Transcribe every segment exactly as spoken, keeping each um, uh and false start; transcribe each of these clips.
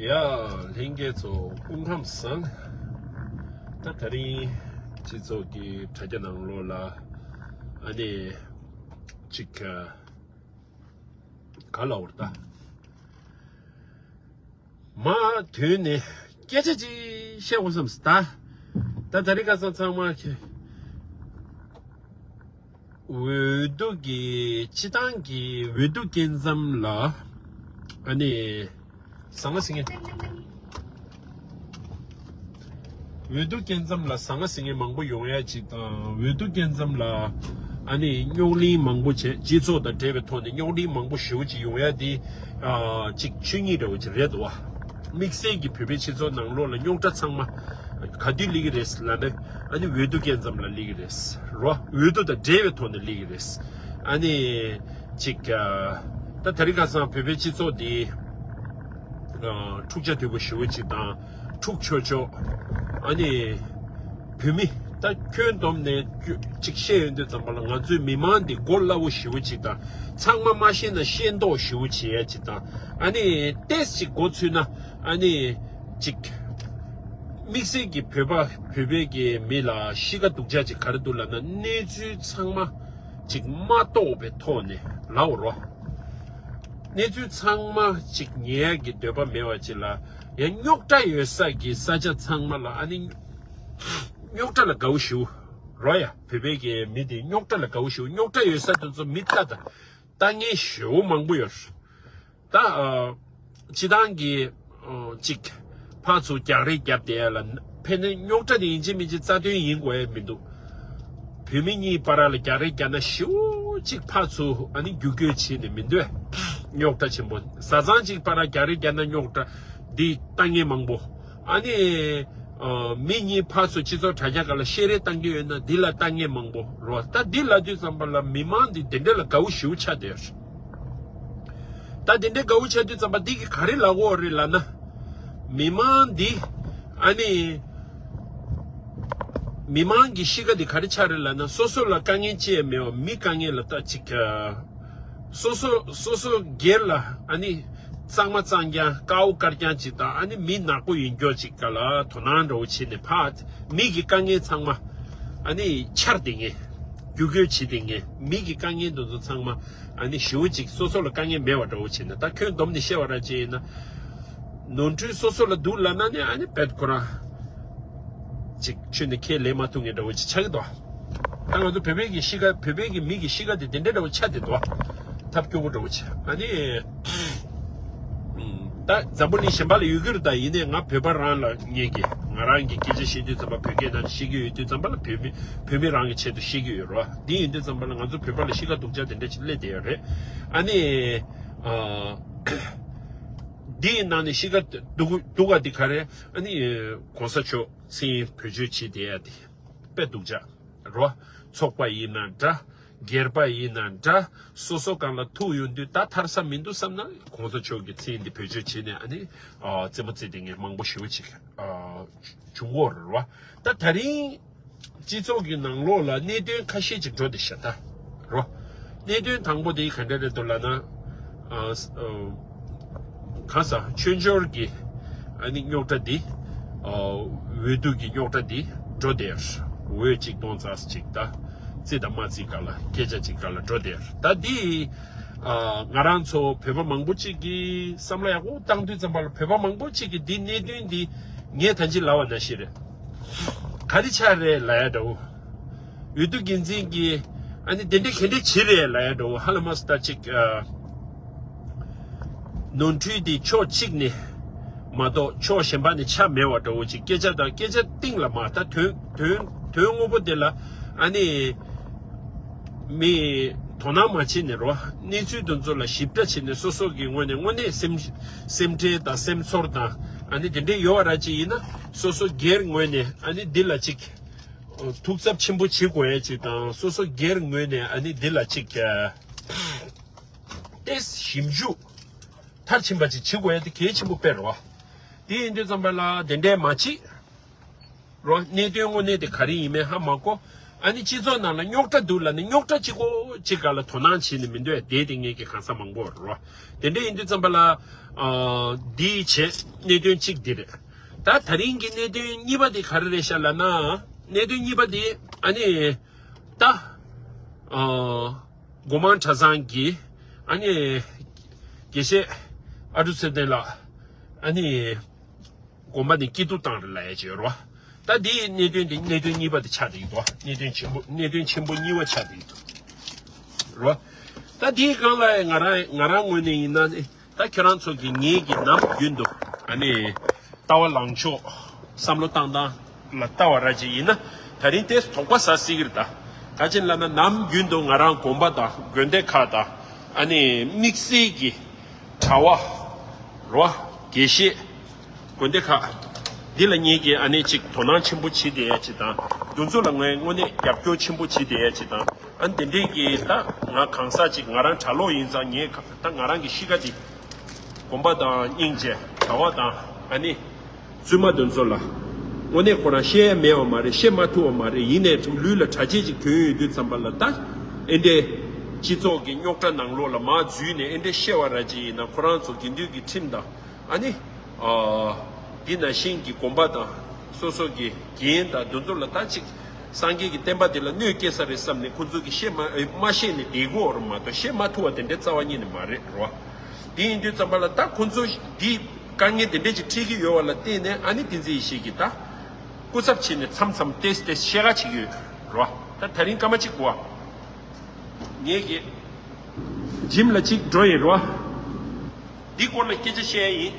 ཡ། ལྷན་རྒྱས་ཚོ་སྐུ་ཁམས་བཟང་། ད་དེ་རིང་སྤྱི་ཚོགས་ཀྱི་དྲ་རྒྱ་ནང་ལོགས་ལ་ཨ་ནི་ཅིག་ག་ལ་འོར་ད། མ་དོན་ནས་སྐད་ཆ་ཅིག་བཤད་འོང་བསམ་སྟེ། ད་ད་རིང་ཁ་སང་ཚང་མ་ཁྱེད། འོས་བསྡུ་གི་སྤྱི་བཏང་གི་འོས་བསྡུ་སྐབས་མཚམས་ལ་ཨ་ནི་ཟང་ཟིང་། འོས་བསྡུ་སྐབས་མཚམས་ལ་ཟང་ཟིང་མང་པོ་ཡོང་ཡ་ཅིག་དང་། འོས་བསྡུ་སྐབས་མཚམས་ལ་ཨ་ནི་རྙོག་གླེང་མང་པོ་བྱས། སྤྱི་ཚོགས་དང་འབྲེལ་བའི་ཐོག་ནས་རྙོག་གླེང་མང་པོ་ཞེ་པོ་ཅིག་ཡོང་ཡ་དེ་ཨ་ཅིག་ཆོས་ཉིད་འདྲ་བོ་ཅིག་རེད་འདུག་བ། དམིགས་བསལ་གྱི་བོད་པའི་སྤྱི་ཚོགས་ནང་ལོགས་ལ་རྙོག་དྲ་ཚང་མ་ག་དུས་སླེབས་ཀྱི་རེད་ལབ་ན། ཨ་ནི་འོས་བསྡུ་སྐབས་མཚམས་ལ་སླེབས་ཀྱི་རེད་རོ། འོས་བསྡུ་དང་འབྲེལ་བའི་ཐོག་ནས་སླེབས་ཀྱི་རེད། ཨ་ནི་ཅིག་ཨ། ད་དེ་རིང་ཁ་སང་བོད་པའི་སྤྱི་ཚོགས་འདི་ཨ་འཁྲུག་ཆ་དོད་པོ་ཞེ་པོ་ཅིག་དང་འཁྲུག་ཆོག་ཆོག། ཨ་ནི་བོད་མི་ད་ཁྱོན་བསྡོམས་ནས་ཅིག་བཤད་ཡོང་དུས་ཙམ་པ་ལ་ང་ཚོའི་མི་མང་འདི་མགོ་སླ་བོ་ཞེ་པོ་ཅིག་དང་། ཚང་མ་མ་ཤེས་ན་ཤེས་མདོག་ཞེ་པོ་བྱེད་ཡ་ཅིག་དང་། ཨ་ནི་ཏོག་ཙམ་ཅིག་མགོ་ཚོས་ན་ཨ་ནི་ཅིག་དམིགས་བསལ་གྱི་བོད་པ་བོད་པའི་གི་མི་ལ་གཤིས་ཀ་སྡུག་ཅག་ཅིག་ག་རེ་འདུག་ལབ་ན། གནས་ཚུལ་ཚང་མ་ཅིག་མ་རྟོགས་པའི་ཐོག་ནས་ལབ་རོ། གནས་ཚུལ་ཚང་མ་ཅིག་ཉན་ཡ་གི་འདོད་པ་མེད་པ་ཅིག་ལ། ཡང་རྙོག་དྲ་ཡོད་ས་གི་ས་ཆ་ཚང་མ་ལ་ཨ་ནི་རྙོག་དྲ་ལ་དགའ་བོ་ཞེ་པོ་རོ། ཡ་བོད་པའི་གི་མི་དེ་རྙོག་དྲ་ལ་དགའ་བོ་ཞེ་པོ། རྙོག་དྲ་ཡོད་ས་དེ་ཚོ་མི་ལྟ་དང་ལྟ་མཁན་ཞེ་པོ་མང་པོ་ཡོད། ད་ཨ་སྤྱི་བཏང་གི་ཨ་ཅིག་ཕར་ཚུར་རྒྱག་རེས་རྒྱབ་བསྡད་ཡ་ལ་ཕན་ནི་རྙོག་དྲ་དེ་ཡིན་གཅིག་མིན་གཅིག་རྩ་དོན་ཡིན་དགོས་ཡ་མི་འདུག། བོད་མི་གཉིས་བར་ལ་རྒྱག་རེས་རྒྱག་ན་ཞེ་པོ་ཅིག་ཕར་ཚུར་ཨ་ནི་རྒྱུག་རྒྱུག་བྱས་ནས་མི་འདུག། རྙོག་དྲ་ཆེན་པོ། བཟའ་ཚང་གཅིག་བར་ལ་རྒྱག་རེས་རྒྱག་ན་རྙོག་དྲ་འདི་ལྟ་མཁན་མང་པོ། ཨ་ནི་ཨ་མི་གཉིས་ཕར་ཚུར་སྤྱི་ཚོགས་དྲ་རྒྱ་སྒང་ལ་བཤད་རེས་བཏང་གི་ཡོད་ན་འདི་ལ་ལྟ་མཁན་མང་པོ་རོ། ད་འདི་ལབ་དུས་ཙམ་པ་ལ་མི་མང་འདི་དེ་འདྲ་ལ་དགའ་བོ་ཞེ་པོ་ཆགས་བསྡད་ཡོད། ད་དེ་འདྲའི་དགའ་བོ་ཆགས་དུས་ཙམ་པ་འདི་གི་ག་རེ་ལབ་དགོས་རེད་ལབ་ན། མི་མང་འདི་ཨ་ནི་མི་མང་གི་གཤིས་ཀ་འདི་ག་རེ་ཆགས་རེད་ལབ་ན། སོ་སོ་ལ་དཀའ་ངལ་ཅི་ཡང་མེད་པ་མི་དཀའ་ངལ་ལ་ལྟ་ཅིག། སོ་སོ་སོ་སོ་སྒེར་ལ་ཨ་ནི་གཙང་མ་གཙང་རྐྱང་དཀར་པོ་དཀར་རྐྱང་ཅིག་དང་། ཨ་ནི་མི་ནག་པོ་ཡིན་སྐྱོ་ཅིག་ག་ལ་དོ་སྣང་འདྲ་བོ་བྱས་ནས་ཕར་མི་གི་དཀའ་ངལ་ཚང་མ་ཨ་ནི་འཕྱར་བསྡད་མཁན། རྒྱུག་རྒྱུག་བྱེད་བསྡད་མཁན། མི་གི་དཀའ་ངལ་འདི་ཚོ་ཚང་མ་ཨ་ནི་ཞེ་པོ་ཅིག་སོ་སོ་ལ་དཀའ་ངལ་མེད་པ་འདྲ་བོ་བྱས་ནས། ད་ཁྱོན་བསྡོམས་ནས་བཤད་པ་ར་ཅིག་ཡིན་ན། ནོར་འཁྲུལ་སོ་སོ་ལ་འདུག་ལབ་ན་ནི་ཨ་ནི་རྦད་ཁོ་རང་ཅིག་ཁྱོན་ནས་ཁས་ལེན་མ་ཐུབ་མཁན་འདྲ་བོ་ཅིག་ཆགས་ཀྱི་འདུག། ད་ང་ཚོ་བོད་པའི་གི་གཤིས་ཀ། བོད་པའི་གི་མི་གི་གཤིས་ཀ་དེ་དེ་འདྲ་འདྲ་བོ་ཆགས་བསྡད་འདུག། ཐབས་སྐྱོ་པོ་འདྲ་བོ་ཅིག། ཨ་ནི་ཨུམ། ད་འཛམ་བུ་གླིང་གཞན་པ་ལ་ཡོད་རྒྱུ་རེད། ད་ཡིན་ནའི་ང་བོད་པ་རང་ལ་ངེད་ཀྱི་ང་རང་གི་སྐད་ཆ་བཤད་དུས་ཙམ་པ་བོད་སྐད་ནང་བཤད་ཀྱི་ཡོད་དུས་ཙམ་པ་ལ་བོད་མི་བོད་མི་རང་གི་ཆེད་དུ་བཤད་ཀྱི་ཡོད་རེད་བ། འདི་ཡིན་དུས་ཙམ་པ་ལ་ང་ཚོ་བོད་པ་ལ་གཤིས་ཀ་སྡུག་ཅག་དེ་འདྲ་ཅིག་སླེབས་བསྡད་ཡོད་རེད། ཨ་ནི་ཨ་འདི་ཡི་ནང་ནས་གཤིས་ཀ་སྡུག་སྡུག་ག་འདི་ག་རེ། ཨ་ནི་གོང་ས་མཆོག་མཚན་བེད་སྤྱོད་བྱེད་བསྡད་ཡ་དེ་དཔེ་སྡུག་ཅག་རེད་བ། ཚོགས་པ་ཡིན་ན་འདྲ། སྒེར་པ་ཡིན་ན་འདྲ། སོ་སོ་སྒང་ལ་ཐུག་ཡོང་དུས་ད་ཐར་ས་མི་འདུག་བསམ་ན་གོང་ས་མཆོག་གི་མཚན་འདི་བེད་སྤྱོད་བྱས་ནས་ཨ་ནི་ཨ་རྩེད་མོ་རྩེ་བསྡད་མཁན་མང་པོ་ཞེ་པོ་ཅིག་ཨ་བྱུང་གི་ཡོད་རེད་བ། ད་དེ་རིང་སྤྱི་ཚོགས་ཀྱི་ནང་ལོགས་ལ་གནད་དོན་ཁ་ཤས་ཅིག་འགྲོ་བསྡད་ཤག་ད་རོ། གནད་དོན་དང་པོ་དེ་ག་འདྲ་རེད་འདུག་ལབ་ན། ཨ་ཨ་གང་ཟག་ཆོས་འབྱོར་གྱི་ཨ་ནི་རྙོག་དྲ་འདི། ཨ་འོས་བསྡུ་གི་རྙོག་དྲ་འདི་འགྲོ་བསྡད། འོས་གཅིག་སྟོང་རྩ་གཅིག་ད་རྩི་དང་མ་རྩི་སྒང་ལ་སྐད་ཆ་གཅིག་སྒང་ལ་འགྲོ་བསྡད། ད་འདི་ཨ་ང་རང་ཚོ་བོད་པ་མང་པོ་ཅིག་གིས་བསམ་བློ་ཡག་པོ་བཏང་དུས་ཙམ་པ་ལ་བོད་པ་མང་པོ་ཅིག་གིས་འདི་གནད་དོན་འདི་ངས་ད་ཅི་ལབ་པ་ནང་བཞིན་རེད། ག་རེ་ཆགས་རེད་ལབ་ཡ་འདྲ་བོ། འོས་བསྡུ་འགན་འཛིན་གྱིས་ཨ་ནི་དེ་འདྲ་ག་འདྲ་བྱེད་རེད་ལབ་ཡ་འདྲ་བོ། ཧ་ལམ་ས་ད་ཅིག་ཨ་ནོར་འཁྲུལ་དེ་ཕྱོགས་གཅིག་ནས་མ་གཏོགས་ཕྱོགས་གཞན་པ་ནས་ཆགས་མེད་པ་འདྲ་བོ་ཅིག། སྐད་ཆ་དང་སྐད་ཆ་གཏིང་ལ་མ་ད་དོན་དོན་དོན་དངོས་པོ་དེ་ལ་ཨ་ནི་མི་དོ་སྣང་མ་བྱས་ནས་རོ། གནས་ཚུལ་དེ་ཚོ་ལ་ཞིབ་ཕྲ་བྱས་ནས་སོ་སོ་གི་ངོས་ནས་དངོས་གནས་སེམས་སེམས་ཁྲལ་དང་སེམས་ཚོར་དང་ཨ་ནི་དེ་འདྲ་ཡོད་པ་ར་ཅིག་ཡིན་ན་སོ་སོ་སྒེར་ངོས་ནས་ཨ་ནི་འདི་ལ་ཅིག་ཐུགས་འཚབ་ཆེན་པོ་བྱེད་དགོས་ཡ་ཅིག་དང་། སོ་སོ་སྒེར་ངོས་ནས་ཨ་ནི་འདི་ལ་ཅིག་ཨ་ཏེ་ཞིབ་འཇུག་མཐར་ཕྱིན་པ་ཅིག་བྱེད་དགོས་ཡ་དེ་གལ་ཆེན་པོ་དཔེ་རེད་བ། དེ་ཡིན་དུས་ཙམ་པ་ལ་དེ་འདྲས་མ་བྱེད། རོ། གནད་དོན་དངོས་གནས་དེ་ག་རེ་ཡིན་མིན་ཧ་མ་གོ། ཨ་ནི་སྤྱི་ཚོགས་ནང་ལ་རྙོག་དྲ་འདུག་ལབ་ནས་རྙོག་དྲ་གཅིག་པོ་གཅིག་སྒང་ལ་དོ་སྣང་བྱེད་ནས་མི་འདུག་ཡ། དེ་དེ་ངེད་ཀྱི་གང་ས་མང་པོ་རོ། དེ་འདྲ་ཡིན་དུས་ཙམ་པ་ལ། ཨ། འདི་བྱས་གནད་དོན་གཅིག་འདི་རེད། ད་ད་རིང་གི་གནད་དོན་གཉིས་པ་དེ་ག་རེ་རེད་ཤག་ལབ་ན། གནད་དོན་གཉིས་པ་དེ་ཨ་ནི། ད། ཨ། སྒོ་མང་གྲྭ་ཚང་གི་ཨ་ནི་དགེ་བཤེས་ཨ་འབྲུག་ཚེ་བརྟན་ལགས་ཨ་ནི་དགོན་པ་ནས་སྐྱིད་སྡུག་བཏང་རེད་ལབ་ཡ་ཅིག་ཡོད་རེད་བ། ད་འདིའི་གནད་དོན་དེ་གནད་དོན་གཉིས་པ་དེ་ཆགས་བསྡད་ཡོད་རེད་བ། གནད་དོན་ཆེན་པོ་གནད་དོན་ཆེན་པོ་གཉིས་པ་ཆགས་བསྡད་ཡོད་རེད་བ། ད་འདིའི་སྒང་ལ་ང་རང་ང་རང་ངོས་ནས་ཡིན་ན་ནི། ད་ཁྱེད་རང་ཚོ་གིས་ངེད་ཀྱི་ནམ་རྒྱུན་དུ་ཨ་ནི་ལྟ་བ་ལངས་ཕྱོགས་བསམ་བློ་བཏང་སྟངས་ལ་ལྟ་བ་ར་ཅིག་ཡིན་ན། ད་རིང་དེ་དོགས་པ་ཟ་སྲིད་ཀྱི་རེད་ད། ག་ཅི་ལབ་ན་ནམ་རྒྱུན་དུ་ང་རང་དགོན་པ་དང་དགོན་སྡེ་ཁག་དང་ཨ་ནི་དམིགས་བསལ་གྱི་གྲྭ་བ་རོ། དགེ་བཤེས། དགོན་སྡེ་ཁག་འདི་ལ་ངེད་ཀྱིས་ཨ་ནི་ཅིག་དོ་སྣང་ཆེན་པོ་བྱེད་བསྡད་ཡ་ཅིག་དང་། འདི་ཚོ་ལ་ངས་དངོས་གནས་རྒྱབ་སྐྱོར་ཆེན་པོ་བྱེད་བསྡད་ཡ་ཅིག་དང་། ཨ་ནི་དེ་འདྲའི་གི་ད་ང་གང་ཟག་ཅིག་ང་རང་གྲྭ་ལོག་ཡིན་ཙང་། ངས་ད་ང་རང་གི་གཤིས་ཀ་འདི་དགོན་པ་དང་སྙིང་རྗེ་གྲྭ་བ་དང་ཨ་ནི་བཙུན་མ་འདི་ཚོ་ལ་དངོས་གནས་ཁོ་རང་བཤད་ཡ་མེད་པ་མ་རེད། བཤད་མ་ཐུབ་པ་མ་རེད། ཡིན་ནའི་ལུས་ལ་གྲྭ་ཆས་ཅིག་གྱོན་ཡོད་དུས་ཙམ་པ་ལ། ད་ཨེ་འདྲའི་སྤྱི་ཚོགས་ཀྱི་རྙོག་དྲ་ནང་ལོགས་ལ་མར་འཛུལ་ནས་ཨེ་འདྲའི་བཤད་པ་ར་ཅིག་ཡིན་ན། ཁོ་རང་ཚོ་དགེ་འདུན་གྱི་ཁྲིམས་དང་། ཨ་ནི། ཨ། འདི་ནང་བཞིན་གྱི་དགོན་པ་དང་སོ་སོ་གི་རྒན་དང་འདི་ཚོ་ལ་ད་ཅིག་སངས་རྒྱས་ཀྱི་བསྟན་པ་འདི་ལ་གནོད་སྐྱེལ་ས་རེད་བསམ་ནས་ཁོ་ཚོ་གིས་བཤད་མ་མ་བཤད་ནས་བསྡད་ཀྱི་ཡོད་རེད་མ་གཏོགས། བཤད་མ་ཐུབ་པ་དེ་འདྲའི་རྩ་བ་ཉིད་ནས་མ་རེད་རོ། འདི་ཡིན་དུས་ཙམ་པ་ལ་ད་ཁོ་ཚོ་འདི་དཀའ་ངལ་དེ་འདྲ་ཅིག་འཕྲད་ཀྱི་ཡོད་པ་ལ་བརྟེན་ནས། ཨ་ནི་བསྟན་འཛིན་ཡེ་ཤེས་ཀྱིས་ད་སྐུ་ཚབ་བྱས་ནས་མཚམས་མཚམས་ཏེས་ཏེས་བཤད་ག་བྱེད་ཀྱི་ཡོད་རོ། ད་ད་རིང་སྐར་མ་གཅིག་གོ། ངེད་ཀྱིས་འཇིམ་ལ་གཅིག་འགྲོ་ཡིན་རོ། འདི་སྐོར་ལ་སྐད་ཆ་བཤད་ཡིན།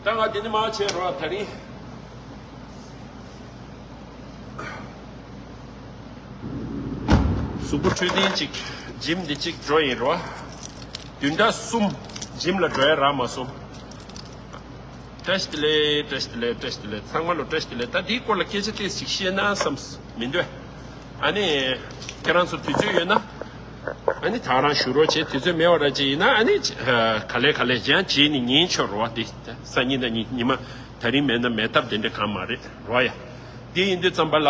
ད་ང་འདི་ནས་མར་བྱས་རོགས། ད་རིང་གཟུགས་པོ་འཕྲོད་བསྟེན་ཅིག་འཇིམ་འདི་གཅིག་འགྲོ་ཡིན་རོགས། བདུན་ཕྲག་གསུམ་འཇིམ་ལ་འགྲོ་ཡ་རག་མ་སོང་། བཀྲ་ཤིས་བདེ་ལེགས། བཀྲ་ཤིས་བདེ་ལེགས། བཀྲ་ཤིས་བདེ་ལེགས། ཚང་མ་ལ་བཀྲ་ཤིས་བདེ་ལེགས། ད་འདིའི་སྐོར་ལ་སྐད་ཆ་ཏོག་ཙམ་ཞིག་བཤད་ན་བསམ་མི་འདོད། ཨ་ནི། ཁྱེད་རང་ཚོ་དུས་ཚོད་ཡོད་ན། ཨ་ནི་ད་རང་བཞུགས་རོགས་བྱེད། དུས་ཚོད་མེད་པ་ར་ཅིག་ཡིན་ན། ཨ་ནི། ག་ལེ་ག་ལེ་ཡང་རྗེས་ནས་ཉན་ཆོག་རོགས། དེ་སང་ཉིན་དང་ཉི་ཉི་མ། ད་རིང་མེད་ན་ཉི་ཉི་མ། ད་རིང་མེད་ན་མེད་ཐབས་དེ་འདྲ་གང་མ་རེད་རོགས་ཡ། དེ་ཡིན་དུས་ཙམ་པ་ལ།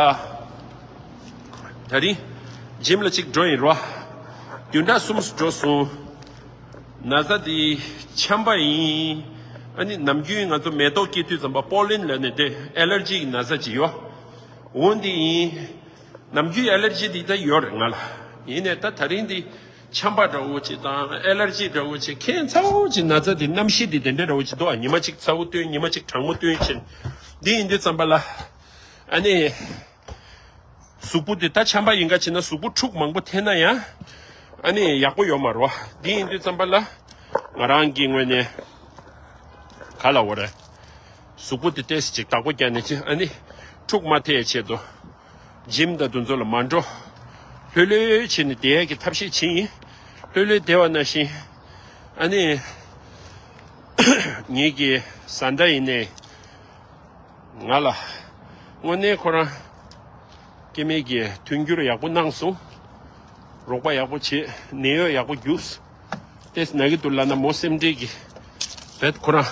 ད་རིང་འཇིམ་ལ་གཅིག་འགྲོ་ཡིན་རོགས། བདུན་ཕྲག་གསུམ་འགྲོ་སོང་། ན་ཚ་དེ་ཆམ་པ་ཡིན། ཨ་ནི་ནམ་རྒྱུན་ང་ཚོ་མེ་ཏོག་སྐྱེ་དུས་ཙམ་པ་པོ་ལིན་ལབ་ནས་དེ་ཨེ་ལར་ཇི་གི་ན་ཚ་ཅིག་ཡོད། འོ་འདི་ཡིན། ནམ་རྒྱུན་ཨེ་ལར་ཇི་འདི་ད་ཡོད་རེད་ང་ལ། ཡིན་ནའི་ད་ད་རིང་འདི་ཆམ་པ་འདྲ་བོ་ཅིག་དང་ཨེ་ལར་ཇི་འདྲ་བོ་ཅིག་ཁྱད་མཚར་བོ་ཅིག་ན་ཚ་འདི་རྣམ་ཤེས་འདི་དེ་འདྲ་འདྲ་བོ་ཅིག་འདུག་ཨ། ཉི་མ་གཅིག་ཚ་བོ་སྟོན། ཉི་མ་གཅིག་གྲང་མོ་སྟོན་བྱས། འདི་ཡིན་དུས་ཙམ་པ་ལ། ཨ་ནི། གཟུགས་པོ་འདི་ད་ཆམ་པ་ཡིན་ག་བྱས་ན་གཟུགས་པོ་འཁྲུག་མང་པོ་འཐེན་ན་ཡང་། ཨ་ནི་ཡག་པོ་ཡོད་མ་རེད་བ། འདི་ཡིན་དུས་ཙམ་པ་ལ། ང་རང་གི་ངོས་ནས་ག་ལབ་དགོས་རེད། གཟུགས་པོ་འདི་ཏོག་ཙམ་ཅིག་བདག་པོ་རྒྱག་ནས་ཅི། ཨ་ནི་འཁྲུག་མ་ཐེབས་ཆེད་དུ་འཇིམ་དང་འདི་ཚོ་ལ་མ་འགྲོ། ལྷོད་ལྷོད་བྱས་ནས་བསྡད་ཡ་གི་ཐབས་ཤེས་བྱེད་ཡིན། ལྷོད་ལྷོད་བསྡད་པ་ནང་བཞིན། ཨ་ནི་ངེད་ཀྱི་བཟའ་ཟླ་ཡིན་ནའི་ང་ལ་དངོས་གནས་ཁོ་རང་སྐྱེ་དམན་གྱི་མཐུན་འགྱུར་ཡག་པོ་གནང་སོང་། རོགས་པ་ཡག་པོ་བྱེད། ནད་གཡོག་ཡག་པོ་རྒྱུགས། ཏོག་ཙམ་ན་གི་འདུག་ལབ་ན་མོ་སེམས་ཁྲལ་གྱིས་བེད། ཁོ་རང་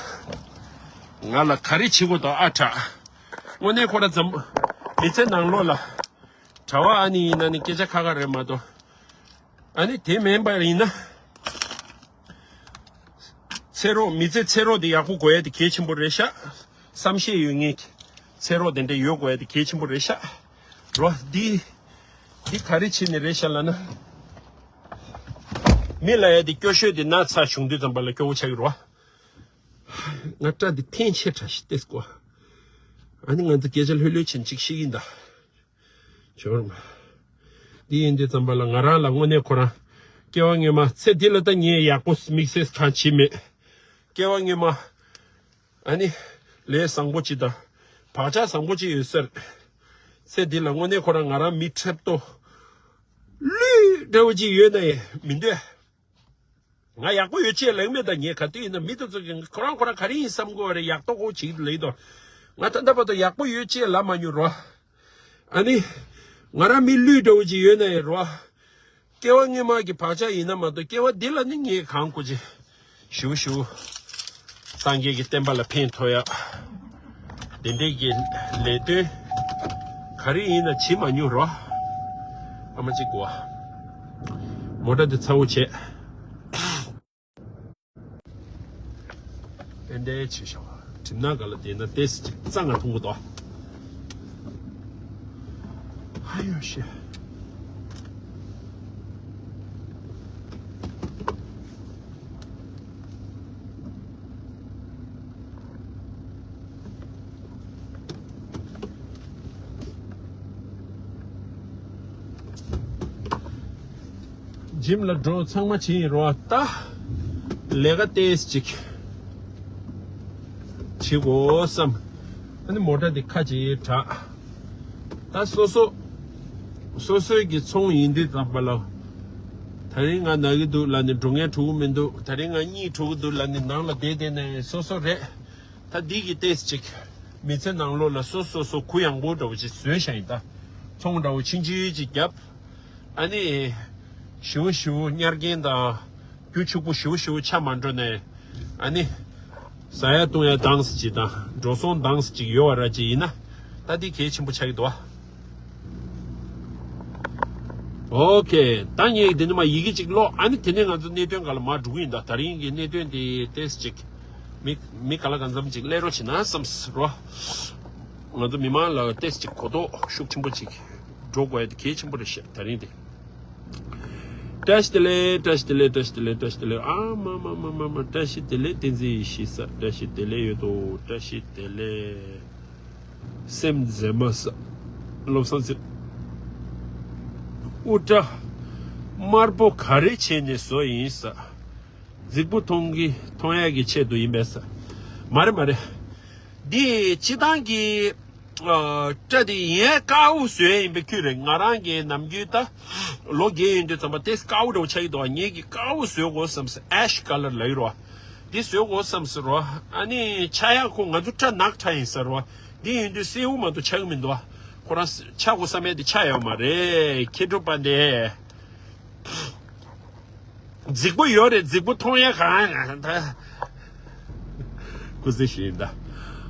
ང་ལ་ག་རེ་བྱེད་དགོས་དང་ཨ་དྲག། དངོས་གནས་ཁོ་རང་འཛམ་མི་ཚེ་ནང་ལོགས་ལ་གྲྭ་བ་ཨ་ནི་ཡིན་ན་ནི་སྐད་ཆ་ཁ་ཁ་རེད་མ་གཏོགས། ཨ་ནི་དེ་མིན་པ་ཡིན་ན། ཚེ་རོགས། མི་ཚེ་ཚེ་རོགས་དེ་ཡག་པོ་དགོས་ཡ་དེ་གལ་ཆེན་པོ་རེད་ཤག། བསམ་ཤེས་ཡོད་མཁན་གྱི་ཚེ་རོགས་དེ་འདྲ་ཡོད་དགོས་ཡ་དེ་གལ་ཆེན་པོ་རེད་ཤག་རོ། འདི་འདི་ག་རེ་བྱས་ནས་རེད་ཤག་ལབ་ན། མི་ལབ་ཡ་དེ་སྐྱོ་ཤོས་དེ་ན་ཚ་བྱུང་དུས་ཙམ་པ་ལ་སྐྱོ་བོ་ཆགས་ཀྱི་རོ། ང་སྐྲ་འདི་འཐེན་ཆེ་དྲགས་ཤིག་ལྟོས་གོ། ཨ་ནི་ང་ཚོ་སྐད་ཆ་ལྷོད་ལྷོད་བྱས་ནས་ཅིག་བཤད་ཀྱིན་གདའ། ཇོ་རུ་མ། འདི་ཡིན་དུས་ཙམ་པ་ལ་ང་རང་ལ་དངོས་གནས་ཁོ་རང་། སྐྱེ་བ་སྔོན་མ་ཚེ་འདི་ལ་ད་ངས་ཡག་པོ་དམིགས་བསལ་གང་བྱས་མེད། སྐྱེ་བ་སྔོན་མ། ཨ་ནི། ལས་བཟང་པོ་ཅིག་དང་། བག་ཆགས་བཟང་པོ་ཅིག་ཡོད་ས་རེད། ཚེ་འདི་ལ་དངོས་གནས་ཁོ་རང་ང་རང་མི་འཁྲབ་ཏོ། ལུས་འདྲ་བོ་ཅིག་ཡོད་ན་ཡང་མི་འདོད། ང་ཡག་པོ་ཡོད་ཅེས་ལབ་མེད། ད་ངས་ག་དུས་ཡིན་ན་མི་དེ་ཚོ་གིས་ཁོ་རང་ཁོ་རང་ག་རེ་ཡིན་བསམ་དགོས་རེད། ཡག་ཏོག་ཁོ་ཅིག་ལབ་དོ། ང་ད་ལྟ་བར་དུ་ཡག་པོ་ཡོད་ཅེས་ལབ་མ་མྱོང་རོ། ཨ་ནི། ང་རང་མི་ལུས་འདྲ་བོ་ཅིག་ཡོད་ན་ཡང་རོ། སྐྱེ་བ་སྔོན་མ་གི་བག་ཆགས་ཡིན་ན་མ་གཏོགས། སྐྱེ་བ་འདི་ལ་ནི་ངས་གང་དགོས་ཅི། ཞུ་ཞུ། སངས་རྒྱས་ཀྱི་བསྟན་པ་ལ་ཕན་ཐོགས་ཡ། དེ་འདྲས་ཀྱི་ལས་དོན་ ག་རེ་ཡིན་ན་བྱེད་མ་མྱོང་རོ། ཨ་མ་གཅིག་གོ། མོ་ཊ་དེ་ཚ་བོ་བྱས། ཏན་ཏན་བྱེད་ཤོག་གྲིབ་ནག་ག་ལ་བསྡད་ན་ཏེས་ཅིག་རྩ་ང་ཐུང་པོ་དོ། ཧ་ཡོ་ཤེ། ཇིམ་ལ་འགྲོ་ཚང་མ་བྱེད་ཡིན་རོ། ད་ལས་ཀ་ཏེས་ཅིག་བྱེད་དགོས་བསམ། ཨ་ནི་མོ་ཊ་འདི་ཁ་ཅིག་དྲག་ད་སོ་སོ་སོ་སོའི་གི་ཚོང་ཡིན་དུས་ཙམ་པ་ལ། ད་རིང་ང་ན་གི་འདུག་ལབ་ནས་འགྲོ་མཁན་འགྲོ་གི་མི་འདུག་ད་རིང་ང་གཉིད་འགྲོ་གི་འདུག་ལབ་ནས་ནང་ལ་བསྡད་བསྡད་ནས་སོ་སོ་རེད། ད་འདི་གི་ཏེས་ཅིག་མི་ཚེ་ནང་ལོགས་ལ་སོ་སོ་སོ་གུ་ཡངས་པོ་འདྲ་བོ་ཅིག་བཟོས་བཞག་ཡིན། ད་ཚོང་འདྲ་བོ་ཆུང་ཆུང་ཅིག་བརྒྱབ། ཨ་ནི་ཞིའུ་ཞིའུ་ཉར་མཁན་དང་རྒྱུ་ཕྱུག་པོ་ཞིའུ་ཞིའུ་ཆ་མ་འགྲོ་ནས། ཨ་ནི་ཟ་ཡ་བཏུང་ཡ་འདང་ས་ཅིག་དང་འགྲོ་སོང་འདང་ས་ཅིག་ཡོད་པ་ར་ཅིག་ཡིན་ན། ད་འདི་གལ་ཆེན་པོ་ཆགས་ཀྱི་འདུག་བ། ཨོ་ཁེ། ད་ངས་འདི་ནི་མ་ཡི་གེ་གཅིག་ཀློག་ཨ་ནི་དེ་ནས་ང་ཚོ་གནད་དོན་སྒང་ལ་མར་འགྲོ་གི་ཡིན། ད་ད་རིང་གི་གནད་དོན་འདི་ཏེས་ཅིག་མི་མི་ག་ལ་གང་འཚམ་ཅིག་སླེབས་རོགས་བྱེད་ན་བསམ་སོང་རོ། ང་ཚོ་མི་མང་ལ་ཏེས་ཅིག་གོ་རྟོགས་ཤུགས་ཆེན་པོ་ཅིག་འགྲོ་དགོས་ཡ་དེ་གལ་ཆེན་པོ་རེད་ཤག་ད་རིང་དེ། བཀྲ་ཤིས་བདེ་ལེགས། བཀྲ་ཤིས་བདེ་ལེགས། བཀྲ་ཤིས་བདེ་ལེགས། བཀྲ་ཤིས་བདེ་ལེགས། ཨ་མ་མ་མ་མ་མ། བཀྲ་ཤིས་བདེ་ལེགས་བསྟན་འཛིན་ཡེ་ཤེས་ས། བཀྲ་ཤིས་བདེ་ལེགས་ཡོད་དོ། བཀྲ་ཤིས་བདེ་ལེགས། སེམས་མཛེས་མ་ས། བློ་བཟང་ཚེ། དབུ་སྐྲ་དམར་པོ་ག་རེ་བྱས་ནས་བཟོ་ཡིན་ས། རྫིག་པོ་མཐོང་གི་མཐོང་ཡས་ཀྱི་ཆེད་དུ་ཡིན་པས་ས། མ་རེད་མ་རེད། འདི་སྤྱི་བཏང་གི་ཨ། སྐྲ་དེ་ཡིན་ཡས་དཀར་པོ་བཟོས་ཡིན་པའི་ཁུལ་རེད། ང་རང་གི་ནམ་རྒྱུན་ད་ལོ་རྒས་ཡོང་དུས་ཙམ་པ་དེ་དཀར་པོ་འདྲ་བོ་ཆགས་ཀྱི་འདུག་ངས་ཀྱི་དཀར་པོ་བཟོས་དགོས་བསམ་སོང་། ཨེཤ་ཀ་ལར་ལབ་ཀྱི་རེད་བ། འདི་བཟོས་དགོས་བསམ་སོང་རོ། ཨ་ནི་ཆགས་ཡག་ཁོ་ང་ཚོ་སྐྲ་ནག་ཁྲ་ཡིན་ས་རེད་བ། འདི་ཡིན་དུས་སེར་པོ་མ་གཏོགས་ཆགས་ཀྱི་མི་འདུག་ཁོ་རང་ཆགས་དགོས་བསམ་ཡས་དེ་ཆགས་ཡོད་མ་རེད། ཁྱེད་འགྲོ་པ་འདི། རྫིག་པོ་ཡོད་རེད། རྫིག་པོ་མཐོང་ཡ་གང་ད། ཀུ་ཟི་ཤིག་ད།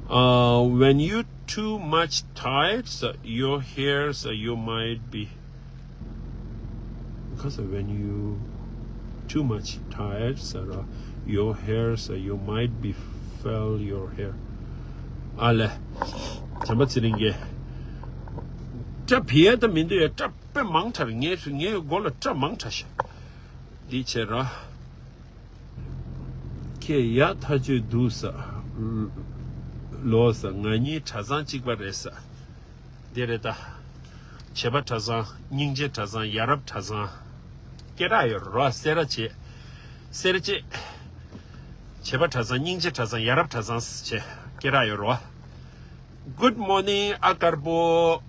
Uh, when you too much tired, so your hair, so you might be. Because when you too much tired, so your hair, so you might be fell your hair. ཨ་ལེ། བྱམས་པ་ཚེ་རིང་གིས། སྐྲ་བྱེད་ཡ་ད་མི་འདུག་ཡ། སྐྲ་དཔེ་མང་དྲགས་རེད། ངའི་ངའི་མགོ་ལ་སྐྲ་མང་དྲགས་ཤག་འདི་བྱས་ར། ཁྱེད་ཡག་ཐག་ཆོད་འདུག་ས། ལོ་ས་ང་གཉིས་གྲྭ་ཚང་གཅིག་པ་རེད་ས། འདི་རེད་ད། བྱེས་པ་གྲྭ་ཚང་། སྙིང་རྗེ་གྲྭ་ཚང་། ཡ་རབས་གྲྭ་ཚང་། སྐད་གྲགས་ཡོད་རོ། སེ་ར་བྱེས། སེ་ར་བྱེས། བྱེས་པ་གྲྭ་ཚང་། སྙིང་རྗེ་གྲྭ་ཚང་། ཡ་རབས་གྲྭ་ཚང་ཟེར་བྱས་སྐད་གྲགས་ཡོད་རོ། Good morning ཨ་དཀར་པོ།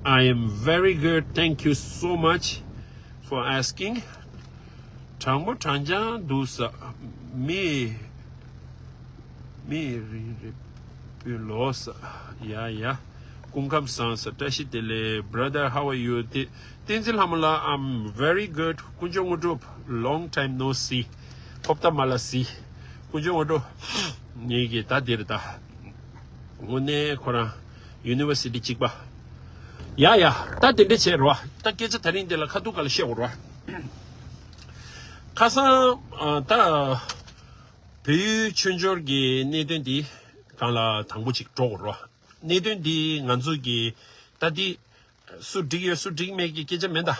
I am very good, thank you so much for asking. དྲང་པོ་དྲང་རྐྱང་འདུག་ས། མི་མི་རིང་རེ་པོའི་ལོ་ས། ཡ་ཡ། སྐུ་ཁམས་བཟང་ས། བཀྲ་ཤིས་བདེ་ལེགས། Brother, how are you? བསྟན་འཛིན་ལྷ་མོ་ལགས། I'm very good. དཀོན་མཆོག་དངོས་གྲུབ། Long time no see. ཧོབ་ཏ་མ་ལ་སི། དཀོན་མཆོག་དངོས་གྲུབ། ངེད་ཀྱི་ད་འདིར་ད། དངོས་གནས་ཁོ་རང་ཡུ་ནི་ཝར་སི་ཊི་གཅིག་པ། ཡ་ཡ། ད་དེ་འདྲ་བྱས་རོ། ད་སྐད་ཆ་དེ་རིང་འདི་ལ་ཁ་ཐུག་ག་ལ་བཤད་དགོས་རོ། ཁ་སང་ཨ། ད་བལ་ཡུལ་ཆོས་འབྱོར་གྱི་གནད་དོན་འདི་སྒང་ལ་དང་པོ་ཅིག་འགྲོ་དགོས་རོ། གནད་དོན་འདི་ང་ཚོ་གི་ད་འདི་སུ་འགྲིག་ཡོད་སུ་འགྲིག་མེད་ཀྱི་སྐད་ཆ་མེད་ད།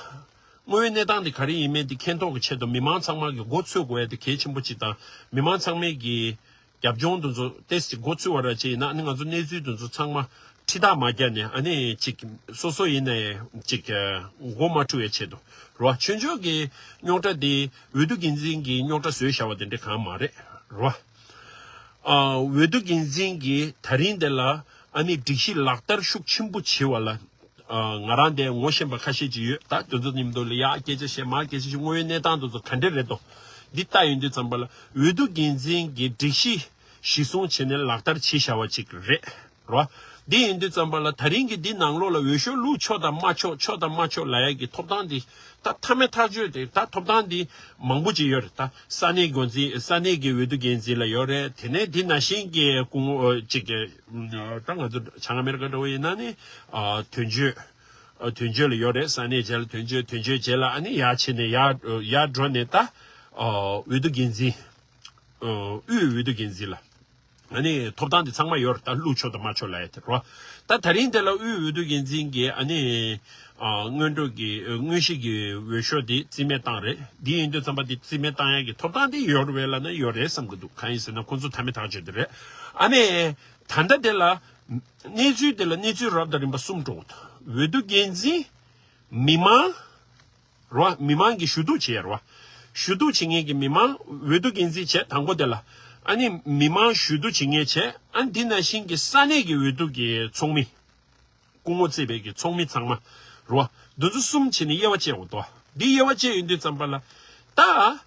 དངོས་ཡོད་གནས་སྟངས་འདི་ག་རེ་ཡིན་མིན་འདི་མཁྱེན་རྟོགས་ཀྱི་ཆེད་དུ་མི་མང་ཚང་མ་གི་མགོ་འཚོས་དགོས་ཡ་དེ་གལ་ཆེན་པོ་ཅིག་དང་། མི་མང་ཚང་མས་ཀྱི་རྒྱབ་ལྗོངས་དེ་ཚོ་ཏོག་ཙམ་མགོ་འཚོས་པ་ར་ཅིག་ཡིན་ན། ཨ་ནི་ང་ཚོ་གནས་ཚུལ་དེ་ཚོ་ཚང་མ་ཁྲི་ཐག་མ་བརྒྱབ་ནས། ཨ་ནི་ཅིག་སོ་སོ་ཡིན་ནའི་ཅིག་མགོ་མ་འཁྲུ་བའི་ཆེད་དུ་རོ། ཆོས་འབྱོར་གྱི་རྙོག་དྲ་འདི་འོས་བསྡུ་འགན་འཛིན་གྱི་རྙོག་དྲ་བཟོས་བཞག་པ་དེ་འདྲ་གང་མ་རེད་རོ། ཨ། འོས་བསྡུ་འགན་འཛིན་གྱིས་ད་རིང་དེ་ལ་ཨ་ནི་སྒྲིག་གཞི་ལག་བསྟར་ཤུགས་ཆེན་པོ་བྱེད་པ་ལ། ཨ། ང་རང་དེ་ངོ་ཤེས་པ་ཁ་ཤས་ཅིག་ཡོད། ད་དེ་ཚོ་མཉམ་དུ་ལ་ཡག་སྐད་ཆ་བཤད། མར་སྐད་ཆ་བཤད། དངོས་ཡོད་གནས་སྟངས་དེ་ཚོ་ག་འདྲ་རེད་དོ། འདི་ལྟ་ཡོང་དུས་ཙམ་པ་ལ་འོས་བསྡུ་འགན་འཛིན་གྱི་སྒྲིག་གཞི་གཞི་བཟུང་བྱས་ནས་ལག་བསྟར་བྱས་བཞག་པ་ཅིག་རེད་རོ། འདི་ཡིན་དུས་ཙམ་པ་ལ་ད་རིང་གི་འདི་ནང་ལོགས་ལ་འོས་ཤོག་བླུགས་ཆོག་དང་མ་ཆོག་ཆོག་དང་མ་ཆོག་ལབ་ཡ་གི་ཐོབ་ཐང་འདི་ད་མཐའ་མའི་ཐག་གཅོད་དེ་ད་ཐོབ་ཐང་འདི་མང་པོ་ཅིག་ཡོད་རེད། ད་ས་གནས་འགོ་འཛིན་ས་གནས་ཀྱི་འོས་བསྡུ་འགན་འཛིན་ལ་ཡོད་རེད། དེ་ནས་འདི་ནང་བཞིན་གྱི་སྐུ་ངོ་ཅིག་གི་ད་ང་ཚོ་བྱང་ཨ་མེ་རི་ཀ་འདྲ་བོ་ཡིན་ན་ནི་དོན་གཅོད་དོན་གཅོད་ལ་ཡོད་རེད། ས་གནས་བྱས་ལ་དོན་གཅོད་དོན་གཅོད་བྱས་ལ་ཨ་ནི་ཡར་ཕྱིན་ནས་ཡར་ཡར་འགྲོ་ནས་ད་འོས་བསྡུ་འགན་འཛིན་དབུས་འོས་བསྡུ་འགན་འཛིན་ལ། ཨ་ནི་ཐོབ་ཐང་དེ་ཚང་མ་ཡོད་རེད། ད་བླུགས་ཆོག་དང་མ་ཆོག་ལབ་ཡ་དེ་རེད་བ། ད་ད་རིང་དེ་ལ་དབུས་འོས་བསྡུ་འགན་འཛིན་གྱིས་ཨ་ནི་ཨ་སྔོན་འགྲོ་གི་ཨ་དངོས་གཞི་གི་འོས་ཤོག་དེ་རྩིས་མེད་བཏང་རེད། འདི་ཡིན་དུས་ཙམ་པ་དེ་རྩིས་མེད་བཏང་ཡ་གི་ཐོབ་ཐང་དེ་ཡོད་རེད་ལབ་ན་ཡོད་རེད་བསམ་གི་འདུག་གང་ཡིན་ཟེར་ན་ཁོང་ཚོ་མཐའ་མའི་ཐག་གཅོད་དེ་རེད། ཨ་ནི་ད་ལྟ་དེ་ལ་གནས་ཚུལ་དེ་ལ་གནས་ཚུལ་རབ་དང་རིམ་པ་གསུམ་འགྲོ་གི་འདུག་འོས་བསྡུ་འགན་འཛིན། མི་མང་། རོ། མི་མང་གི་ཞུ་གཏུག་བྱེད་རོ། ཞུ་གཏུག་བྱེད་མཁན་གྱི་མི་མང་འོས་བསྡུ་འགན་འཛིན་བྱས་དང་པོ་དེ་ལ། ཨ་ནི་མི་མང་ཞུ་གཏུག་བྱེད་མཁན་བྱས། ཨ་འདི་ནང་བཞིན་གྱི་ས་གནས་ཀྱི་འོས་བསྡུ་གི་ཚོགས་མི། སྐུ་ངོ་བརྩིས་པའི་གི་ཚོགས་མི་ཚང་མ། རོ། འདི་ཚོ་གསུམ་བྱས་ནས་དབྱེ་བ་ཕྱེ་འོ་དོ། འདི་དབྱེ་བ་ཕྱེ་ཡོང་དུས་ཙམ་པ་ལ། ད།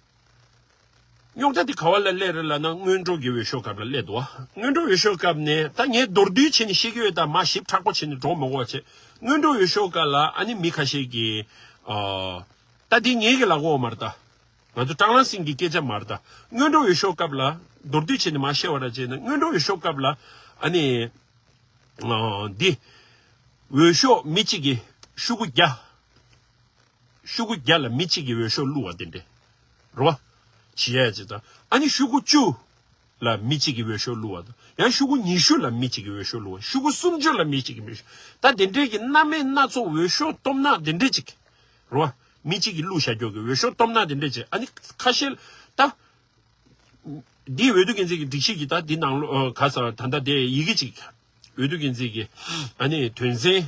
རྙོག་དྲ་དེ་ག་བ་ལ་སླེབས་རེད་ལབ་ན་སྔོན་འགྲོ་གི་འོས་ཤོག་སྐབས་ལ་སླེབས་འདུག་སྔོན་འགྲོ་འོས་ཤོག་སྐབས་ནས་ད་ངས་མདོར་བསྡུས་བྱས་ནས་བཤད་ཀྱི་ཡོད། ད་མ་ཞིབ་ཕྲ་པོ་བྱས་ནས་འགྲོ་མ་དགོས་པ་བྱས། སྔོན་འགྲོ་འོས་ཤོག་སྐབས་ལ་ཨ་ནི་མི་ཁ་ཤས་ཀྱིས་ཨ། ད་འདི་ངེད་ཀྱི་ལག་འོག་མ་རེད་ད། ང་ཚོ་ཀྲང་ལང་སིང་གི་སྐད་ཆ་མ་རེད་ད། སྔོན་འགྲོ་འོས་ཤོག་སྐབས་ལ་མདོར་བསྡུས་བྱས་ནས་མ་བཤད་པ་ར་བྱས་ན་སྔོན་འགྲོ་འོས་ཤོག་སྐབས་ལ་ཨ་ནི་ཨ། འདི་འོས་ཤོག་མི་གཅིག་གིས་ཤོག་གུ་བརྒྱ། ཤོག་གུ་བརྒྱ་ལ་མི་གཅིག་གིས་འོས་ཤོག་བླུགས་པ་དེ་འདྲས། རེད་བ། བྱེད་ཡ་ཅིག་དང་། ཨ་ནི་ཤོག་གུ་བཅུ་ལ་མི་གཅིག་གིས་འོས་ཤོག་བླུགས་པ་དང་། ཡང་ཤོག་གུ་ཉི་ཤུ་ལ་མི་གཅིག་གིས་འོས་ཤོག་བླུགས་པ། ཤོག་གུ་སུམ་ཅུ་ལ་མི་གཅིག་གིས་འོས་ཤོག་ད་དེ་འདྲས་ཀྱི་སྣ་མིན་སྣ་ཚོགས་འོས་ཤོག་སྟོབས་ནག་དེ་འདྲས་ཅིག་རེད་བ། མི་གཅིག་གིས་བླུགས་བཞག་རྒྱུ་གི་འོས་ཤོག་སྟོབས་ནག་དེ་འདྲས་ཅིག་ཨ་ནི་ཁ་ཤས་ད། འདི་འོས་བསྡུ་འགན་འཛིན་གྱི་སྒྲིག་གཞི་གི་ད་འདི་ནང་ལོ་ཨ་ག་ས་ད་ལྟ་དེ་ཡི་གེ་ཅིག་འོས་བསྡུ་འགན་འཛིན་གྱི་ཨ་ནི་དོན་ཚན་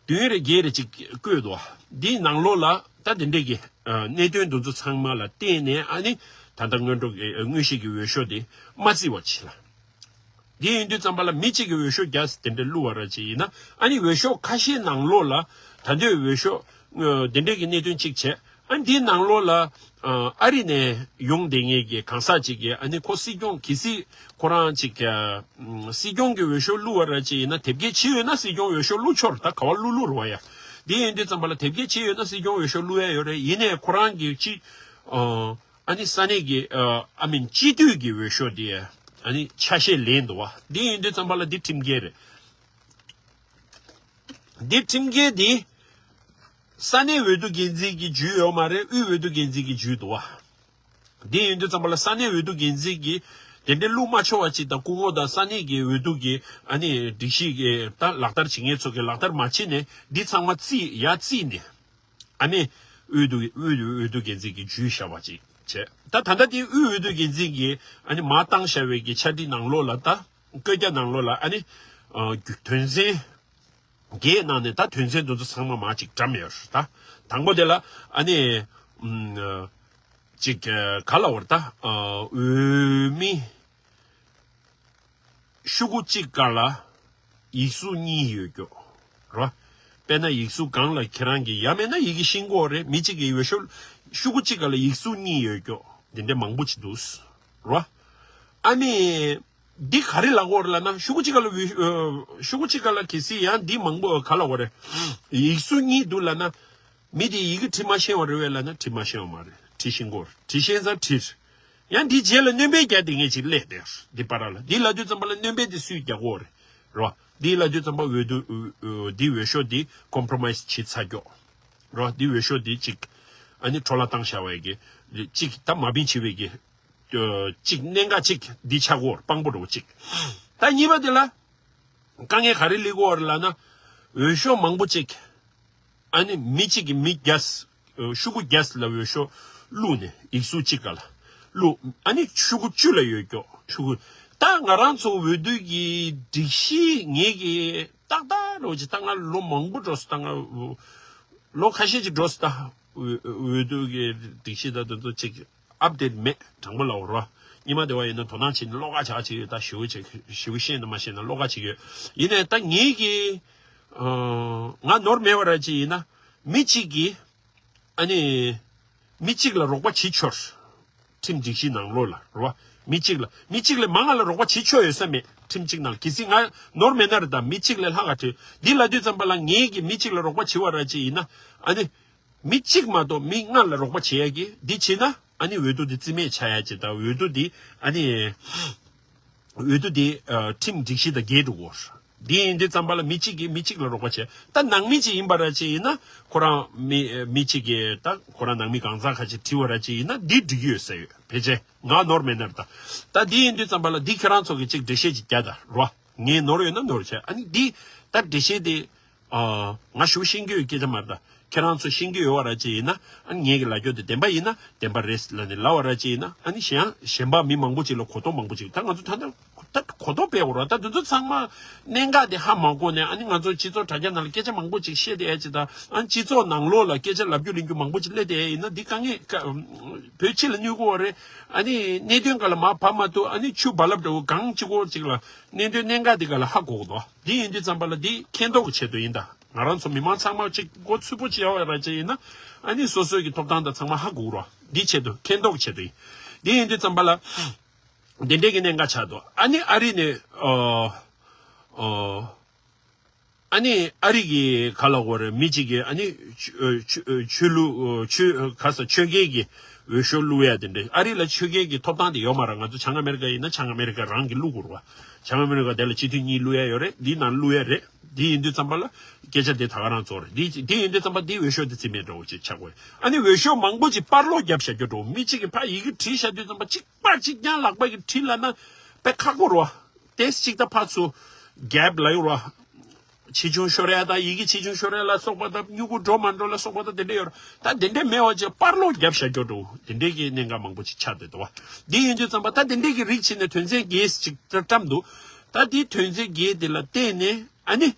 བདུན་རེ་བརྒྱད་རེ་ཅིག་བཀོད་འདུག་འདིའི་ནང་ལོགས་ལ་ད་དེ་འདྲས་ཀྱི་ཨ་གནད་དོན་འདི་ཚོ་ཚང་མ་ལ་བརྟེན་ནས་ཨ་ནི་ད་ལྟ་སྔོན་འགྲོ་གི་ཨ་དངོས་གཞི་གི་འོས་ཤོག་དེ་མ་བརྩི་བ་བྱེད་ལ། དེ་ཡིན་དུས་ཙམ་པ་ལ་མི་གཅིག་གིས་འོས་ཤོག་བརྒྱ་དེ་འདྲ་བླུགས་པ་ར་ཅིག་ཡིན་ན། ཨ་ནི་འོས་ཤོག་ཁ་ཤས་ནང་ལོགས་ལ་ད་ལྟའི་འོས་ཤོག་ཨ་དེ་འདྲས་ཀྱི་གནད་དོན་གཅིག་བྱས། ཨ་ནི་འདིའི་ནང་ལོགས་ལ་ཨ་ཨ་རི་ནས་ཡོང་བསྡད་མཁན་གྱི་གང་ཟག་ཅིག་གིས་ཨ་ནི་ཁོ་སྲིད་སྐྱོང་གལ་སྲིད་ཁོ་རང་ཅིག་ཨ་སྲིད་སྐྱོང་གི་འོས་ཤོག་བླུགས་པ་ར་ཅིག་ཡིན་ན། དེབ་སྐྱེལ་བྱས་ཡོད་ན་སྲིད་སྐྱོང་འོས་ཤོག་བླུགས་ཆོག་རེད། ད་ག་བ་བླུགས་བླུགས་རེད་བ་ཡ། འདི་ཡིན་དུས་ཙམ་པ་ལ་དེབ་སྐྱེལ་བྱས་ཡོད་ན་སྲིད་སྐྱོང་འོས་ཤོག་བླུགས་ཡ་ཡོད་རེད། ཡིན་ནའི་ཁོ་རང་གི་ཅིག་ཨ། ཨ་ནི་ས་གནས་ཀྱི་ཨ་ཨ་མིན་སྤྱི་འཐུས་ཀྱི་འོས་ཤོག་དེ་ཨ་ནི་ཆ་ཤས་ལེན་འདུག་བ། འདི་ཡིན་དུས་ཙམ་པ་ལ་འདི་ཁྲིམས་འགལ་རེད། འདི་ཁྲིམས་འགལ་འདི་ས་གནས་འོས་བསྡུ་འགན་འཛིན་གྱིས་བརྒྱུད་ཡོད་མ་རེད། དབུས་འོས་བསྡུ་འགན་འཛིན་གྱིས་བརྒྱུད་འདུག་བ། འདི་ཡིན་དུས་ཙམ་པ་ལ་ས་གནས་འོས་བསྡུ་འགན་འཛིན་གྱིས་དེ་འདྲའི་བླུགས་མ་ཆོག་པ་ཅིག་དང་། སྐུ་ངོ་དང་ས་གནས་ཀྱི་འོས་བསྡུ་གི་ཨ་ནི་སྒྲིག་གཞི་གི་ད་ལག་བསྟར་བྱེད་མཁན་ཚོ་གིས་ལག་བསྟར་མ་བྱེད་ནས་འདི་ཚང་མ་རྩིས་ཡ་རྩིས་ནས། ཨ་ནི་དབུས་འོས་བསྡུ་དབུས་འོས་བསྡུ་འགན་འཛིན་གྱིས་བརྒྱུད་བཞག་པ་ཅིག་བྱས། ད་ད་ལྟ་དེ་དབུས་འོས་བསྡུ་འགན་འཛིན་གྱིས་ཨ་ནི་མར་བཏང་བཞག་པའི་གི་ཆ་འགྲིག་ནང་ལོགས་ལ་ད་བཀོད་རྒྱ་ནང་ལོགས་ལ་ཨ་ནི་ཨ་དོན་ཚན་བརྒྱད་ནང་ནས་ད་དོན་ཚན་དེ་ཚོ་ཚང་མ་མར་ཅིག་བཀྲམ་ཡོད་རེད། ད་དང་པོ་དེ་ལ་ཨ་ནི་ཨ་ཅིག་ག་ལ་བར་ད་ཨ་འོས་མི་ཤོག་གུ་གཅིག་སྒང་ལ་ཡིག་གཟུགས་གཉིས་ཡོད་རྒྱུ་རོ། དཔེར་ན་ཡིག་གཟུགས་སྒང་ལ་ཁྱེད་རང་གི་ཡ་མེད་ན་ཡི་གེ་ཤེས་ཀྱི་ཡོད་རེད། མི་གཅིག་གི་འོས་ཤོག་ཤོག་གུ་གཅིག་སྒང་ལ་ཡིག་གཟུགས་གཉིས་ཡོད་རྒྱུ་འདི་འདྲ་མང་པོ་ཅིག་འདུག་རོ། ཨ་ནི་འདི་ག་རེ་ལབ་དགོས་རེད་ལབ་ན། ཤོག་གུ་གཅིག་སྒང་ལ་འོས་ཨ་ཤོག་གུ་གཅིག་སྒང་ལ་གལ་སྲིད་ཡང་འདི་མང་པོ་ག་ལབ་དགོས་རེད། ཡིག་གཟུགས་གཉིས་འདུག་ལབ་ན། མི་དེ་ཡི་གེ་འབྲི་མ་ཤེས་པ་རེད་པས་ལབ་ན། འབྲི་མ་ཤེས་པ་མ་རེད། འབྲི་ཤེས་ཀྱི་ཡོད་རེད། འབྲི་ཤེས་ཙང་འབྲི་རེད། ཡང་འདི་རྗེས་ལ་སྣོན་པ་རྒྱག་བསྡད་མཁན་ཅིག་སླེབས་བསྡད་རེད། འདི་བར་ལ་འདི་ལབ་དུས་ཙམ་པ་ལ་སྣོན་པ་དེ་སུས་རྒྱག་གི་ཡོད་རེད་རོ། འདི་ལབ་དུས་ཙམ་པ་འོས་བསྡུ་འོས་འོས་འདི་འོས་ཤོག་འདི་ཀོམ་པྲོ་མའེ་སི་བྱས་ཚར་རྒྱུ་རོ། འདི་འོས་ཤོག་འདི་ཅིག་ཨ་ནི་འཕྲོ་བརླག་བཏང་བཞག་པའི་གི་ཅིག་ད་མ་བིན་བྱས་པའི་གི་ཨ་ཅིག་གནད་འགག་ཅིག་འདི་ཆགས་ཀྱི་ཡོད་རེད། དཔང་པོ་འདྲ་བོ་ཅིག་ད་གཉིས་པ་དེ་ལ་དཀའ་ངལ་ག་རེ་སླེབས་ཀྱི་ཡོད་རེད་ལབ་ན། འོས་ཤོག་མང་པོ་ཅིག་ཨ་ནི་མི་གཅིག་གིས་མི་བརྒྱ། ཤོག་གུ་བརྒྱ་ལ་འོས་ཤོག་བླུགས་ནས་ཡིག་གཟུགས་གཅིག་སྒང་ལ་བླུགས། ཨ་ནི་ཤོག་གུ་བཅུ་ལ་ཡོད་རྒྱུ་ཤོག་གུ། ད་ང་རང་ཚོ་འོས་བསྡུ་གི་སྒྲིག་གཞི་ངེད་ཀྱིས་ཏག་ཏག་རོགས་ཀྱི་ད་ང་ལོ་མང་པོ་འགྲོ་སོང་། ད་ང་ལོ་ཁ་ཤས་ཅིག་འགྲོ་སོང་། ད་འོས་འོས་བསྡུ་གི་སྒྲིག་གཞི་ད་དེ་ཚོ་ཅིག་ཨབ་ཌེཊ་མེད། དྲང་པོ་ལབ་རོགས། སྔོན་མ་དེ་བ་ཡིན་ན་དོ་སྣང་བྱས་ནས་ཀློག་ག་བྱ་བྱེད་ཡོད། ད་ཞེ་པོ་ཅིག་ཞེ་པོ་ཤེས་ན་མ་ཤེས་ན་ཀློག་ག་བྱེད་ཀྱི་ཡོད། ཡིན་ནའི་ད་ངེད་ཀྱིས་ང་ནོར་མེད་པ་ར་ཅིག་ཡིན་ན་མི་གཅིག་གིས་ཨ་ནི་མི་གཅིག་ལ་རོགས་པ་བྱེད་ཆོག་ཁྲིམས་སྒྲིག་གཞི་ནང་ལོགས་ལ་རོ། མི་གཅིག་ལ་མི་གཅིག་ལས་མང་བ་ལ་རོགས་པ་བྱེད་ཆོག་ཡོད་ས་མེད། ཁྲིམས་གཅིག་ནང་གལ་སྲིད་ང་ནོར་མེད་ན་རེད། ད་མི་གཅིག་ལས་ལྷག་ག་བྲིས་འདི་ལབ་དུས་ཙམ་པ་ལ་ངེད་ཀྱིས་མི་གཅིག་ལ་རོགས་པ་བྱེད་པ་ར་ཅིག་ཡིན་ན། ཨ་ནི་མི་གཅིག་མ་གཏོགས་མི་ལྔ་ལ་རོགས་པ་བྱེད་ཡ་གི་འདི་བྱེད་ན་ཨ་ནི་འོས་བསྡུ་འདི་རྩིས་མེད་ཆགས་ཡ་ཅིག་དང་། འོས་བསྡུ་འདི་ཨ་ནི་འོས་བསྡུ་འདི་ཨ་ཁྲིམས་སྒྲིག་གཞི་དང་འགལ་འགྲོ་གི་ཡོད་རེད། འདི་ཡིན་དུས་ཙམ་པ་ལ་མི་གཅིག་གིས་མི་གཅིག་ལ་རོགས་པ་བྱས། ད་ནང་མི་གཅིག་ཡིན་པ་ར་ཅིག་ཡིན་ན་ཁོ་རང་མི་མི་གཅིག་གིས་ད་ཁོ་རང་ནང་མི་གང་ཟག་ཁ་ཅིག་བྲིས་པ་ར་ཅིག་ཡིན་ན་འདི་འགྲིག་གི་ཡོད་ས་ཡོད། ཕལ་ཆེར་ང་ནོར་མེད་ན་རེད། ད་ད་འདི་ཡིན་དུས་ཙམ་པ་ལ་འདི་ཁྱེད་རང་ཚོ་གིས་གཅིག་འགྲེལ་བཤད་ཅིག་རྒྱག་ད་རོ། ངས་ནོར་ཡོད་ན་ནོར་བྱས། ཨ་ནི་འདི་ད་འགྲེལ་བཤད་དེ་ཨ་ང་ཞུ་ཤེས་ཀྱི་ཡོད་སྐད་ཆ་མ་རེད། ད་ཁྱེད་རང་ཚོ་ཤེས་ཀྱི་ཡོད་པ་ར་ཅིག་ཡིན་ན། ཨ་ངེད་ཀྱི་ལབ་རྒྱུ་དེ་བདེན་པ་ཡིན་ན་བདེན་པ་རེད་ལབ་ནས་ལབ་པ་ར་ཅིག་ཡིན་ན། ཨ་ནི་གཞན་གཞན་པ་མི་མང་པོ་ཅིག་ལ་གོ་རྟོགས་མང་པོ་ཅིག་ད་ང་ཚོ་ད་ལྟ་ད་གོ་རྟོགས་སྤེལ་དགོས་ར། ད་དེ་ཚོ་ཚང་མ་གནད་འགག་དེ་ཧ་མ་གོ་ནས། ཨ་ནི་ང་ཚོ་སྤྱི་ཚོགས་དྲ་རྒྱ་ནང་ལ་སྐད་ཆ་མང་པོ་ཅིག་བཤད་བསྡད་ཡ་ཅིག་དང་། ཨ་ནི་སྤྱི་ཚོགས་ནང་ལོགས་ལ་སྐད་ཆ་ལབ་རྒྱུ་ལེན་རྒྱུ་མང་པོ་ཅིག་སླེབས་བསྡད་ཡ་ཡིན་ན་འདི་དཀའ་ངལ་དཀའ་བོད་སྤྱི་ལ་གནོད་ཀྱི་ཡོད་རེད། ཨ་ནི་གནད་དོན་སྒང་ལ་མར་བབས་མ་ཐུབ། ཨ་ནི་ཆུ་རྦ་རླབས་འདྲ་བོ་གངས་གཅིག་པོ་ཅིག་ལ་གནད་དོན་གནད་འགག་འདི་སྒང་ལ་ཧ་གོ་གི་འདུག་འདི་ཡིན་དུས་ཙམ་པ་ལ་འདི་མཁྱེན་རྟོགས་ཀྱི་ཆེད་དུ་ཡིན། ད་ང་རང་ཚོ་མི་མང་ཚང་མ་གཅིག་མགོ་ཚོས་པོ་བྱས་པ་ར་ཅིག་ཡིན་ན། ཨ་ནི་སོ་སོའི་གི་ཐོབ་ཐང་དང་ཚང་མ་ཧ་གོ་རོགས། འདི་ཆེད་དུ་མཁྱེན་རྟོགས་ཀྱི་ཆེད་དུ་ཡིན། འདི་ཡིན་དུས་ཙམ་པ་ལ་འདི་འདྲའི་གི་གནད་འགག་ཆགས་འདུག་ཨ་ནི་ཨ་རི་ནས་ཨོ་ཨོ། ཨ་ནི་ཨ་རི་གི་ག་ལ་གོ་རེད། མི་གཅིག་གིས་ཨ་ནི་ཆོས་ཆོས་ཆོས་ལུགས་ཆོས་ག་ས་ཆོས་རྒྱལ་གྱི་འོས་ཤོག་བླུག་ཡ་དེ་འདྲ། ཨ་རི་ལ་ཆོས་རྒྱལ་གྱི་ཐོབ་ཐང་དེ་ཡོད་མ་རེད། ང་ཚོ་བྱང་ཨ་མེ་རི་ཀ་ཡིན་ན་བྱང་ཨ་མེ་རི་ཀ་རང་གིས་བླུག་དགོས་རེད་བ། བྱང་ཨ་མེ་རི་ཀ་དེ་ལ་སྤྱི་འཐུས་གཉིས་བླུག་ཡ་ཡོད་རེད། འདི་ནང་བླུག་ཡ་རེད། འདི་ཡིན་དུས་ཙམ་པ་ལ་སྐད་ཆ་དེ་ད་ག་རང་ཚོ་རེད། འདི་འདི་ཡིན་དུས་ཙམ་པ་འདི་འོས་ཤོག་དེ་རྩིས་མེད་འདྲ་བོ་ཅིག་ཆགས་དགོས། ཨ་ནི་འོས་ཤོག་མང་པོ་ཅིག་པར་སློག་རྒྱབ་བཞག་རྒྱུ་འདྲ་བོ། མི་གཅིག་གིས་ཕར་ཡི་གེ་བྲིས་བཞག་དུས་ཙམ་པ་གཅིག་པར་གཅིག་རྐྱང་ལག་པ་གིས་བྲིས་ལབ་ན་དཔེ་ཁག་པོ་རེད་བ། ཏེས་གཅིག་ད་ཕར་ཚུར་རྒྱབ་ལ་ཡོད་རེད་བ། ཆེ་ཆུང་ཤོར་ཡ་དང་། ཡི་གེ་ཆེ་ཆུང་ཤོར་ཡ་ལ་སོགས་པ་དང་། མྱུ་གུ་འགྲོ་མ་འགྲོ་ལ་སོགས་པ་དང་། དེ་འདྲ་ཡོད་རེད། ད་དེ་འདྲ་མེད་པ་ཅིག་པར་སློག་རྒྱབ་བཞག་རྒྱུ་འདྲ་བོ་དེ་འདྲའི་གི་གནད་འགག་མང་པོ་ཅིག་ཆགས་བསྡད་འདུག་བ། འདི་ཡིན་དུས་ཙམ་པ་ད་དེ་འདྲའི་གི་རིགས་བྱས་ནས་དོན་ཚན་བརྒྱད་ཅིག་བཀྲམ་འདུག་ད་འདི་དོན་ཚན་བརྒྱད་འདི་ལ་བལྟས་ནས་ཨ་ནི་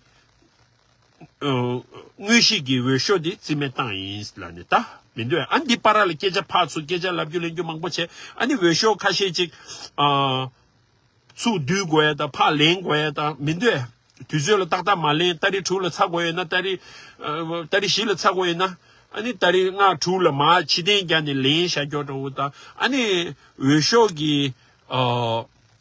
ཨ་དངོས་གཞི་གི་འོས་ཤོག་འདི་རྩིས་མེད་བཏང་ཡིན་ལབ་ནས་ད་མི་འདོད། ཨ་འདི་བར་ལ་སྐད་ཆ་ཕར་ཚུར་སྐད་ཆ་ལབ་རྒྱུ་ལེན་རྒྱུ་མང་པོ་བྱས། ཨ་ནི་འོས་ཤོག་ཁ་ཤས་ཅིག་ཨ་ཚུར་བསྡུ་དགོས་ཡ་དང་ཕར་ལེན་དགོས་ཡ་དང་མི་འདོད། དུས་ཚོད་ལ་ཏག་ཏག་མ་ལེན། ཏ་རིག་དྲུག་ལ་ཚར་དགོས་ཡོད་ན་ཏ་རིག་ཨ་ཏ་རིག་བཞི་ལ་ཚར་དགོས་ཡོད་ན། ཨ་ནི་ཏ་རིག་ལྔ་དྲུག་ལ་མར་ཕྱིར་འཐེན་རྒྱག་ནས་ལེན་བཞག་རྒྱུ་འདྲ་བོ་དང་། ཨ་ནི་འོས་ཤོག་གི་ཨ་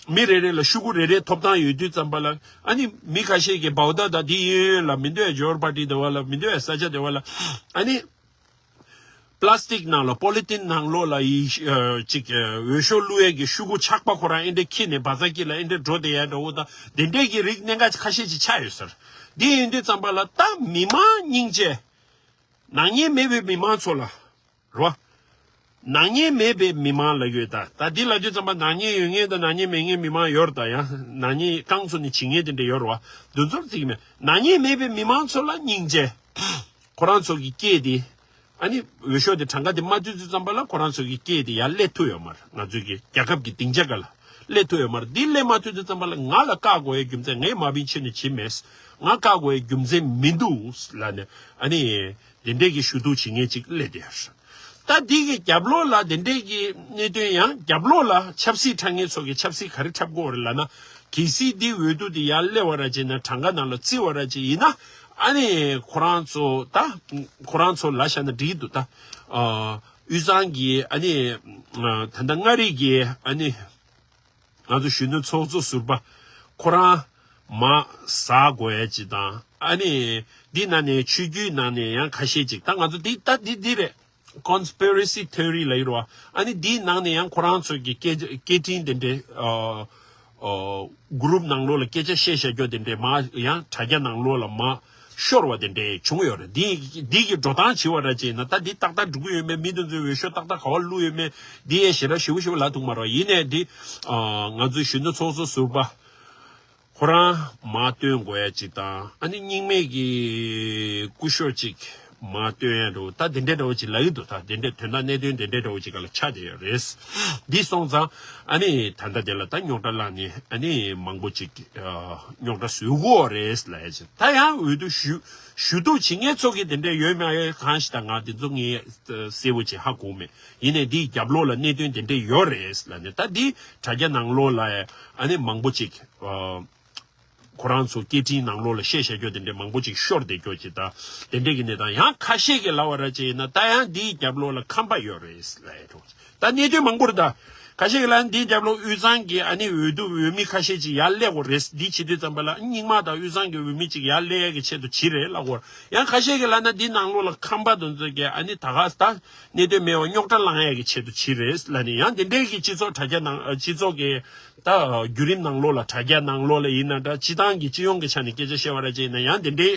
མི་རེ་རེ་ལ་ཤོག་གུ་རེ་རེ་ཐོབ་ཐང་ཡོད་དུས་ཙམ་པ་ལ། ཨ་ནི་མི་ཁ་ཤས་ཀྱིས་བའུ་ད་དང་འདི་གཡས་གཡོན་ལ་མི་འདོད། ཇོར་པར་ཊི་དེ་བ་ལ་མི་འདོད། ས་ཆ་དེ་བ་ལ་ཨ་ནི་པ་ལ་སི་ཊིག་ནང་ལ་པོ་ལི་ཐིན་ནང་ལོགས་ལ་ཡི་ཨ་ཅིག་ཨ་འོས་ཤོག་བླུག་ཡས་ཀྱི་ཤོག་གུ་ཆག་པ་ཁོ་རང་ཨེ་འདྲ་འཁྱེར་ནས་བ་ཚ་སྐྱིད་ལ་ཨེ་འདྲ་འགྲོ་བསྡད་ཡ་འདྲ་བོ་དང་། དེ་འདྲས་ཀྱི་རིགས་གནད་འགག་ཁ་ཤས་ཅིག་ཆགས་ཡོད་ཟེར། འདི་ཡིན་དུས་ཙམ་པ་ལ་ད་མི་མང་སྙིང་རྗེ། ནག་ཉེས་མེད་པའི་མི་མང་ཚོ་ལ། རོ། ནག་ཉེས་མེད་པའི་མི་མང་ལ་ཡོད་ད། ད་འདི་ལ་དུས་ཙམ་པ་ནག་ཉེས་ཡོད་མཁན་དང་ནག་ཉེས་མེད་མཁན་མི་མང་ཡོད་རེད། ད་ཡང་ནག་ཉེས་རྐང་བཙུགས་ནས་བྱེད་མཁན་དེ་འདྲ་ཡོད་རེད་བ། འདི་ཚོར་བརྩི་གི་མེད། ནག་ཉེས་མེད་པའི་མི་མང་ཚོ་ལ་སྙིང་རྗེ། ཁོ་རང་ཚོ་གི་སྐད་དེ། ཨ་ནི་འོས་ཤོག་དེ་གྲངས་ཀ་དེ་མ་བསྡུས་དུས་ཙམ་པ་ལ་ཁོ་རང་ཚོ་གི་སྐད་དེ་ཡར་སླེབས་ཐུབ་ཡོད་མ་རེད། ང་ཚོའི་གི་རྒྱལ་ཁབ་ཀྱི་སྡིངས་ཆ་སྒང་ལ་སླེབས་ཐུབ་ཡོད་མ་རེད། འདི་སླེབས་མ་ཐུབ་དུས་ཙམ་པ་ལ་ང་ལ་བཀག་དགོས་ཡའི་རྒྱུ་མཚན། ངས་མ་བིན་ཕྱིར་ནས་བྱེད་མེད། ང་བཀག་དགོས་ཡའི་རྒྱུ་མཚན་མི་འདུག་ལབ་ནས། ཨ་ནི་དེ་འདྲས་ཀྱི་ཞུ་གཏུག་བྱེད་མཁན་ཅིག་སླེབས་བསྡད་ཡོད་རེད། ད་འདི་གི་རྒྱབ་ལོགས་ལ་དེ་འདྲས་ཀྱི་གནད་དོན། ཡང་རྒྱབ་ལོགས་ལ་ཆབ་སྲིད་འཁྲབ་མཁན་ཚོ་གིས་ཆབ་སྲིད་ག་རེ་འཁྲབ་ཀྱི་ཡོད་རེད་ལབ་ན། གལ་སྲིད་འདི་འོས་བསྡུ་འདི་ཡར་སླེབས་པ་ར་ཅིག་ན། གྲངས་ཀ་ནང་ལ་བརྩི་བ་ར་ཅིག་ཡིན་ན། ཨ་ནི་ཁོ་རང་ཚོ་ད་ཁོ་རང་ཚོ་ལབ་བཞག་ན་འགྲིག་གི་འདུག་ད་ཨ་དབུས་གཙང་གི་ཨ་ནི་ཨ་ད་ལྟ་མངའ་རིས་ཀྱི་ཨ་ནི་ང་ཚོ་གཞོན་ནུ་ཚོགས་གཙོ་ཟུར་པ་ཁོ་རང་མར་ཟ་དགོས་ཡ་ཅིག་དང་། ཨ་ནི་འདི་ནང་ནས་ཆོས་བརྒྱུད་ནང་ནས་ཡང་ཁ་ཤས་ཅིག་ད་ང་ཚོ་འདི་ད་འདི་འདི་རེད། Conspiracy theory ལབ་ཡོད་རེད་བ། ཨ་ནི་འདིའི་ནང་ནས་ཡང་ཁོ་རང་ཚོ་གི་སྐད་སྐད་འཕྲིན་དེ་འདྲའི་ཨ་ཨ་གུ་རུབ་ནང་ལོགས་ལ་སྐད་ཆ་བཤད་བཤད་རྒྱུ་དེ་འདྲའི་མར་ཡང་དྲ་རྒྱ་ནང་ལོགས་ལ་མར་ཤོར་བ་དེ་འདྲའི་བྱུང་ཡོད་རེད། འདི་འདི་གི་འགྲོ་སྟངས་བྱེད་པ་ར་ཅིག་ཡིན་ན། ད་འདི་ཏག་ཏག་འགྲོ་གི་ཡོད་མེད། མི་དེ་ཚོའི་འོས་ཤོག་ཏག་ཏག་ག་བ་བླུགས་ཡོད་མེད་འདི་ཡང་ཞེ་དྲག་ཞིབ་པོ་ཞིབ་པོ་ལབ་ཐུབ་མ་རེད། ཡིན་ནའི་འདི་ཨ་ང་ཚོའི་གཞོན་ནུ་ཚོགས་གཙོ་ཟུར་པ་ཁོ་རང་མར་བཏོན་དགོས་ཡ་ཅིག་དང་། ཨ་ནི་རྙིང་མའི་གི་སྐུ་ཞབས་ཅིག་མར་བཏོན་ཡ་འདྲ་བོ། ད་དེ་འདྲའི་འདྲ་བོ་ཅིག་ལབ་ཀྱི་འདུག་ད་དེ་འདྲའི་དོན་དག་གནད་དོན་དེ་འདྲའི་འདྲ་བོ་ཅིག་སྒང་ལ་ཆགས་བསྡད་ཡོད་རེད། འདི་སོང་ཙང་ཨ་ནི་ད་ལྟ་དེ་ལ་ད་རྙོག་དྲ་བསླངས་ནས་ཨ་ནི་མང་པོ་ཅིག་ཨ་རྙོག་དྲ་བཟོ་གི་ཡོད་རེད་ལབ་ཡ་ཅིག་ད་ཡང་འོས་བསྡུ་ཞུ་ཞུ་གཏུག་བྱེད་མཁན་ཚོ་གིས་དེ་འདྲའི་ཡོད་མ་ཡོད་གང་ཞིག་ད་ང་དེ་ཚོ་ངས་གསལ་པོ་ཅིག་ཧ་གོ་མེད། ཡིན་ནའི་འདིའི་རྒྱབ་ལོགས་ལ་གནད་དོན་དེ་འདྲ་ཡོད་རེད་ལབ་ནས། ད་འདི་དྲ་རྒྱ་ནང་ལོགས་ལ་ཨ་ནི་མང་པོ་ཅིག་ཨ་ཁོ་རང་ཚོ་སྐད་འཕྲིན་ནང་ལོགས་ལ་བཤད་བཤད་རྒྱུ་དེ་འདྲ་མང་པོ་ཅིག་ཤོར་བསྡད་རྒྱུ་ཅིག་དང་། དེ་འདྲའི་གི་གནས་སྟངས། ཡང་ཁ་ཤས་ཀྱིས་ལབ་པ་ར་ཅིག་ཡིན་ན། ད་ཡང་འདིའི་རྒྱབ་ལོགས་ལ་ཁམས་པ་ཡོད་རེད་ལབ་ཡ་འདྲ་བོ་ཅིག་ད་གནད་དོན་མང་པོ་རེད། ད་ ཁ་ཤས་ཀྱིས་ལབ་ན་འདིའི་རྒྱབ་ལོགས་དབུས་གཙང་གི་ཨ་ནི་འོས་བསྡུ་འོས་མི་ཁ་ཤས་ཅིག་ཡར་སླེབས་དགོས་རེད། འདི་བྱེད་དུས་ཙམ་པ་ལ་རྙིང་མ་དང་དབུས་གཙང་གི་འོས་མི་ཅིག་ཡར་སླེབས་ཡས་ཀྱི་ཆེད་དུ་བྱས་རེད་ལབ་ཀྱི་ཡོད་རེད། ཡང་ཁ་ཤས་ཀྱིས་ལབ་ན་འདི་ནང་ལོགས་ལ་ཁམས་པ་དེ་ཚོ་གིས་ཨ་ནི་ད་ག་ད་གནད་དོན་མེད་པ་རྙོག་དྲ་བསླང་ཡས་ཀྱི་ཆེད་དུ་བྱས་རེད་ལབ་ནས། ཡང་དེ་འདྲའི་གི་སྤྱི་ཚོགས་དྲ་རྒྱ་ནང་སྤྱི་ཚོགས་ཀྱི་ད་བརྒྱུད་རིམ་ནང་ལོགས་ལ་དྲ་རྒྱ་ནང་ལོགས་ལ་ཡིན་ན་འདྲ། སྤྱི་བཏང་གི་སྤྱི་ཡོངས་ཀྱི་ཆ་ནས་སྐད་ཆ་བཤད་པ་ར་ཅིག་ཡིན་ན་ཡང་དེ་འདྲའི་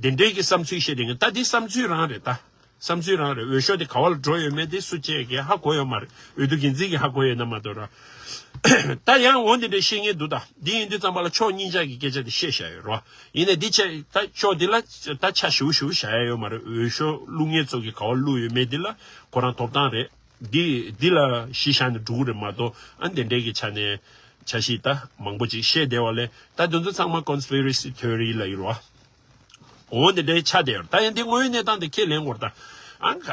དེ་འདྲའི་གི་བསམ་ཚུལ་བཤད་དེ་ཡིན། ད་འདི་བསམ་ཚུལ་རང་རེད། ད་བསམ་ཚུལ་རང་རེད། འོས་ཤོག་དེ་ག་བ་ལ་འགྲོ་ཡོད་མེད་དེ་སུ་གཅིག་གིས་ཧ་གོ་ཡོད་མ་རེད། འོས་བསྡུ་འགན་འཛིན་གྱིས་ཧ་གོ་ཡོད་ན་མ་གཏོགས་ར། ད་ཡང་འོ་འདི་འདྲའི་བཤད་མཁན་འདུག་ད་འདི་ཡིན་དུས་ཙམ་པ་ལ་ཕྱོགས་གཉིས་ཆ་གི་སྐད་ཆ་དེ་བཤད་བཞག་ཡོད་རོ། ཡིན་ནའི་འདི་ཆ་ད་ཕྱོགས་འདི་ལ་ད་ཆ་ཞུ་ཞུ་བཞག་ཡ་ཡོད་མ་རེད། འོས་ཤོག་བླུག་མཁན་ཚོ་གིས་ག་བ་བླུག་ཡོད་མེད་འདི་ལ་ཁོ་རང་ཐོབ་ཐང་རེད། འདི་འདི་ལ་གཞི་བཞག་ནས་འགྲོ་གི་རེད་མ་གཏོགས། ཨ་འདི་འདྲའི་གི་ཆ་ནས་ཆ་ཤས་ད་མང་པོ་ཅིག་བཤད་བསྡད་པ་ལས། ད་འདི་ཚོ་ཚང་མ་conspiracy theory་ལབ་ཡོད་རོ། འོ་འདི་འདྲའི་ཆ་དེ་ཡོད། ད་ཡང་འདི་དངོས་ཡོད་གནས་སྟངས་དེ་ཁས་ལེན་དགོས་རེད། ད་ཨ་ཁ་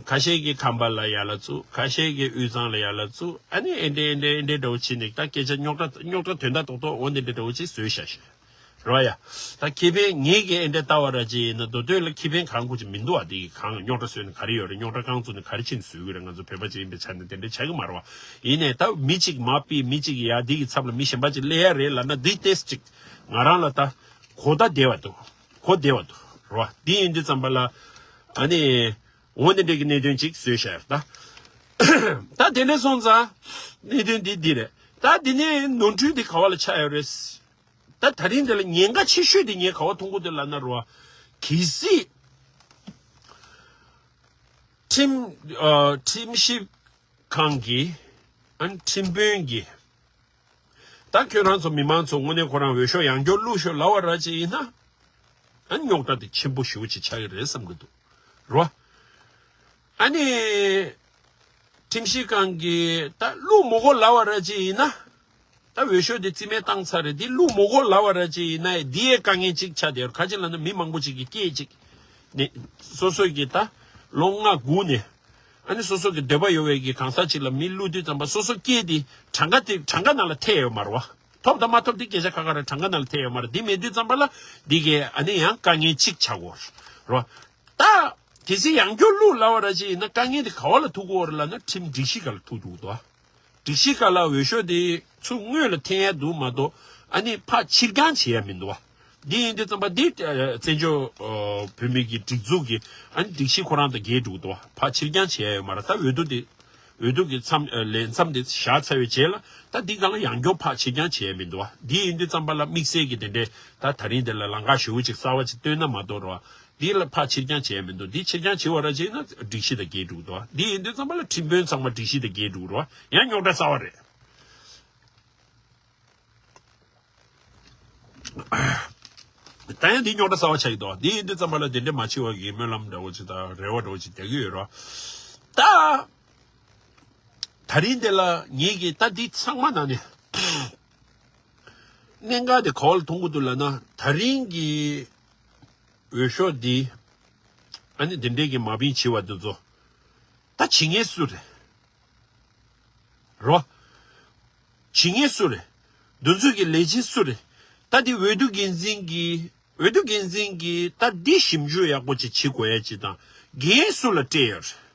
ཁ་ཤས་ཀྱིས་ཁམས་པ་ལ་ཡར་ལ་བཙུགས། ཁ་ཤས་ཀྱིས་དབུས་གཙང་ལ་ཡར་ལ་བཙུགས། ཨ་ནི་ཨེ་འདྲ་ཨེ་འདྲ་ཨེ་འདྲ་འདྲ་བོ་བྱས་ནས་ད་སྐད་ཆ་རྙོག་དྲ་རྙོག་དྲ་དོན་དག་རྡོག་རྡོག་འོ་འདི་འདྲ་འདྲ་བོ་ཅིག་བཟོས་བཞག་ཤག་རོ་ཡ། ད་ཁེ་ཕན་ངེད་ཀྱིས་ཨེ་འདྲ་ལྟ་བ་ར་ཅིག་ཡིན་ན་མདོ་སྟོད་ལ་ཁེ་ཕན་གང་དགོས་ཅིག་མི་འདུག་ཨ། དེ་གི་གང་རྙོག་དྲ་བཟོས་ནས་ག་རེ་ཡོད་རེད། རྙོག་དྲ་རྐང་བཙུགས་ནས་ག་རེ་བྱས་ནས་བཟོས་ཀྱི་རེད། ང་ཚོ་བོད་པ་ཅིག་ཡིན་པའི་ཆ་ནས་དེ་འདྲ་བྱ་གི་མ་རེད་བ། ཡིན་ནའི་ད་མི་གཅིག་མར་ཕུད། མི་གཅིག་ཡར་འདི་གི་ཚབ་ལ་མི་གཞན་པ་ཅིག་སླེབས་ཡ་རེད་ལབ་ན། འདི་ཏོག་ཙམ་ཅིག་ང་རང་ལ་ད་གོ་བརྡ་བདེ་བ་འདུག་གོ་བདེ་བ་འདུག་རེད་བ། འདི་ཡིན་དུས་ཙམ་པ་ལ་ཨ་ནི་འོ་འདི་འདྲའི་གི་གནད་དོན་ཅིག་བཟོས་བཞག་ཡོད་ད། ད་དེ་ནས་སོང་ཙང་གནད་དོན་འདི་འདི་རེད། ད་འདི་ནས་ནོར་འཁྲུལ་འདི་ག་བ་ལ་ཆགས་ཡོད་རེད། ད་ད་རིང་འདི་ལ་ཉེན་ཁ་ཆེ་ཤོས་དེ་ངས་ག་བ་མཐོང་གི་འདུག་ལབ་ན་རེད་བ། གལ་སྲིད་ཁྲིམས་ཨ་ཁྲིམས་ཞིབ་ཁང་གིས་ཨ་ནི་ཁྲིམས་དཔོན་གྱིས་ད་ཁྱོད་རང་ཚོ་མི་མང་ཚོ་དངོས་གནས་ཁོ་རང་འོས་ཤོག་ཡང་བསྐྱར་བླུགས་ཤོག་ལབ་པ་ར་ཅིག་ཡིན་ན། ཨ་ནི་རྙོག་དྲ་དེ་ཆེན་པོ་ཞེ་པོ་ཅིག་ཆགས་ཀྱི་རེད་བསམ་གྱི་འདུག་རེད་བ། ཨ་ནི་ཁྲིམས་ཞིབ་ཁང་གིས་ད་བླུགས་མི་དགོས་ལབ་པ་ར་ཅིག་ཡིན་ན། ད་འོས་ཤོག་དེ་རྩིས་མེད་བཏང་ཚར་རེད། འདི་བླུགས་མི་དགོས་ལབ་པ་ར་ཅིག་ཡིན་ན། འདི་ཡའི་དཀའ་ངལ་གཅིག་ཆགས་བསྡད་ཡོད། ག་ཅི་ལབ་ན་མི་མང་པོ་ཅིག་གིས་སྐད་ཅིག་ནས་སོ་སོ་གི་ད་ལོ་ལྔ་དགུ་ནས་ཨ་ནི་སོ་སོ་གི་འདོད་པ་ཡོད་པའི་གི་གང་ཟག་ཅིག་ལ་མི་བླུགས་དུས་ཙམ་པ་སོ་སོ་སྐད་དེ་གྲངས་ཀ་དེ་གྲངས་ཀ་ནང་ལ་ཐེ་ཡོད་མ་རེད་བ། ཐོབ་དང་མ་ཐོབ་དེ་སྐད་ཆ་ཁ་ཁ་རེད། གྲངས་ཀ་ནང་ལ་ཐེ་ཡོད་མ་རེད། འདི་མེད་དུས་ཙམ་པ་ལ་འདི་གའི་ཨ་ནི་ཡང་དཀའ་ངལ་གཅིག་ཆགས་ཀྱི་ཡོད་རེད་བ། ད་གལ་སྲིད་ཡང་བསྐྱར་བླུགས་ལབ་པ་ར་ཅིག་ཡིན་ན་དཀའ་ངལ་དེ་ག་བ་ལ་ཐུག་གི་ཡོད་རེད་ལབ་ན་ཁྲིམས་སྒྲིག་གཞི་སྒང་ལ་ཐུག་འགྲོ་གི་འདུག་བ། སྒྲིག་གཞི་སྒང་ལ་འོས་ཤོག་དེ་ཚུར་སྔོན་ལ་འཐེན་ཡ་འདུག་མ་གཏོགས་ཨ་ནི་ཕར་ཕྱིར་འགྱངས་བྱེད་ཡ་མི་འདུག་བ། འདི་ཡིན་དུས་ཙམ་པ་འདི་ཨ་བཙན་བྱོལ་ཨ་བོད་མི་གི་སྒྲིག་འཛུགས་ཀྱི་ཨ་ནི་སྒྲིག་གཞི་ཁོ་རང་དང་འགལ་འགྲོ་གི་འདུག་བ། ཕར་ཕྱིར་འགྱངས་བྱེད་ཡ་ཡོད་མ་རེད། ད་འོས་བསྡུ་དེ་འོས་བསྡུ་གི་མཚམས་ཨ་ལས་མཚམས་དེ་བཞག་ཚར་བའི་རྗེས་ལ་ད་འདི་སྒང་ལ་ཡང་བསྐྱར་ཕར་ཕྱིར་འགྱངས་བྱེད་ཡ་མི་འདུག་བ། འདི་ཡིན་དུས་ཙམ་པ་ལ་དམིགས་བསལ་གྱི་དེ་འདྲའི་ད་ད་རིང་འདི་ལ་ལམ་ཁ་ཞེ་པོ་ཅིག་གསར་པ་ཅིག་བཏོན་ན་མ་གཏོགས་རེད་བ། འདི་ལ་ཕར་ཕྱིར་འགྱངས་བྱས་མི་འདུག་འདི་ཕྱིར་འགྱངས་བྱས་པ་ར་བྱས་ན་སྒྲིག་གཞི་དང་འགལ་འགྲོ་གི་འདུག་འདི་ཡིན་དུས་ཙམ་པ་ལ་ཁྲིམས་དཔོན་ཚང་མ་སྒྲིག་གཞི་དང་འགལ་འགྲོ་གི་རེད། ཡང་རྙོག་དྲ་གསར་པ་རེད། ད་ཡང་འདི་རྙོག་དྲ་གསར་པ་ཆགས་ཀྱི་འདུག་འདི་ཡིན་དུས་ཙམ་པ་ལ་དེ་འདྲ་མ་བྱེད་པ་གི་སྨོན་ལམ་འདྲ་བོ་ཅིག་དང་རེ་བ་འདྲ་བོ་ཅིག་རྒྱག་གི་ཡོད་རེད། ད་ད་རིང་འདི་ལ་ངེད་ཀྱིས་ད་འདི་ཚང་མ་ནང་ནས་གནད་འགག་དེ་ག་བ་ལ་མཐོང་གི་འདུག་ལབ་ན། ད་རིང་གི་འོས་ཤོག་འདི་ཨ་ནི་འདི་འདྲའི་གི་མ་བིན་བྱེད་པ་འདི་ཚོ་ད་བྱེད་མཁན་སུ་རེད། རོ། བྱེད་མཁན་སུ་རེད། འདི་ཚོ་གི་ལས་བྱེད་སུ་རེད། ད་འདི་འོས་བསྡུ་འགན་འཛིན་གྱི་འོས་བསྡུ་འགན་འཛིན་གྱིས་ད་འདི་ཞིབ་འཇུག་ཡག་པོ་ཅིག་བྱེད་དགོས་ཡ་ཅིག་དང་འགན་སུ་ལ་སྤྲད་ཡོད་རེད།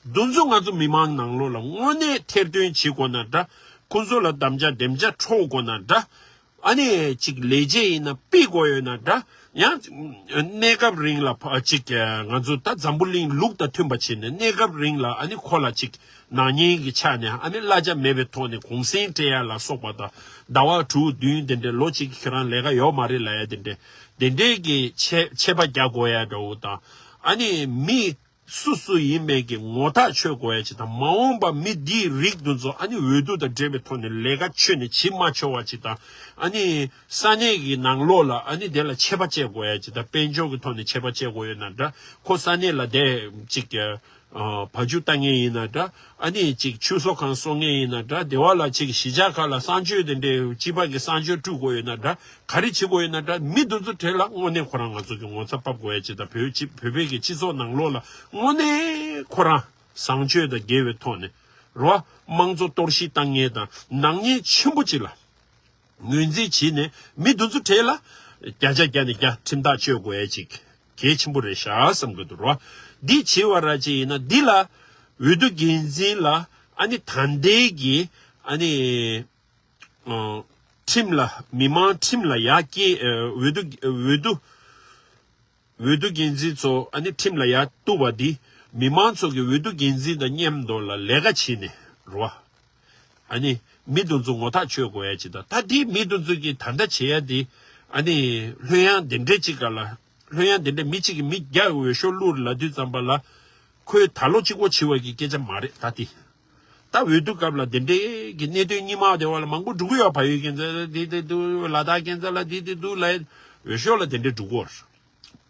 འདི་ཚོ་ང་ཚོ་མི་མང་ནང་ལོགས་ལ་དངོས་གནས་ཐེར་འདོན་བྱེད་དགོས་ན་འདྲ། ཁོང་ཚོ་ལ་དམ་བཅའ་འདེམས་བྱ་འཕྲོག་དགོས་ན་འདྲ། ཨ་ནི་ཅིག་ལས་བྱེད་ཡིན་ན་ཕུད་དགོས་ཡོད་ན་འདྲ། ཡང་གནས་སྐབས་རིང་ལ་ཕ་ཅིག་ང་ཚོ་ད་འཛམ་བུ་གླིང་ལུགས་དང་མཐུན་པ་བྱས་ནས་གནས་སྐབས་རིང་ལ་ཨ་ནི་ཁོ་ལ་ཅིག་ནག་ཉེས་ཀྱི་ཆ་ནས་ཨ་ནི་གླ་ཆ་མེད་པའི་ཐོག་ནས་གུང་སེང་སྤྲད་ཡ་ལ་སོགས་པ་དང་། ཟླ་བ་དྲུག་བདུན་དེ་འདྲའི་ལོ་གཅིག་ཁྱེད་རང་ལས་ཀ་ཡོད་མ་རེད་ལབ་ཡ་དེ་འདྲའི་དེ་འདྲའི་གི་ཆད་ཆད་པ་རྒྱག་དགོས་ཡ་འདྲ་བོ་དང་། ཨ་ནི་མི་སུ་སུ་ཡིན་མིན་གྱི་ངོ་ཐག་ཆོད་དགོས་ཡ་ཅིག་དང་། མ་འོངས་པ་མི་འདིའི་རིགས་འདི་ཚོ་ཨ་ནི་འོས་བསྡུ་དང་འབྲེལ་བའི་ཐོག་ནས་ལས་ཀ་ཁྱོན་ནས་བྱེད་མ་ཆོག་པ་ཅིག་དང་། ཨ་ནི་ས་གནས་ཀྱི་ནང་ལོགས་ལ་ཨ་ནི་དེ་ལ་ཆད་པ་བཅད་དགོས་ཡ་ཅིག་དང་། དཔལ་འབྱོར་གྱི་ཐོག་ནས་ཆད་པ་བཅད་དགོས་ཡོད་ན་འདྲ། ཁོ་ས་གནས་ལ་བསྡད་ཅིག་ཨ་བ་ཕྱུགས་བཏང་མཁན་ཡིན་ན་འདྲ། ཨ་ནི་ཅིག་ཆོས་གསོག་ཁང་གསོག་མཁན་ཡིན་ན་འདྲ། སྡེ་བ་ལ་ཅིག་གཞིས་ཆགས་ཁག་ལ་གསང་སྤྱོད་དེ་འདྲའི་སྤྱི་པ་གི་གསང་སྤྱོད་སྤྲོད་དགོས་ཡོད་ན་འདྲ། ག་རེ་བྱེད་དགོས་ཡོད་ན་འདྲ། མི་འདི་ཚོ་གྲས་ལ་དངོས་གནས་ཁོ་རང་ང་ཚོ་གི་ངོ་ཚ་ཕབ་དགོས་ཡ་ཅིག་དང་། བོད་སྤྱི་བོད་པའི་གི་སྤྱི་ཚོགས་ནང་ལོགས་ལ་དངོས་གནས་ཁོ་རང་བཟང་སྤྱོད་དང་འགལ་བའི་ཐོག་ནས་རོ། དམངས་གཙོ་གཏོར་བཤིག་བཏང་མཁན་དང་ནག་ཉེས་ཆེན་པོ་ཅིག་ལ་ངོས་འཛིན་བྱས་ནས་མི་འདི་ཚོ་གྲས་ལ་བརྒྱ་ཆ་བརྒྱ་ནས་བརྒྱ་ཁྲིམས་ཐག་གཅོད་དགོས་ཡ་ཅིག་གལ་ཆེན་པོ་རེད་ཤག་བསམ་གི་འདུག་རོ། འདི་བྱས་པ་ར་ཅིག་ཡིན་ན་འདི་ལ་འོས་བསྡུ་འགན་འཛིན་ལ་ ཨ་ནི་ད་ལྟའི་གི་ཨ་ནི་ཨ་ཁྲིམས་ལ་མི་མང་ཁྲིམས་ལ་ཡར་སྐྱེལ། ཨ་འོས་བསྡུ་འོས་བསྡུ་འོས་བསྡུ་འགན་འཛིན་ཚོ་ཨ་ནི་ཁྲིམས་ལ་ཡར་གཏུགས་པ་འདི་མི་མང་ཚོ་གི་འོས་བསྡུ་འགན་འཛིན་དང་མཉམ་དུ་ལ་ལས་ཀ་བྱེད་ནས་རོ། ཨ་ནི་མི་དེ་ཚོ་ངོ་ཐག་ཆོད་དགོས་ཡ་ཅིག་དང་། ད་དེ་མི་དེ་ཚོ་གི་ད་ལྟ་བྱེད་ཡ་དེ་ཨ་ནི་ལྷོད་ཡངས་དེ་འདྲས་ཅིག་ག་ལ། ལྷོད་ཡངས་དེ་འདྲས་མི་གཅིག་གིས་མི་བརྒྱ་འོས་ཤོག་བླུགས་ལབ་དུས་ཙམ་པ་ལ་ཁོས་ད་ལོ་གཅིག་པོ་བྱེད་པ་གི་སྐད་ཆ་མ་རེད། ད་དེ་ད་འོས་བསྡུ་སྐབས་ལ་དེ་འདྲས་ཀྱི་གནད་དོན་རྙིང་མ་དེ་བ་ལ་མང་པོ་འགྲོ་གི་ཡོད། བལ་ཡུལ་ཁྱིམ་ཚང་ལ་དེ་དེ་འདུག་ལ་དྭགས་ཁྱིམ་ཚང་ལ་དེ་དེ་འདུག་ལབ། འོས་ཤོག་ལ་དེ་འདྲས་འགྲོ་གི་ཡོད།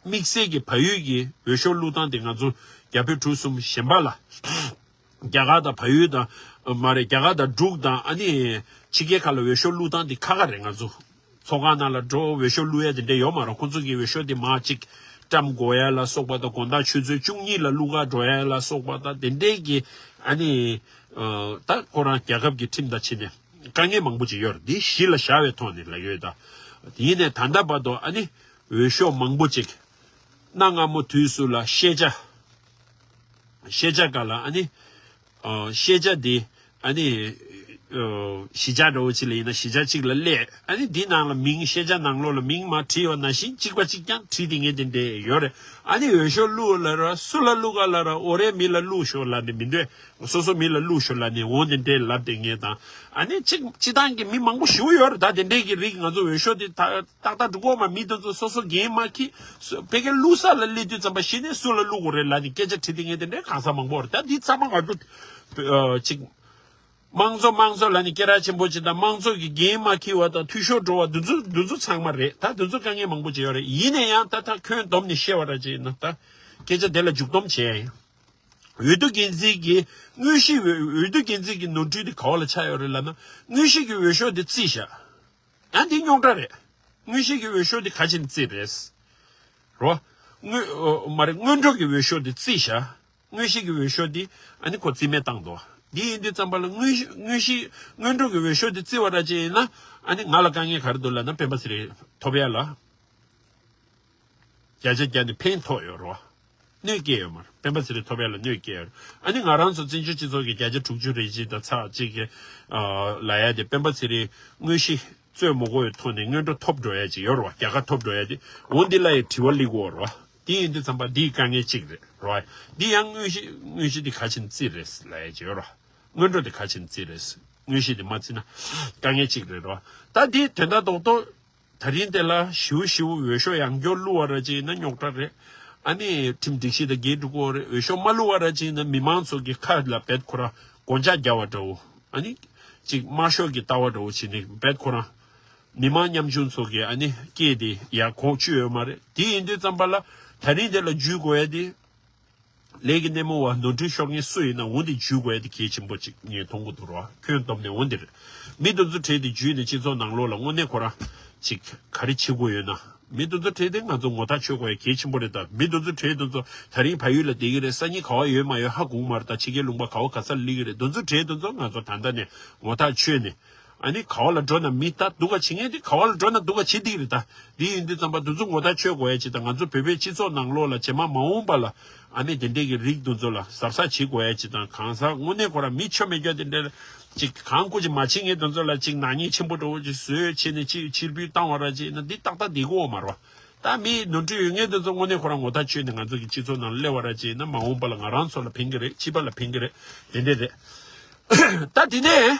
དམིགས་བསལ་གྱི་བལ་ཡུལ་གྱི་འོས་ཤོག་བླུགས་སྟངས་དེ་ང་ཚོ་རྒྱ་བོད་གྲུ་གསུམ་གཞན་པ་ལ། རྒྱ་གར་དང་བལ་ཡུལ་དང་མ་རེད། རྒྱ་གར་དང་འབྲུག་དང་ཨ་ནི་ཕྱི་རྒྱལ་ཁག་ལ་འོས་ཤོག་བླུགས་སྟངས་དེ་ཁ་ཁ་རེད། ང་ཚོ་ཚོགས་ཁང་ནང་ལ་འགྲོ་འོས་ཤོག་བླུགས་ཡ་དེ་འདྲ་ཡོད་མ་རེད། ཁོང་ཚོ་གི་འོས་ཤོག་དེ་མར་གཅིག་བཀྲམ་དགོས་ཡ་ལ་སོགས་པ་དང་། དགོང་དག་ཆུ་ཚོད་བཅུ་གཉིས་ལ་བླུགས་ག་འགྲོ་ཡ་ལ་སོགས་པ་དང་དེ་འདྲའི་གི་ཨ་ནི་ད་ཁོ་རང་རྒྱལ་ཁབ་ཀྱི་ཁྲིམས་དང་བྱས་ནས་དཀའ་ངལ་མང་པོ་ཅིག་ཡོད་རེད། དེ་གཞི་ལ་བཞག་པའི་ཐོག་ནས་ལབ་ཡོད་ད། ཡིན་ནའི་ད་ལྟ་བར་དུ་ཨ་ནི་འོས་ཤོག་མང་པོ་ཅིག་གནའ་སྔ་མོ་དུས་སུ་ལ་ཤེས་བྱ། ཤེས་བྱ་ག་ལ་ཨ་ནི་ཨ་ཤེས་བྱ་འདི་ཨ་ནི་ཨ་གཞིས་ཆགས་འདྲ་བོ་ཅིག་ལ་ཡིན་ན་གཞིས་ཆགས་གཅིག་ལ་སླེབས། ཨ་ནི་འདི་ནང་ལ་མིང་། ཤེས་བྱ་ནང་ལོགས་ལ་མིང་མར་བྲིས་པ་ནང་བཞིན་གཅིག་པ་གཅིག་རྐྱང་བྲིས་བསྡད་མཁན་དེ་འདྲས་ཡོད་རེད། ཨ་ནི་འོས་ཤོག་བླུགས་ལབ་ར། སུ་ལ་བླུགས་ག་ལབ་ར། འོ་རེད། མི་ལ་བླུགས་ཤོག་ལབ་ནས་མི་འདོད། སོ་སོ་མི་ལ་བླུགས་ཤོག་ལབ་ནས་འོ་དེ་འདྲས་ལབ་བསྡད་མཁན་དང་། ཨ་ནི་གཅིག་སྤྱི་བཏང་གི་མི་མང་པོ་ཞེ་པོ་ཡོད་རེད་ད། དེ་འདྲས་ཀྱི་རིགས་ང་ཚོ་འོས་ཤོག་དེ་ད་ཏག་ཏག་འགྲོ་གི་ཡོད་མ། མི་དེ་ཚོ་སོ་སོ་འགན་མ་འཁྱེར། སོ་ཕ་གིར་བླུགས་ས་ལ་སླེབས་དུས་ཙམ་པ་གཞི་ནས་སུ་ལ་བླུགས་དགོས་རེད་ལབ་ནས་སྐད་ཆ་དྲིས་བསྡད་མཁན་དེ་འདྲའི་གང་ཟག་མང་པོ་རེད། ད་འདི་ཚང་མ་ང་ཚོ་ཨ་ཅིག་དམངས་གཙོ་དམངས་གཙོ་ལབ་ནས་སྐད་གྲགས་ཆེན་པོ་ཅིག་དང་། དམངས་གཙོ་གི་འགན་མ་འཁྱེར་བ་དང་། འཐུས་ཤོར་འགྲོ་བ་འདི་ཚོ་འདི་ཚོ་ཚང་མ་རེད། ད་འདི་ཚོ་དཀའ་ངལ་མང་པོ་ཅིག་ཡོད་རེད། ཡིན་ན་ཡང་ད་ད་ཁྱོན་བསྡོམས་ནས་བཤད་པ་འདྲ་ཅིག་ཡིན་ན། ད་སྐད་ཆ་དེ་ལ་མཇུག་སྡོམ་བྱས་ཡིན། འོས་བསྡུ་འགན་འཛིན་གྱི་དངོས་གཞི། འོས་བསྡུ་འགན་འཛིན་གྱི་ནོར་འཁྲུལ་དེ་ག་བ་ལ་ཆགས་ཡོད་རེད་ལབ་ན། དངོས་གཞི་གི་འོས་ཤོག་དེ་བརྩིས་བཞག་ཡང་འདི་རྙོག་དྲ་རེད། དངོས་གཞི་གི་འོས་ཤོག་འདི་ག་བྱས་ནས་བརྩིས་རེད། རོ། དངོས་ཨོ་མ་རེད། སྔོན་འགྲོ་གི་འོས་ཤོག་འདི་བརྩིས་བཞག་དངོས་གཞི་གི་འོས་ཤོག་འདི་ཨ་ནི་ཁོ་རྩིས་མེད་བཏང་འདུག་འདི་ཡིན་དུས་ཙམ་པ་ལ་དངོས་གཞི་དངོས་གཞི་སྔོན་འགྲོ་གི་འོས་ཤོག་འདི་བརྩི་བ་འདྲ་ཅིག་ཡིན་ན། ཨ་ནི་ང་ལ་དཀའ་ངལ་ག་རེ་འདུག་ལབ་ན། སྤེན་པ་ཚེ་རིང་ཐོབ་ཡ་ལ་བརྒྱ་ཆ་བརྒྱ་ནས་ཕན་ཐོགས་ཡོད་རོ། གནོད་སྐྱེལ་ཡོད་མ་རེད། སྤེན་པ་ཚེ་རིང་ཐོབ་ཡ་ལ་གནོད་སྐྱེལ་ཡོད་རེད། ཨ་ནི་ང་རང་ཚོ་བཙན་བྱོལ་སྤྱི་ཚོགས་ཀྱི་བརྒྱ་ཆ་དྲུག་ཅུ་རེ་གཅིག་དང་ཚེག་གཅིག་གི་ཨ་ལབ་ཡ་དེ་སྤེན་པ་ཚེ་རིང་དངོས་གཞི་རྩོད་མ་དགོས་པའི་ཐོག་ནས་སྔོན་འགྲོ་ཐོབ་འགྲོ་ཡ་ཅིག་ཡོད་རེད་བ། རྒྱལ་ཁ་ཐོབ་འགྲོ་ཡ་དེ། འོ་འདི་ལ་ཡི་དྲི་བ་སླེབས་ཀྱི་ཡོད་རེད་བ། དེ་ཡིན་དུས་ཙམ་པ་འདི་དཀའ་ངལ་གཅིག་རེད་རེད་བ། འདི་ཡང་དངོས་གཞི་དངོས་གཞི་འདི་ག་བྱས་ནས་བརྩིས་རེད་ལབ་ཡ་ཅིག་ཡོད་རེད་བ། སྔོན་འགྲོ་དེ་ག་བྱས་ནས་བརྩིས་རེད། དངོས་གཞི་དེ་མ་བརྩིས་ན་དཀའ་ངལ་གཅིག་རེད་རེད་བ། ད་འདི་དོན་དག་རྡོག་རྡོག་ད་རིང་དེ་ལ་ཞིའུ་ཞིའུ་འོས་ཤོག་ཡང་བསྐྱར་བླུགས་པ་ར་ཅིག་ཡིན་ན་རྙོག་དྲ་རེད། ཨ་ནི་ཁྲིམས་སྒྲིག་གཞི་དང་འགལ་འགྲོ་གི་ཡོད་རེད། འོས་ཤོག་མ་བླུགས་པ་ར་ཅིག་ཡིན་ན་མི་མང་ཚོ་གི་ཁ་ལ་རྦད་ཁོ་རང་སྒོ་ལྕགས་བརྒྱབ་པ་འདྲ་བོ། ཨ་ནི་ཅིག་དམར་ཤོག་གི་ལྟ་བ་འདྲ་བོ་བྱས་ནས་རྦད་ཁོ་རང་མི་མང་ཉམ་ཆུང་ཚོ་གི་ཨ་ནི་སྐད་དེ་ཡར་གོ་བཅུག་ཡོད་མ་རེད། དེ་ཡིན་དུས་ཙམ་པ་ལ་ད་རིང་དེ་ལ་འཇུས་དགོས་ཡ་དེ། ལས་ཀྱི་སྣེ་མོ་བ་ནོར་འཁྲུལ་ཤོར་མཁན་སུ་ཡིན་ན་འོ་འདི་འཇུས་དགོས་ཡ་དེ་གལ་ཆེན་པོ་ཅིག་ངས་མཐོང་གི་འདུག་རོ། ཁྱོན་བསྡོམས་ནས་འོ་འདི་རེད། མི་དེ་ཚོ་གྲས་དེ་འཇུས་ནས་སྤྱི་ཚོགས་ནང་ལོགས་ལ་དངོས་གནས་ཁོ་རང་ཅིག་ག་རེ་བྱེད་དགོས་ཡོད་ན། མི་དེ་ཚོ་གྲས་དེ་ང་ཚོ་ངོ་ཐག་ཆོད་དགོས་ཡ་གལ་ཆེན་པོ་རེད། ད་མི་དེ་ཚོ་གྲས་དེ་ཚོ་ད་རིང་བལ་ཡུལ་ལ་བསྡད་ཀྱི་རེད། སང་ཉིན་ག་བ་ཡོད་མ་ཡོད་ཧ་གོ་གི་མ་རེད། ད་ཕྱི་རྒྱལ་ལུང་པ་ག་བ་ག་ས་ལ་སླེབས་ཀྱི་རེད། དེ་ཚོ་གྲས་དེ་ཚོ་ང་ཚོ་ད་ལྟ་ནས་ངོ་ཐག་ཆོད་ནས། ཨ་ནི་ག་བ་ལ་འགྲོ་ན་མི་ད་སྡུག་ག་བྱེད་མཁན་དེ་ག་བ་ལ་འགྲོ་ན་སྡུག་ག་བྱེད་བསྡད་ཀྱི་རེད་ད། འདི་ཡིན་དུས་ཙམ་པ་དེ་ཚོ་ངོ་ཐག་ཆོད་དགོས་ཡ་ཅིག་དང་། ང་ཚོ་བོད་པའི་སྤྱི་ཚོགས་ནང་ལོགས་ལ་རྗེས་མ་མ་འོངས་པ་ལ་ཨ་ནི་དེ་འདྲའི་གི་རིགས་དེ་ཚོ་ལ་གཟབ་གཟབ་བྱེད་དགོས་ཡ་ཅིག་དང་། གང་ཟག་དངོས་གནས་ཁོ་རང་མི་ཆོ་མེད་རྒྱུ་དེ་འདྲ་ཅིག་གང་བཀུར་ཅིག་མ་བྱེད་མཁན་དེ་ཚོ་ལ་ཅིག་ནག་ཉེས་ཆེན་པོ་འདྲ་བོ་ཅིག་བཟོས་བྱས་ནས་ཅིག་ཕྱིར་འབུད་བཏང་བ་ར་ཅིག་ཡིན་ན་འདི་ཏག་ཏག་བསྡད་ཀྱི་ཡོད་མ་རེད་བ། ད་མི་ནོར་འཁྲུལ་ཡོད་མཁན་དེ་ཚོ་དངོས་གནས་ཁོ་རང་ངོ་ཐག་ཆོད་ནས་ང་ཚོ་གི་སྤྱི་ཚོགས་ནང་སླེབས་པ་ར་ཅིག་ཡིན་ན་མ་འོངས་པ་ལ་ང་རང་ཚོ་ལ་ཕན་གི་རེད། ཕྱི་པ་ལ་ཕན་གི་རེད། དེ་འདྲ་རེད། ད་དེ་ནས་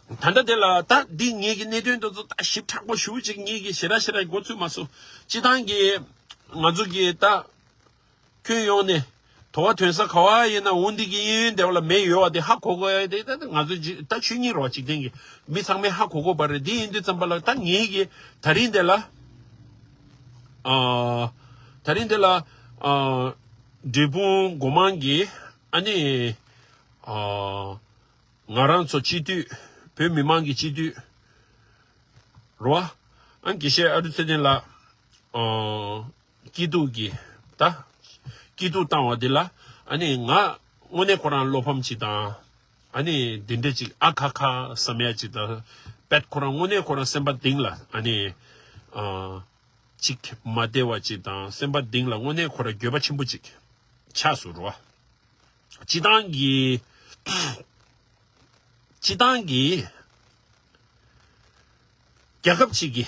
ད་ལྟ་དེ་ལ་ད་འདི་ངེད་ཀྱི་གནད་དོན་དེ་ཚོ་ད་ཞིབ་ཕྲ་པོ་ཞེ་པོ་ཅིག་ངེད་ཀྱིས་ཞེ་དྲག་ཞེ་དྲག་འགོ་ཚུགས་མ་སོང་། སྤྱི་བཏང་གི་ང་ཚོ་གི་ད་ཁྱོན་ཡོངས་ནས་དོ་བ་དོན་ས་ག་བ་ཡིན་ན་འོ་འདི་གི་གཡས་གཡོན་དེ་བ་ལ་མེ་ཡོད་པ་དེ་ཧ་གོ་དགོས་ཡ་དེ། ད་ང་ཚོ་ད་ཆོས་ཉིད་རོ། འཇིག་རྟེན་གྱི་མི་ཚང་མས་ཧ་གོ་དགོས་པ་རེད། འདི་ཡིན་དུས་ཙམ་པ་ལ་ད་ངེད་ཀྱིས་ད་རིང་དེ་ལ་ཨ་ད་རིང་དེ་ལ་ཨ་འབྲས་སྤུངས་སྒོ་མང་གི་ཨ་ནི་ཨ་ང་རང་ཚོ་སྤྱི་འཐུས། བོད་མི་མང་གི་སྤྱི་འཐུས་རོ། ཨ་དགེ་བཤེས་ཨ་རུ་ཚེ་བརྟན་ལགས་ཨ་སྐྱིད་སྡུག་གི་ད་སྐྱིད་སྡུག་བཏང་བ་འདི་ལ་ཨ་ནི་ང་དངོས་གནས་ཁོ་རང་བློ་ཕམ་ཅིག་དང་། ཨ་ནི་འདི་འདྲ་ཅིག་ཨ་ཁ་ཁ་བསམ་ཡ་ཅིག་དང་། དཔེ་ཁོ་རང་དངོས་གནས་ཁོ་རང་སེམས་པ་གཏིང་ལ་ཨ་ནི་ཨ་ཅིག་མ་བདེ་བ་ཅིག་དང་། སེམས་པ་གཏིང་ལ་དངོས་གནས་ཁོ་རང་འགྱོད་པ་ཆེན་པོ་ཅིག་ཆགས་སོང་རོ། སྤྱི་བཏང་གི་ སྤྱི་བཏང་གི་རྒྱལ་ཁབ་ཅིག་གི་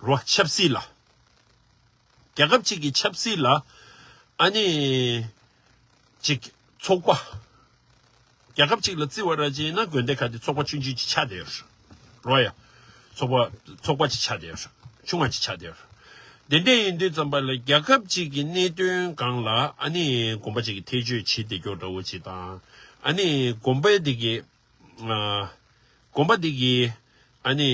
རོ་ཆབ་སྲིད་ལ། རྒྱལ་ཁབ་ཅིག་གི་ཆབ་སྲིད་ལ་ཨ་ནི་ཅིག་ཚོགས་པ། རྒྱལ་ཁབ་ཅིག་ལ་བརྩི་བ་ར་ཅིག་ཡིན་ན་དགོན་སྡེ་ཁག་དེ་ཚོགས་པ་ཆུང་ཆུང་ཅིག་ཆགས་བསྡད་ཡོད་རེད། རོ་ཡ། ཚོགས་པ་ཚོགས་པ་ཅིག་ཆགས་བསྡད་ཡོད་རེད། ཆུང་བ་ཅིག་ཆགས་བསྡད་ཡོད་རེད། དེ་འདྲ་ཡིན་དུས་ཙམ་པ་ལ་རྒྱལ་ཁབ་ཅིག་གི་གནད་དོན་སྒང་ལ་ཨ་ནི་དགོན་པ་ཅིག་གི་ཐེ་བྱུས་བྱེད་བསྡད་རྒྱུ་འདྲ་བོ་ཅིག་དང་། ཨ་ནི་དགོན་པ་དེ་གི་ཨ་དགོན་པ་དེ་གི་ཨ་ནི།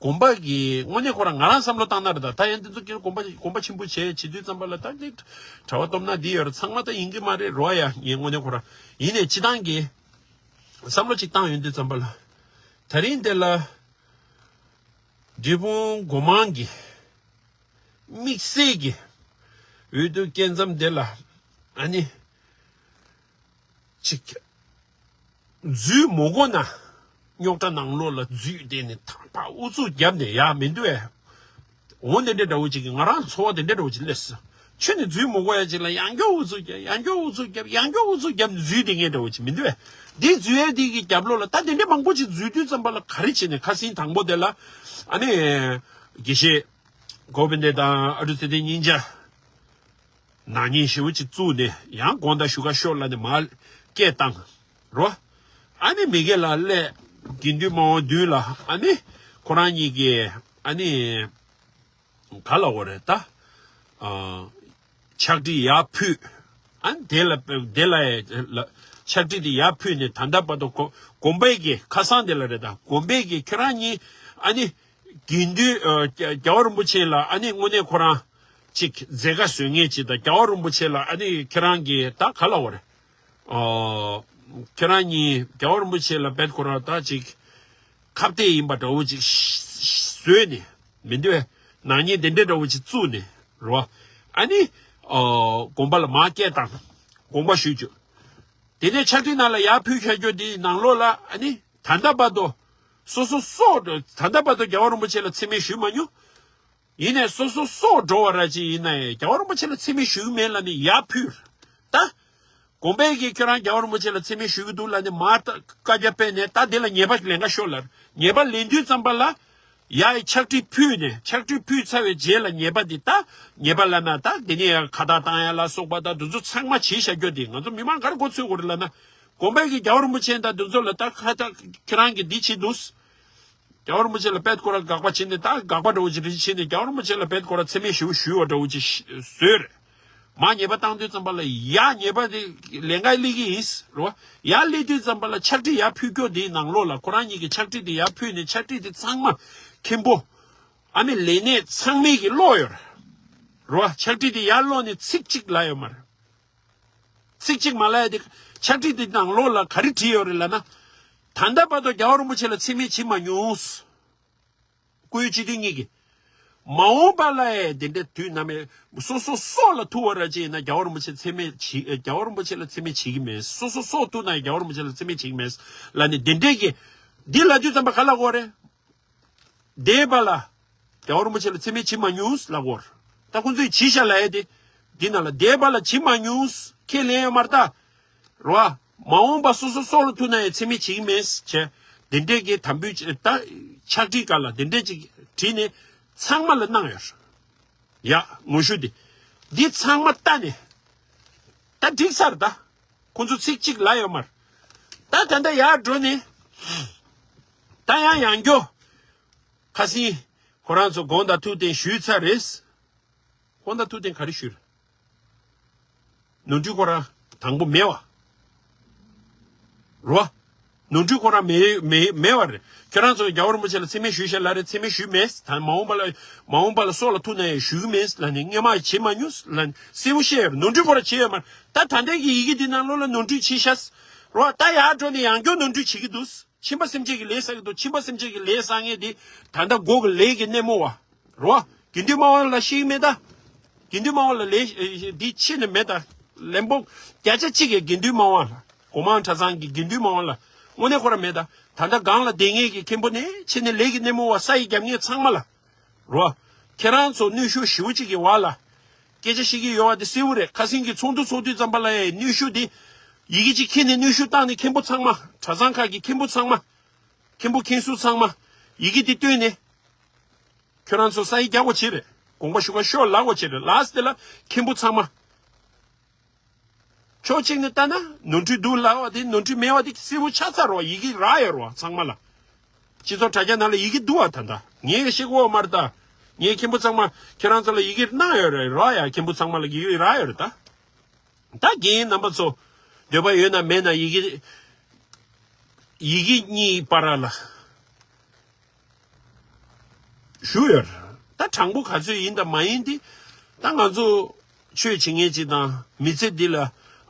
དགོན་པ་གི་དངོས་གནས་ཁོ་རང་ང་རང་བསམ་བློ་བཏང་ན་རེད་ད། ད་ཡང་འདི་ཚོ་ཀྱི་དགོན་པ་དགོན་པ་ཆེན་པོ་བྱས་བྱེད་དུས་ཙམ་པ་ལ་ད་འདི་གྲྭ་པ་སྟོབས་ན་འདི་ཡོད་རེད། ཚང་མ་ད་ཡིན་གྱི་མ་རེད་རོ་ཡ། ངས་དངོས་གནས་ཁོ་རང་ཡིན་ནས་སྤྱི་བཏང་གི་བསམ་བློ་ཅིག་བཏང་ཡོང་དུས་ཙམ་པ་ལ། ད་རིང་འདི་ལ་འབྲས་སྤུངས་སྒོ་མང་གི་དམིགས་བསལ་གྱི་འོས་བསྡུ་སྐབས་མཚམས་འདི་ལ་ཨ་ནི། ཅིག་འཛུལ་མི་དགོས་ན། རྙོག་དྲ་ནང་ལོགས་ལ་འཛུལ་བསྡད་ནས་ཐང་ཕ་ཨུ་ཚུགས་བརྒྱབ་ནས་ཡ་མི་འདུག་ཨེ། འོ་འདི་འདྲ་འདྲ་བོ་ཅིག་གིས་ང་རང་ཚོར་བ་འདི་འདྲ་འདྲ་བོ་ཅིག་སླེབས་སོང་། ཁྱོད་ནི་འཛུལ་མི་དགོས་ཡ་ཅིག་ལ་ཡང་བསྐྱར་ཨུ་ཚུགས་བརྒྱབ། ཡང་བསྐྱར་ཨུ་ཚུགས་བརྒྱབ། ཡང་བསྐྱར་ཨུ་ཚུགས་བརྒྱབ་ནས་འཛུལ་བསྡད་མཁན་འདྲ་བོ་ཅིག་མི་འདུག་ཨེ། འདི་འཛུལ་ཡ་འདི་གི་རྒྱབ་ལོགས་ལ་ད་འདི་འདྲ་མང་པོ་ཅིག་འཛུལ་དུས་ཙམ་པ་ལ་ག་རེ་བྱས་ནས། ཁ་སང་དང་པོ་དེ་ལ་ཨ་ནི་དགེ་བཤེས་གོ་བིན་དེ་དང་ཨ་རུ་ཚེ་བརྟན་སྙིང་རྗེ། ནག་ཉེས་ཞེ་པོ་ཅིག་བཙུགས་ནས་ཡང་དགོངས་དག་ཞུ་ག་ཤོག་ལབ་ནས་མར་སྐད་བཏང་། རོ། ཨ་ནི་མི་སྒེར་ལ་སླེབས། དགེ་འདུན་དམངས་མདུན་ལ་ཨ་ནི་ཁོ་རང་གཉིས་ཀྱིས་ཨ་ནི་ག་ལབ་དགོས་རེད་ད། ཨ། ཕྱག་བྲིས་ཡར་ཕུལ། ཨ་ནི་དེ་ལ་དེ་ལ་ལ་ཕྱག་བྲིས་དེ་ཡར་ཕུལ་ནས། ད་ལྟ་བར་དུ་གོ་དགོན་པའི་གི་ཁ་སང་དེ་ལ་རེད་ད། དགོན་པའི་གི་ཁྱེད་རང་གཉིས་ཨ་ནི། དགེ་འདུན་ཨ། རྒྱལ་བ་རིན་པོ་ཆེ་ལ་ཨ་ནི་དངོས་གནས་ཁོ་རང་ཅིག་མཛད་དཀའ་བཟོ་མཁན་ཅིག་དང་། རྒྱལ་བ་རིན་པོ་ཆེ་ལ་ཨ་ནི་ཁྱེད་རང་གིས་ད་ག་ལབ་དགོས་རེད། ཨ། ཁྱེད་རང་གཉིས་རྒྱལ་བ་རིན་པོ་ཆེ་ལ་རྦད་ཁོ་རང་ད་ཅིག་ཁ་གཏད་ཡིན་པ་འདྲ་བོ་ཅིག་བཟོས་ནས་མི་འདུག་ཨེ། ནག་ཉེས་དེ་འདྲ་འདྲ་བོ་ཅིག་བཙུགས་ནས་རོ། ཨ་ནི། ཨ། དགོན་པ་ལ་མར་སྐད་བཏང་། དགོངས་པ་ཞུས་བཅུག་དེ་ནས་ཕྱག་བྲིས་ནང་ལ་ཡར་ཕུལ་བཞག་རྒྱུ་དེའི་ནང་ལོགས་ལ་ཨ་ནི་ད་ལྟ་བར་དུ་སོ་སོ་སྲོག་འགྲོ། ད་ལྟ་བར་དུ་རྒྱལ་བ་རིན་པོ་ཆེ་ལ་མཚན་སྨད་ཞུས་མ་མྱོང་། ཡིན་ནའི་སོ་སོ་སྲོག་འགྲོ་བ་ར་ཅིག་ཡིན་ན་ཡང་རྒྱལ་བ་རིན་པོ་ཆེ་ལ་མཚན་སྨད་ཞུ་གི་མེད་ལབ་ནས་ཡར་ཕུལ། ད་དགོན་པས་ཀྱིས་ཁྱོད་རང་རྒྱལ་བ་རིན་པོ་ཆེ་ལ་མཚན་སྨད་ཞུ་གི་འདུག་ལབ་ནས་མར་ད་བཀའ་རྒྱ་སྤེལ་ནས། ད་དེ་ལ་ཉེས་པ་ལེན་ག་ཤོག་ལབ། ཉེས་པ་ལེན་དུས་ཙམ་པ་ལ་ཡར་ཕྱག་བྲིས་ཕུལ་ནས། ཕྱག་བྲིས་ཕུལ་ཚར་བའི་རྗེས་ལ་ཉེས་པ་འདི་ད། ཉེས་པ་ལབ་ན་ད་དེ་ནས་ཡང་ཁ་བཏགས་བཏང་ཡ་ལ་སོགས་པ་ད་དེ་ཚོ་ཚང་མ་བྱས་བཞག་རྒྱུ་དེ་ང་ཚོ་མི་མང་ག་རེ་མགོ་ཚོད་དགོས་རེད་ལབ་ན། དགོན་པས་ཀྱིས་རྒྱལ་བ་རིན་པོ་ཆེ་དང་དེ་ཚོ་ལ་ད་ཁ་བཏགས་ཁྱེད་རང་གིས་འདི་བྱས་འདུག་རྒྱལ་བ་རིན་པོ་ཆེ་ལ་རྦད་ཁོ་རང་དགག་པ་བྱས་ནས། ད་དགག་པ་འདྲ་བོ་ཅིག་རེ་བྱས་ནས་རྒྱལ་བ་རིན་པོ་ཆེ་ལ་རྦད་ཁོ་རང་མཚན་སྨད་ཞུ་ཞུ་བ་འདྲ་བོ་ཅིག་བཟོས་རེད། མར་ཉེས་པ་བཏང་དུས་ཙམ་པ་ལ་ཡར་ཉེས་པ་དེ་ལན་འགའ་སླེབས་ཀྱི་ཡིན་རོ། ཡར་སླེབས་དུས་ཙམ་པ་ལ་ཕྱག་བྲིས་ཡར་ཕུལ་རྒྱུ་དེའི་ནང་ལོགས་ལ་ཁོ་རང་གཉིས་ཀྱིས་ཕྱག་བྲིས་དེ་ཡར་ཕུལ་ནས། ཕྱག་བྲིས་དེ་ཚང་མ་མཁན་པོ་ཨ་ནི་ལས་སྣེ་ཚང་མས་ཀྱིས་ཀློག་ཡོད་རེད་རོ། ཕྱག་བྲིས་དེ་ཡར་ཀློག་ནས་ཚིག་གཅིག་ལབ་ཡོད་མ་རེད། ཚིག་གཅིག་མ་ལབ་ཡ་དེ། ཕྱག་བྲིས་དེ་ནང་ལོགས་ལ་ག་རེ་བྲིས་ཡོད་རེད་ལབ་ན། ད་ལྟ་བར་དུ་རྒྱལ་བ་རིན་པོ་ཆེ་ལ་མཚན་སྨད་བྱེད་མ་མྱོང་། སྐུའི་སྤྱི་འཐུས་གཉིས་ཀྱིས། མ་འོངས་པ་ལ་ཡང་དེ་འདྲ་དུས་ནམ་ཡང་སོ་སོ་སྲོག་ལ་ཐུག་པ་ར་ཅིག་ཡིན་ན་རྒྱལ་བ་རིན་པོ་ཆེ་མཚན་སྨད་བྱེད། རྒྱལ་བ་རིན་པོ་ཆེ་ལ་མཚན་སྨད་བྱེད་ཀྱི་མེད། སོ་སོ་སྲོག་ཐུག་ན་ཡང་རྒྱལ་བ་རིན་པོ་ཆེ་ལ་མཚན་སྨད་བྱེད་ཀྱི་མེད་ལབ་ནས་དེ་འདྲས་ཀྱི། འདི་ལབ་དུས་ཙམ་པ་ག་ལབ་དགོས་རེད། འདས་པ་ལ་རྒྱལ་བ་རིན་པོ་ཆེ་ལ་མཚན་སྨད་བྱེད་མ་མྱོང་ལབ་དགོས་རེད། ད་ཁོང་ཚོས་བྱས་ཤག་ལབ་ཡ་དེ། འདི་ནང་ལ་འདས་པ་ལ་བྱེད་མ་མྱོང་ཁས་ལེན་ཡོད་མ་རེད་ད། རེད་བ། མ་འོངས་པ་སོ་སོ་སྲོག་ལ་ཐུག་ན་ཡང་མཚན་སྨད་བྱེད་ཀྱི་མེད་ཟེར། དེ་འདྲས་ཀྱི་དམ་འབུལ་ད་ཕྱག་བྲིས་སྒང་ལ་དེ་འདྲས་ཅིག་བྲིས་ནས་ཚང་མ་ལ་གནང་ཡོད་རེད། ཡ་ངོ་ཤུ་དེ། འདི་ཚང་མ་ལྟ་ནས་ད་འགྲིག་ས་རེད་ད། ཁོང་ཚོ་ཚིག་གཅིག་ལབ་ཡོད་མ་རེད། ད་ད་ལྟ་ཡར་འགྲོ་ནས་ད་ཡང་ཡང་སྐྱོ། ཁ་སང་ཁོ་རང་ཚོ་དགོངས་དག་ཐུགས་བསྟན་ཞུས་ཚར་རེད། དགོངས་དག་ཐུགས་བསྟན་ག་རེ་ཞུས་རེད། ནོར་འཁྲུལ་ཁོ་རང་དང་པོ་མེད་བ། རོ། ནོར་འཁྲུལ་ཁོ་རང་མེད་མེད་མེད་བ་རེད། ཁྱེད་རང་ཚོ་རྒྱལ་བ་རིན་པོ་ཆེ་ལ་མཚན་སྨད་ཞུས་ཤག་ལབ་རེད། མཚན་སྨད་ཞུས་མེད། ད་མ་འོངས་པ་ལ་མ་འོངས་པ་ལ་སྲོག་ལ་ཐུག་ན་ཡང་ཞུ་གི་མེད་ལབ་ནས་སྔོན་མ་བྱེད་མ་མྱོང་ལབ་ནས་གསལ་པོ་བཤད་ཡོད་རེད། ནོར་འཁྲུལ་ཁོ་རང་བྱེད་ཡོད་མ་རེད། ད་ད་ལྟའི་གི་ཡི་གེ་འདི་ནང་ལོགས་ལ་ནོར་འཁྲུལ་བྱས་ཤག་རོ། ད་ཡར་འགྲོ་ནས་ཡང་བསྐྱར་ནོར་འཁྲུལ་བྱེད་ཀྱི་འདུག་ཁྱིམ་པ་སེམས་ཅན་གྱི་ལས་བསགས་ཀྱི་འདུག་ཁྱིམ་པ་སེམས་ཅན་གྱི་ལས་བསགས་མཁན་དེ་ད་ལྟ་སྒོ་གི་ལས་ཀྱི་སྣེ་མོ་བ་རོ། དགེ་འདུན་དམངས་དབང་ལ་ཤེས་ཀྱི་མེད་ད། དགེ་འདུན་དམངས་དབང་ལ་ལས་འདི་ཕྱི་ནས་མེད་ད། ལན་པོ་བརྒྱ་ཆ་གཅིག་གིས་དགེ་འདུན་དམངས་དབང་ལ། སྒོ་མང་གྲྭ་ཚང་གི་དགེ་འདུན་དམངས་དབང་ལ་དངོས་གནས་ཁོ་རང་མེད་ད། ད་ལྟ་སྒང་ལ་བསྡད་མཁན་གྱི་མཁན་པོ་ནས་ཕྱི་ནས་ལས་ཀྱི་སྣེ་མོ་བ་ས་ཡི་རྒྱབ་མཁན་ཚང་མ་ལ་རོ། ཁྱེད་རང་ཚོ་གནོན་ཤུགས་ཞེ་པོ་གཅིག་གི་བར་ལ། སྐད་ཆ་བཤད་ཀྱི་ཡོད་པ་དེ་གསལ་པོ་རེད། ཁ་སང་གི་ཚོགས་འདུ་ཚོགས་དུས་ཙམ་པ་ལ་ཡ་གནོན་ཤུགས་དེ་ཡི་གེ་གཅིག་འཁྱེར་ནས་གནོན་ཤུགས་བཏང་ནས་མཁན་པོ་ཚང་མ། གྲྭ་ཚང་ཁག་གི་མཁན་པོ་ཚང་མ། མཁན་པོ་མཁན་ཟུར་ཚང་མ་ཡི་གེ་འདི་བཏོན་ནས། ཁྱོད་རང་ཚོ་ས་ཡིག་རྒྱག་དགོས་བྱེད་རེད། དགོངས་པ་ཞུ་ག་ཤོག་ལབ་དགོས་བྱེད་རེད། ལགས་སེ་དེ་ལ་མཁན་པོ་ཚང་མ། ཕྱོགས་གཅིག་ནས་ལྟ་ན་ནོར་འཁྲུལ་འདུག་ལབ་པ་དེ་ནོར་འཁྲུལ་མེད་པ་དེ་གསལ་པོ་ཆགས་ཚར་རོ། ཡི་གེ་རག་ཡོད་རོ་ཚང་མ་ལ། སྤྱི་ཚོགས་དྲ་རྒྱ་ནང་ལ་ཡི་གེ་འདུག་བ། ད་ལྟ་ངས་ཤེས་གོ་མ་རེད་ད། ངས་མཁན་པོ་ཚང་མ་ཁྱེད་རང་ཚོ་ལ་ཡི་གེ་གནང་ཡོད་རེད་རོ། ཡ་མཁན་པོ་ཚང་མ་ལ་ཡི་གེ་རག་ཡོད་རེད་ད། ད་རྒན་རྣམ་པ་ཚོ་འདོད་པ་ཡོད་ན་མེད་ན་ཡི་གེ་ཡི་གེ་གཉིས་བར་ལ། ཞུ་ཡོད། ད་དྲང་པོ་ག་ཚོད་ཡིན་དང་མ་ཡིན་དེ། ད་ང་ཚོ་ཆོས་བྱེད་མཁན་ཅིག་དང་མི་ཚེ་འདི་ལ་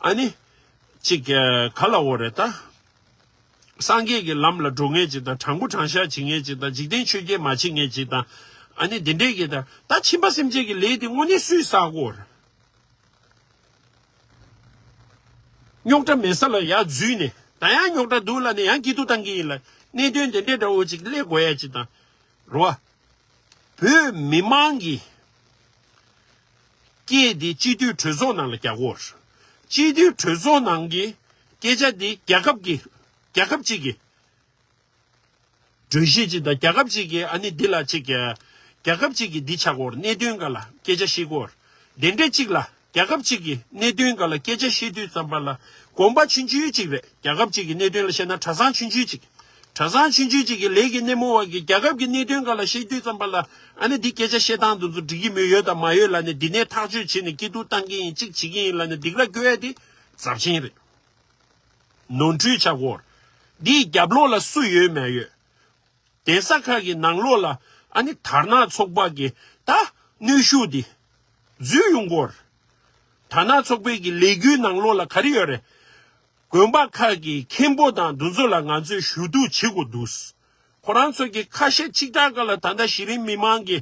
ཨ་ནི་ཅིག་ག་ལ་འོ་རེད་ད། སངས་རྒྱས་ཀྱི་ལམ་ལ་འགྲོ་མཁན་ཅིག་དང་དྲང་པོ་དྲང་བཞག་བྱེད་མཁན་ཅིག་དང་འཇིག་རྟེན་ཆོས་བརྒྱད་མ་བྱེད་མཁན་ཅིག་དང་། ཨ་ནི་འདི་འདྲས་ཀྱི་ད་ད་ཁྱིམ་པ་སེམས་ཅན་གྱི་ལས་དེ་དངོས་གནས་སུས་བསགས་དགོས་རེད། རྙོག་དྲ་མེད་ས་ལ་ཡར་འཛུལ་ནས་ད་ཡང་རྙོག་དྲ་འདུག་ལབ་ནས་ཡང་སྐྱིད་སྡུག་བཏང་གི་ཡིན་ལ། གནད་དོན་དེ་འདྲའི་འདྲ་བོ་ཅིག་སླེབས་དགོས་ཡ་ཅིག་དང་། རོ། བོད་མི་མང་གི་སྐད་འདི་སྤྱི་འཐུས་གྲོས་ཚོགས་ནང་ལ་རྒྱག་དགོས། སྤྱི་འཐུས་གྲོས་ཚོགས་ནང་གི་སྐད་ཆ་འདི་རྒྱལ་ཁབ་ཀྱི་རྒྱལ་ཁབ་ཅིག་གི་གྲོས་གཞི་ཅིག་དང་རྒྱལ་ཁབ་ཅིག་གི་ཨ་ནི་འདི་ལ་ཅིག་གི་རྒྱལ་ཁབ་ཅིག་གི་འདི་ཆགས་སྐོར་གནད་དོན་འགའ་ལ་སྐད་ཆ་བཤད་སྐོར་དེ་འདྲ་ཅིག་ལ་རྒྱལ་ཁབ་ཅིག་གི་གནད་དོན་འགའ་ལ་སྐད་ཆ་བཤད་དུས་ཙམ་པ་ལ་དགོན་པ་ཆུང་ཆུང་ཅིག་རེད། རྒྱལ་ཁབ་ཅིག་གི་གནད་དོན་ལ་བཤད་ན་གྲྭ་ཚང་ཆུང་ཆུང་ཅིག་གྲྭ་ཚང་ཆུང་ཆུང་ཅིག་གི་ལས་ཀྱི་སྣེ་མོ་བ་གི་རྒྱལ་ཁབ་ཀྱི་གནད་དོན་འགའ་ལ་བཤད་དུས་ཙམ་པ་ལ་ཨ་ནི་འདི་སྐད་ཆ་བཤད་སྟངས་འདི་ཚོ་འགྲིག་གི་མི་ཡོད་དང་མ་ཡོད་ལབ་ནས་འདི་ནས་ཐག་གཅོད་བྱས་ནས་སྐྱིད་སྡུག་བཏང་གི་ཡིན་གཅིག་བྱེད་ཀྱི་ཡིན་ལབ་ནས་སྡིགས་ར་སྐྱོ་ཡ་དེ་ཚབས་ཆེན་རེད། ནོར་འཁྲུལ་ཆགས་སྐོར། འདིའི་རྒྱབ་ལོགས་ལ་སུ་ཡོད་མེད་ཡོད། གདན་ས་ཁག་གི་ནང་ལོགས་ལ་ཨ་ནི་དར་ནག་ཚོགས་པ་གི་ད་གནོན་ཤུགས་འདི་འཛུལ་ཡོང་སྐོར། དར་ནག་ཚོགས་པའི་གི་ལས་འགུལ་ནང་ལོགས་ལ་ག་རེ་ཡོད་རེད། དགོན་པ་ཁག་གི་མཁན་པོ་དང་འདུ་ཚོགས་ལ་ང་ཚོས་ཞུ་གཏུག་བྱེད་དགོས་འདུག་ཁོ་རང་ཚོ་གི་ཁ་ཤས་ཆིག་ཐག་ག་ལ་ད་ལྟ་གཞི་རིམ་མི་མང་གི་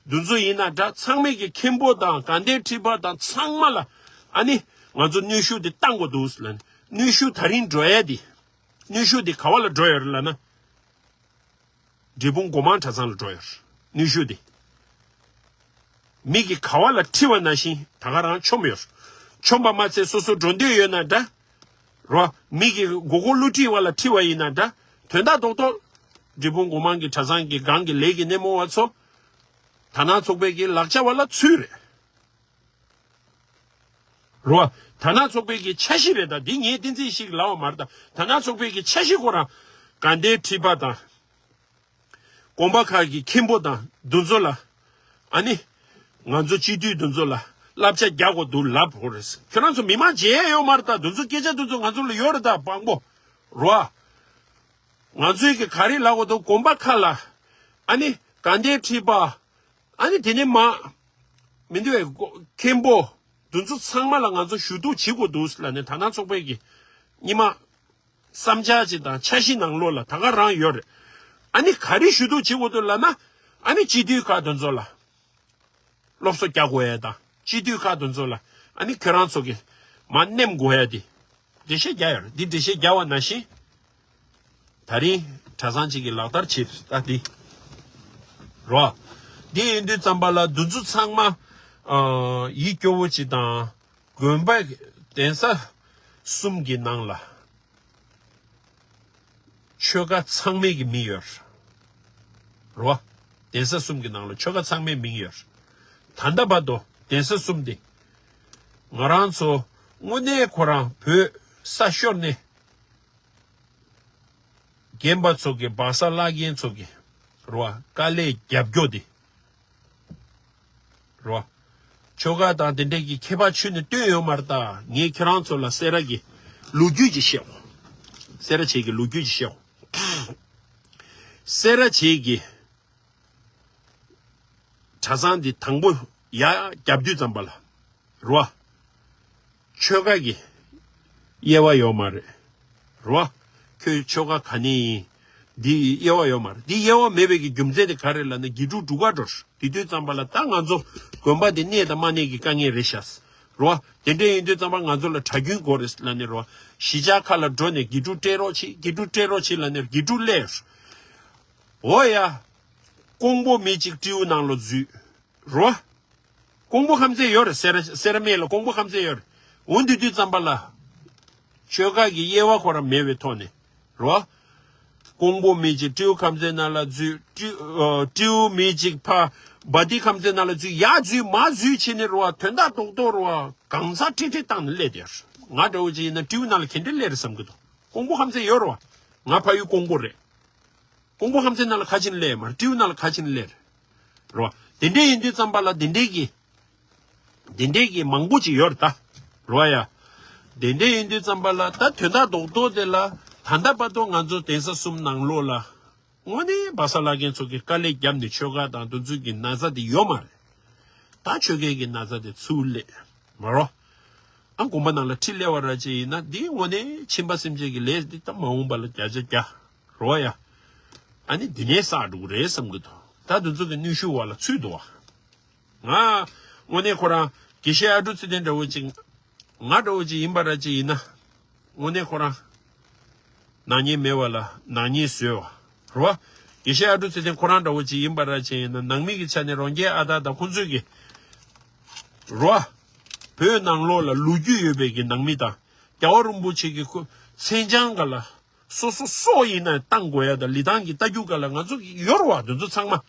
འདུ་ཚོགས་ཡིན་ན་འདྲ་ཚང་མས་གི་མཁན་པོ་དང་དགའ་ལྡན་ཁྲི་པ་དང་ཚང་མ་ལ་ཨ་ནི་ང་ཚོ་གནོན་ཤུགས་འདི་བཏང་དགོས་འདུག་ལབ་ནས་གནོན་ཤུགས་ད་རིང་འགྲོ་ཡ་འདི། གནོན་ཤུགས་འདི་ག་བ་ལ་འགྲོ་ཡོད་རེད་ལབ་ན། འབྲས་སྤུངས་སྒོ་མང་གྲྭ་ཚང་ལ་འགྲོ་ཡོད་རེད། གནོན་ཤུགས་འདི། མི་གི་ག་བ་ལ་ཁྲི་བ་ནང་བཞིན་ད་ག་རང་མཆོམ་ཡོད་རེད། མཆོམ་པ་མ་ཚད་སོ་སོ་འགྲོ་འདོད་ཡོད་ན་འདྲ། རོ། མི་གི་མགོ་སྐོར་བསླུ་བྲིད་བ་ལ་ཁྲི་བ་ཡིན་ན་འདྲ། དོན་དག་རྡོག་རྡོག་འབྲས་སྤུངས་སྒོ་མང་གི་གྲྭ་ཚང་གི་སྒང་གི་ལས་ཀྱི་སྣེ་མོ་བ་ཚོ། དར་ནག་ཚོགས་པའི་གི་ལག་ཆ་བ་ལ་ཚུད་རེད། རོ། དར་ནག་ཚོགས་པའི་གི་འཆར་གཞི་རེད་ད། འདི་ངས་བསྟན་འཛིན་ཞིག་ལབ་པ་མ་རེད་ད། དར་ནག་ཚོགས་པའི་གི་འཆར་གཞི་ཁོ་རང་དགའ་ལྡན་ཁྲི་པ་དང་། དགོན་པ་ཁག་གི་མཁན་པོ་དང་འདུ་ཚོགས་ལ། ཨ་ནི། ང་ཚོ་སྤྱི་འཐུས་འདུ་ཚོགས་ལ་བསླབ་བྱ་རྒྱག་དགོས་འདུག་ལབ་ཧོ་རེད། ཁྱོད་རང་ཚོ་མི་མང་མཇལ་ཡ་ཡོད་མ་རེད་ད། འདུ་ཚོགས་སྐད་ཆ་འདུ་ཚོགས་ང་ཚོ་ལ་ཡོད་རེད་ད་དཔང་པོ། རོ། ང་ཚོའི་གི་ག་རེ་ལབ་དགོས་འདུག་དགོན་པ་ཁག་ལ། ཨ་ནི། དགའ་ལྡན་ཁྲི་པ། ཨ་ནི་དེ་ནས་མ། མི་འདུག་བས་མཁན་པོ། འདུ་ཚོགས་ཚང་མ་ལ་ང་ཚོ་ཞུ་གཏུག་བྱེད་དགོས་འདུག་ལབ་ནས་དར་ནག་ཚོགས་པའི་གི་སྙིང་མ། བསམ་འཆར་ཅིག་དང་འཆར་གཞི་ནང་ལོགས་ལ་ད་ག་རང་ཡོད་རེད། ཨ་ནི་ག་རེ་ཞུ་གཏུག་བྱེད་དགོས་འདུག་ལབ་ན། ཨ་ནི་སྤྱི་འཐུས་ཁག་དེ་ཚོ་ལ་སློབ་གསོ་རྒྱག་དགོས་ཡ་དང་སྤྱི་འཐུས་ཁག་དེ་ཚོ་ལ་ཨ་ནི་ཁྱོད་རང་ཚོ་གི་མ་ནེམ་དགོས་ཡ་དེ། འགྲེལ་བཤད་རྒྱག་ཡོད་རེད། འདི་འགྲེལ་བཤད་རྒྱག་པ་ནང་བཞིན། ད་རིང་གྲྭ་ཚང་གཅིག་གིས་ལག་བསྟར་བྱེད་ད་འདི། རོ། འདི་ཡིན་དུས་ཙམ་པ་ལ་འདུ་འཛོམས་ཚང་མ། ཨ། ཡིད་སྐྱོ་བོ་ཅིག་དང་། དགོན་པ་གདན་ས་གསུམ་གྱི་ནང་ལ། ཆོལ་ཁ་ཚང་མའི་གི་མིང་ཡོད། རོ། གདན་ས་གསུམ་གྱི་ནང་ལ་ཆོལ་ཁ་ཚང་མའི་མིང་ཡོད། ད་ལྟ་བར་དུ་གདན་ས་གསུམ་དེ། ང་རང་ཚོ་དངོས་གནས་ཁོ་རང་བོད་ས་ཤོར་ནས། རྒན་པ་ཚོ་གི་སྦག་ས་བླ་རྒན་ཚོ་གི། རོ། དཀའ་ལས་རྒྱབ་སྐྱོར་དེ། རོ། ཆོལ་ཁ་དང་དེ་འདྲས་ཀྱི་ཁྱད་པར་ཆོད་ནས་སྟོན་ཡོད་མ་རེད་ད། ངས་ཁྱེད་རང་ཚོ་ལ་སེ་ར་གི་ལོ་རྒྱུས་ཅིག་བཤད་འོ། སེ་ར་བྱེས་ཀྱི་ལོ་རྒྱུས་ཅིག་བཤད་འོ། སེ་ར་བྱེས་ཀྱི་གྲྭ་ཚང་འདི་དང་པོ་ཡར་རྒྱབ་དུས་ཙམ་པ་ལ། རོ། ཆོལ་ཁ་གི་དབྱེ་བ་ཡོད་མ་རེད། རོ། ཁྱོད་ཆོལ་ཁ་ག་ནས་ཡིན། འདི་དབྱེ་བ་ཡོད་མ་རེད། འདི་དབྱེ་བ་མེད་པའི་གི་རྒྱུ་མཚན་དེ་ག་རེ་ལབ་ན་དགེ་ཕྲུག་འབྲུག་ག་འགྲོ། དེ་དུས་ཙམ་པ་ལ་ད་ང་ཚོ་དགོན་པ་དེ་གནས་དང་མ་གནས་ཀྱི་དཀའ་ངལ་རེད་ཤག། རོ། དེ་འདྲ་ཡིན་དུས་ཙམ་པ་ང་ཚོ་ལ་གྲྭ་རྒྱུན་དགོས་རེད་ལབ་ནས་རོ། གཞིས་ཆགས་ཁག་ལ་འགྲོ་ནས་དགེ་ཕྲུག་སྤྲད་རོགས་བྱེད། དགེ་ཕྲུག་སྤྲད་རོགས་བྱེད་ལབ་ནས་དགེ་ཕྲུག་སླེབས། འོ་ཡ། ཀོང་པོ་མི་གཅིག་སྤྲེའུ་ནང་ལ་འཛུལ། རོ། ཀོང་པོ་ཁམས་ཚན་ཡོད་རེད། སེ་ར་སེ་ར་སྨད་ལ་ཀོང་པོ་ཁམས་ཚན་ཡོད་རེད། འོ་འདི་དུས་ཙམ་པ་ལ། ཆོལ་ཁ་གི་དབྱེ་བ་ཁོ་རང་མེད་པའི་ཐོག་ནས། རོ། ཀོང་པོ་མི་གཅིག་སྤྲེའུ་ཁམས་ཚན་ནང་ལ་འཛུལ། སྤྲེའུ་ཨ། སྤྲེའུ་མི་གཅིག་ཕ་བ་ཏི་ཁམས་ཚན་ནང་ལ་འཛུལ། ཡར་འཛུལ་མར་འཛུལ་བྱས་ནས་རོ། དོན་དག་རྡོག་རྡོག་རོ། གང་ཟག་ཁྲི་ཁྲི་བཏང་ནས་སླེབས་དེ། ང་འདྲ་བོ་ཅིག་ཡིན་ན་སྤྲེའུ་ནང་ལ་ག་འདྲ་སླེབས་རེད་བསམ་གི་འདུག་ཀོང་པོ་ཁམས་ཚན་ཡོད་རོ། ང་ཕ་ཡུལ་ཀོང་པོ་རེད། ཀོང་པོ་ཁམས་ཚན་ནང་ལ་ག་ཅིག་སླེབས་མ་རེད། སྤྲེའུ་ནང་ལ་ག་ཅིག་སླེབས་རེད། རོ། དེ་འདྲས་ཡིན་དུས་ཙམ་པ་ལ་དེ་འདྲས་ཀྱི། དེ་འདྲས་ཀྱི་མང་པོ་ཅིག་ཡོད་རེད་ད། རོ་ཡ། དེ་འདྲས་ཡིན་དུས་ཙམ་པ་ལ་ད་དོན་དག་རྡོག་རྡོག་དེ་ལ་ད་ལྟ་བར་དུ་ང་ཚོ་གདན་ས་གསུམ་ནང་ལོགས་ལ། དངོས་གནས་བ་ས་ལ་མཁན་ཚོ་གི་དཀའ་ལས་བརྒྱབ་ནས་ཆོལ་ཁ་དང་དེ་ཚོ་གི་ན་ཚ་དེ་ཡོད་མ་རེད། ད་ཆོལ་ཁའི་གི་ན་ཚ་དེ་ཚུར་སླེབས། མ་རོ། ཨ་དགོན་པ་ནང་ལ་ཁྲི་སླེབས་པ་ར་ཅིག་ཡིན་ན་འདི་དངོས་གནས་ཁྱིམ་པ་སེམས་ཅན་གྱི་ལས་འདི་ད་མ་འོངས་པ་ལ་བརྒྱ་ཆ་བརྒྱ། རོ་ཡ། ཨ་ནི་འདི་ནས་བསགས་འགྲོ་གི་རེད་བསམ་གི་འདུག་ད་དེ་ཚོ་གི་གནོན་ཤུགས་བ་ལ་ཚུད་འདུག་བ། ང་། དངོས་གནས་ཁོ་རང་དགེ་བཤེས་ཨ་ཀྲུག་ཚེ་བརྟན་འདྲ་བོ་ཅིག་ང་འདྲ་བོ་ཅིག་ཡིན་པ་ར་ཅིག་ཡིན་ན། དངོས་གནས་ཁོ་རང་། ནག་ཉེས་མེད་པ་ལ་ནག་ཉེས་བཟོས་པ། རེད་བ། དགེ་བཤེས་ཨ་ཀྲུག་ཚེ་བརྟན་ཁོ་རང་འདྲ་བོ་ཅིག་ཡིན་པ་ར་ཅིག་ཡིན་ན་ནང་མི་གི་ཆ་ནས་རོང་རྒྱས་ཨ་སྟག་དང་ཁོང་ཚོས་ཀྱི། རེད་བ། བོད་ནང་ལོགས་ལ་ལོ་རྒྱུས་ཡོད་པའི་གི་ནང་མི་དང་། རྒྱལ་བ་རིན་པོ་ཆེ་གི་ཁོ་མཚན་བྱང་ག་ལ། སོ་སོ་སྲོག་ཡིན་ན་བཏང་དགོས་ཡ་དང་ལི་ཐང་གི་ལྟ་རྒྱུ་ག་ལ་ང་ཚོ་ཡོད་རེད་བ་དེ་ཚོ་ཚང་མ།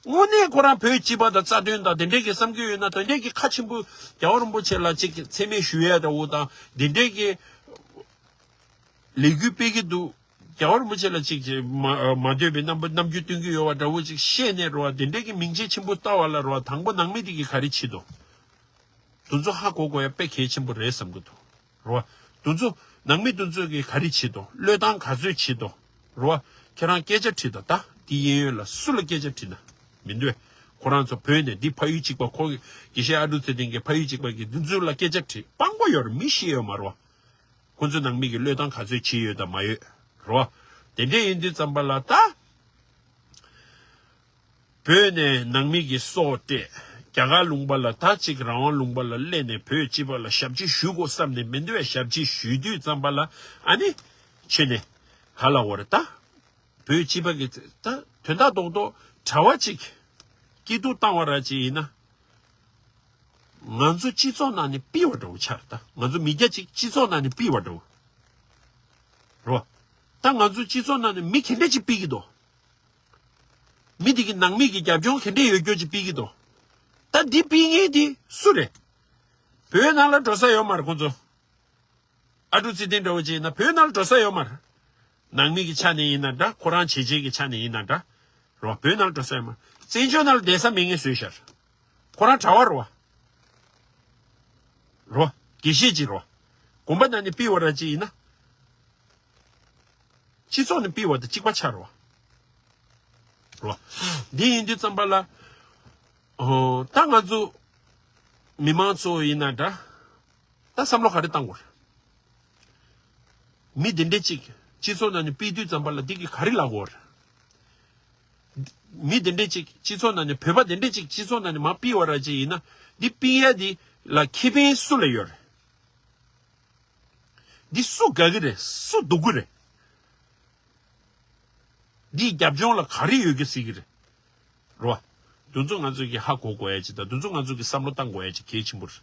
དངོས་གནས་ཁོ་རང་བོད་སྤྱི་པ་དང་རྩ་དོན་དང་དེ་འདྲས་ཀྱི་བསམ་གྱི་ཡོད་ན་དེ་འདྲས་ཀྱི་ཁ་ཆེན་པོ་རྒྱལ་བ་རིན་པོ་ཆེ་ལ་ཅིག་མཚན་སྨད་ཞུ་ཡ་འདྲ་བོ་དང་དེ་འདྲས་ཀྱི་ལས་འགུལ་སྤེལ་གྱི་འདུག་རྒྱལ་བ་རིན་པོ་ཆེ་ལ་ཅིག་ཅིག་མ་མ་འདོད་པའི་རྣམ་པ་རྣམ་འགྱུར་སྟོན་གྱི་ཡོད་པ་འདྲ་བོ་ཅིག་བཤད་ནས་རེད་བ་དེ་འདྲས་ཀྱི་མིང་ཆེན་ཆེན་པོ་ལྟ་བ་ལ་རེད་བ་དང་པོ་ནང་མི་དེ་གིས་ག་རེ་བྱེད་དོ། དེ་ཚོ་ཧ་གོ་དགོས་ཡ་དཔེ་གལ་ཆེན་པོ་རེད་བསམ་གྱི་འདུག་རོ། དེ་ཚོ་ནང་མི་དེ་ཚོས་གི་ག་རེ་བྱེད་དོ། བློས་བཏང་ག་ཚོད་བྱེད་དོ། རོ། ཁྱེད་རང་སྐད་ཆ་དྲིས་དང་ད་དེ་གཡས་གཡོན་ལ་སུ་ལ་སྐད་ཆ་དྲིས་ན་མི་འདོད། ཁོ་རང་ཚོ་བོད་ནས་འདི་ཕ་ཡུལ་གཅིག་པ་ཁོ་གི་དགེ་བཤེས་ཨ་ཀྲུག་ཚེ་བརྟན་གྱི་ཕ་ཡུལ་གཅིག་པ་གི་དེ་ཚོ་ལ་སྐད་ཆ་དྲིས་སྤང་པོ་ཡོད་རེད་མི་ཤེས་ཡོད་མ་རོ། ཁོ་ཚོའི་ནང་མི་གི་བློས་བཏང་ག་ཚོད་བྱེད་ཡོད་དང་མ་ཡོད། རོ། དེ་འདྲས་ཡིན་དུས་ཙམ་པ་ལ་ད། བོད་ནས་ནང་མི་གི་སྲོག་སྤྲད། རྒྱ་གར་ལུང་པ་ལ་ད་ཅིག་རང་དབང་ལུང་པ་ལ་སླེབས་ནས་བོད་སྤྱི་པ་ལ་ཞབས་ཕྱི་ཞུ་དགོས་བསམ་ནས་མི་འདུག་བས་ཞབས་ཕྱི་ཞུ་དུས་ཙམ་པ་ལ་ཨ་ནི། ཁྱོད་ནས་ག་ལ་འོ་རེད་ད། བོད་སྤྱི་པ་གི་ད་དོན་དག་རྡོག་རྡོག་གྲྭ་བ་ཅིག་སྐྱིད་སྡུག་བཏང་བ་ར་ཅིག་ཡིན་ན། ང་ཚོ་སྤྱི་ཚོགས་ནང་ནས་ཕུད་པ་འདྲ་བོ་ཆགས་རེད་ད། ང་ཚོ་མི་སྐྱ་ཅིག་སྤྱི་ཚོགས་ནང་ནས་ཕུད་པ་འདྲ་བོ། རོ། ད་ང་ཚོ་སྤྱི་ཚོགས་ནང་ནས་མི་ག་འདྲ་ཅིག་ཕུད་ཀྱི་འདུག་མི་དེ་གི་ནང་མི་གི་རྒྱབ་ལྗོངས་ག་འདྲ་ཡོད་རྒྱུ་ཅིག་ཕུད་ཀྱི་འདུག་ད་འདི་ཕུད་མཁན་དེ་སུ་རེད། བོད་ནང་ལ་འགྲོ་ས་ཡོད་མ་རེད་ཁོང་ཚོ། ཨ་ཀྲུག་ཚེ་བརྟན་འདྲ་བོ་ཅིག་ཡིན་ན་བོད་ནང་ལ་འགྲོ་ས་ཡོད་མ་རེད། ནང་མི་གི་ཆ་ནས་ཡིན་ན་འདྲ་ཁོ་རང་བྱས་རྗེས་ཀྱི་ཆ་ནས་ཡིན་ན་འདྲ། རོ་བོད་ནང་ལ་འགྲོ་ས་ཡོད་མ་རེད། བཙན་བྱོལ་ནང་ལ་བསྡད་ས་མེད་མཁན་བཟོས་ཤར། ཁོ་རང་གྲྭ་བ་རོ། རོ། དགེ་བཤེས་ཅིག་རོ། དགོན་པ་ནང་ནས་ཕུད་པ་ར་ཅིག་ཡིན་ན། སྤྱི་ཚོགས་ནས་ཕུད་པ་དང་གཅིག་པ་ཆགས་རོ། རོ། འདི་ཡིན་དུས་ཙམ་པ་ལ། ཨོ། ད་ང་ཚོ་མི་མང་ཚོ་ཡིན་ན་འདྲ། ད་བསམ་བློ་ག་རེ་བཏང་དགོས་རེད། མི་དེ་འདྲས་ཅིག་སྤྱི་ཚོགས་ནང་ནས་ཕུད་དུས་ཙམ་པ་ལ་འདི་གི་ག་རེ་ལབ་དགོས་རེད། མི་དེ་འདྲས་ཅིག་སྤྱི་ཚོགས་ནང་ནས་བོད་པ་དེ་འདྲས་ཅིག་སྤྱི་ཚོགས་ནང་ནས་མར་ཕུད་པ་ར་ཅིག་ཡིན་ན་འདི་ཕུད་ཡ་འདི་ལ་ཁེ་ཕན་སུ་ལ་ཡོད་རེད། འདི་སུ་དགའ་གི་རེད། སུ་སྡུག་གི་རེད། འདིའི་རྒྱབ་ལྗོངས་ལ་ག་རེ་ཡོད་གི་ཟེར་གི་རེད། རོ། འདི་ཚོ་ང་ཚོས་ཀྱི་ཧ་གོ་དགོས་ཡ་ཅིག་དང་འདི་ཚོ་ང་ཚོས་ཀྱི་བསམ་བློ་བཏང་དགོས་ཡ་ཅིག་གལ་ཆེན་པོ་རེད།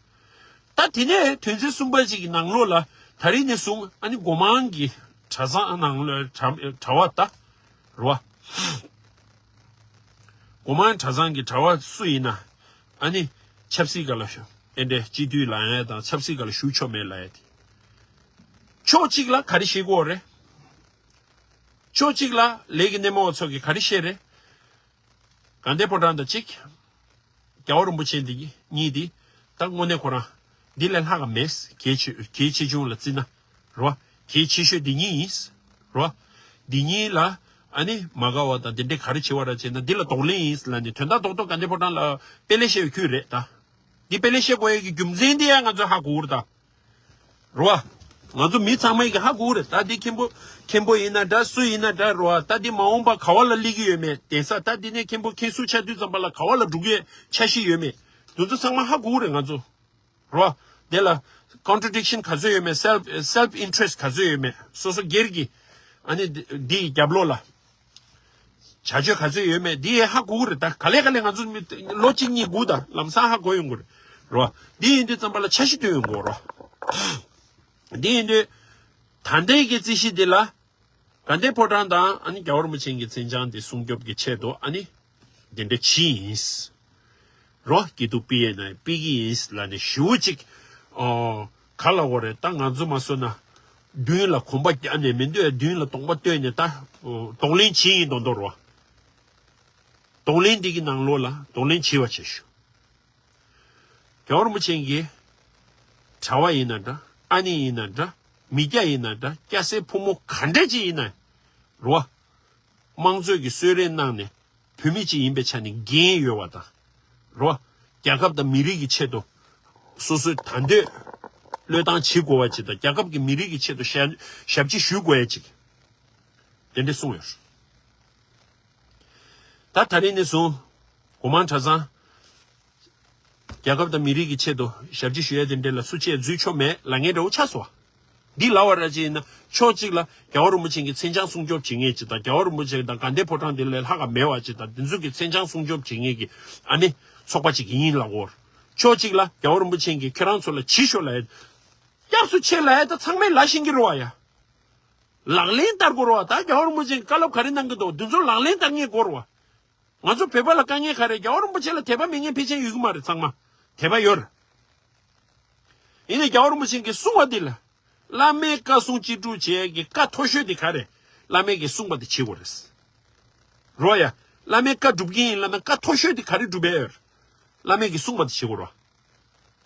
ད་དེ་ནས་དོན་ཚན་གསུམ་པ་ཅིག་གི་ནང་ལོགས་ལ་ད་རིང་ནས་བཟུང་ཨ་ནི་སྒོ་མང་གི་གྲྭ་ཚང་ནང་ལ་གྲྭ་གྲྭ་བ་ད། རོ། སྒོ་མང་གྲྭ་ཚང་གི་གྲྭ་བ་སུ་ཡིན་ན་ཨ་ནི་ཆབ་སྲིད་སྒང་ལ་ཞུ་ཨེ་འདྲས་སྤྱི་འཐུས་ལངས་ཡ་དང་ཆབ་སྲིད་སྒང་ལ་ཞུགས་ཆོག་མེད་ལབ་ཡ་དེ། ཕྱོགས་གཅིག་ལ་ག་རེ་བཤད་དགོས་རེད། ཕྱོགས་གཅིག་ལ་ལས་ཀྱི་སྣེ་མོ་བ་ཚོ་གིས་ག་རེ་བཤད་རེད། དགའ་ལྡན་ཕོ་བྲང་དང་གཅིག་རྒྱལ་བ་རིན་པོ་ཆེ་འདི་གཉིས་འདི་ད་དངོས་གནས་ཁོ་རང་འདི་ལས་ལྷག་ག་མེད། གལ་ཆེ་གལ་ཆེ་ཆུང་ལ་བརྩིས་ན་རོ། གལ་ཆེ་ཤོས་འདི་གཉིས་ཡིན་རོ། འདི་གཉིས་ལ་ཨ་ནི་མ་དགའ་བ་དང་འདི་འདྲའི་ག་རེ་བྱེད་པ་ར་བྱས་ན་འདི་ལ་གདོང་ལེན་ཡིན་ལབ་ནས་དོན་དག་རྡོག་རྡོག་དགའ་ལྡན་ཕོ་བྲང་ལ་དཔེ་ལེགས་བཤད་པའི་ཁུལ་རེད་ད། འདི་དཔེ་ལེགས་བཤད་དགོས་ཡ་གི་རྒྱུ་མཚན་འདི་ཡང་ང་ཚོ་ཧ་གོ་གི་རེད་ད། རོ། ང་ཚོ་མི་ཚང་མས་ཀྱི་ཧ་གོ་རེད་ད་འདི་མཁན་པོ་མཁན་པོ་ཡིན་ན་འདྲ་སུ་ཡིན་ན་འདྲ་རོ་ད་འདི་མ་འོངས་པ་ག་བ་ལ་སླེབས་ཀྱི་ཡོད་མེད་གདན་ས་ད་འདི་ནས་མཁན་པོ་མཁན་སུ་ཆགས་དུས་ཙམ་པ་ལ་ག་བ་ལ་འགྲོ་གི་ཡོད་འཆར་གཞི་ཡོད་མེད་འདི་ཚོ་ཚང་མ་ཧ་གོ་རེད་ང་ཚོ་རོ། དེ་ལ་contradiction་ག་ཚོད་ཡོད་མེད་self self interest་ག་ཚོད་ཡོད་མེད་སོ་སོ་སྒེར་གྱི་ཨ་ནི་འདི་འདིའི་རྒྱབ་ལོགས་ལ། བྱ་སྤྱོད་ག་ཚོད་ཡོད་མེད་འདི་ཧ་གོ་གི་རེད། ད་ག་ལེ་ག་ལེ་ང་ཚོ་མི་ལོ་གཅིག་གཉིས་སྒུག་ད་ལམ་སང་ཧ་གོ་ཡོང་གི་རེད་རོ། འདི་ཡིན་དུས་ཙམ་པ་ལ་འཆར་གཞི་བཏོན་ཡོང་གི་རོ། འདི་ཡིན་དུས་ད་ལྟའི་གི་རྩིས་གཞི་འདི་ལ་དགའ་ལྡན་ཕོ་བྲང་དང་ཨ་ནི་རྒྱལ་བ་རིན་པོ་ཆེ་གི་མཚན་བྱང་འདི་སྲུང་སྐྱོབ་ཀྱི་ཆེད་དུ་ཨ་ནི་འདི་འདྲ་བྱས་ཡིན། རོ། སྐྱིད་སྡུག་སྤེལ་ཡས་ན་སྤེལ་གྱི་ཡིན་ལབ་ནས་ཞུ་གཅིག་ཨོ། ག་ལ་འོ་རེད། ད་ང་ཚོ་མ་སོ་ན་མདུན་ལ་གོམ་པ་རྒྱག་ནས་མི་འདོད་མདུན་ལ་གདོང་པ་སྟོན་ནས་ད་གདོང་ལེན་བྱེད་ཡིན་མདོག་མདོག་རོ། གདོང་ལེན་འདི་གི་ནང་ལོགས་ལ་གདོང་ལེན་བྱེད་པ་བྱེད་ཞུ། རྒྱལ་བ་རིན་པོ་ཆེ་གི་གྲྭ་བ་ཡིན་ན་འདྲ། ཨ་ནེ་ཡིན་ན་འདྲ། མི་སྐྱ་ཡིན་ན་འདྲ། སྐྱ་སེར་ཕོ་མོ་ག་འདྲ་ཅིག་ཡིན་ན་རོ། དམངས་གཙོའི་གི་གསོལ་རས་གནང་ནས་བོད་མི་ཅིག་ཡིན་པའི་ཆ་ནས་འགན་ཡོད་པ་དང་། རོ། རྒྱལ་ཁབ་དང་མི་རིགས་ཀྱི་ཆེད་དུ་སོ་སོའི་ད་འདོད་བློས་བཏང་བྱེད་དགོས་པ་ཅིག་དང་། རྒྱལ་ཁབ་ཀྱི་མི་རིགས་ཀྱི་ཆེད་དུ་ཞབས་ཞབས་ཕྱི་ཞུ་དགོས་ཡ་ཅིག་དེ་འདྲ་གསུངས་ཡོད། ད་ད་རིང་ནས་བཟུང་སྒོ་མང་གྲྭ་ཚང་རྒྱལ་ཁབ་དང་མི་རིགས་ཀྱི་ཆེད་དུ་ཞབས་ཕྱི་ཞུ་ཡ་དེ་འདྲ་ལ་སུ་ཆེད་འཛུལ་ཆོག་མེད་ལབ་མཁན་འདྲ་བོ་ཆགས་སོང་བ། འདི་ལབ་པ་ར་ཅིག་ཡིན་ན་ཕྱོགས་གཅིག་ལ་རྒྱལ་བ་རིན་པོ་ཆེ་གི་མཚན་བྱང་སྲུང་སྐྱོབ་བྱེད་མཁན་ཅིག་དང་། རྒྱལ་བ་རིན་པོ་ཆེ་དང་དགའ་ལྡན་ཕོ་བྲང་དེ་ལས་ལྷག་ག་མེད་པ་ཅིག་དང་། དེ་ཚོ་གི་མཚན་བྱང་སྲུང་སྐྱོབ་བྱེད་མཁན་གྱི་ཨ་ནི་ཚོགས་པ་ཅིག་ཡིན་ལབ་གོ། ཕྱོགས་གཅིག་ལ་རྒྱལ་བ་རིན་པོ་ཆེ་གིས་ཁྱེད་རང་ཚོ་ལ་བྱེད་ཤོག་ལབ་ཡ། སྐྱབས་སུ་མཆི་ལབ་ཡ་ད་ཚང་མས་ལབ་ཤེས་ཀྱི་རེད་བ་ཡ། ལག་ལེན་བསྟར་དགོས་རེད་བ། ད་རྒྱལ་བ་རིན་པོ་ཆེ་གིས་བཀའ་སློབ་ག་རེ་གནང་གི་འདུག་འདི་ཚོ་ལག་ལེན་བསྟར་མཁན་དགོས་རེད་བ། ང་ཚོ་བོད་པ་ལ་དཀའ་ངལ་ག་རེ། རྒྱལ་བ་རིན་པོ་ཆེ་ལ་དད་པ་མེད་མཁན་ཕལ་ཆེར་ཡོད་ཀྱི་མ་རེད། ཚང་མ་དད་པ་ཡོད་རེད། ཡིན་ནའི་རྒྱལ་བ་རིན་པོ་ཆེ་གིས་གསུངས་པ་འདི་ལ། བླ་མའི་བཀའ་སྲུང་ཅི་སྒྲུབ་བྱེད་ཀྱི་བཀའ་མཐོ་ཤོས་དེ་ག་རེ། བླ་མས་ཀྱིས་གསུངས་པ་དེ་བྱེད་དགོས་རེད། རོ་ཡ། བླ་མའི་བཀའ་སྒྲུབ་ཀྱི་ཡིན་ལབ་ན་བཀའ་མཐོ་ཤོས་དེ་ག་རེ་སྒྲུབ་པའི་ཡོད། བླ་མས་ཀྱིས་གསུངས་པ་དེ་བྱེད་དགོས་རོ།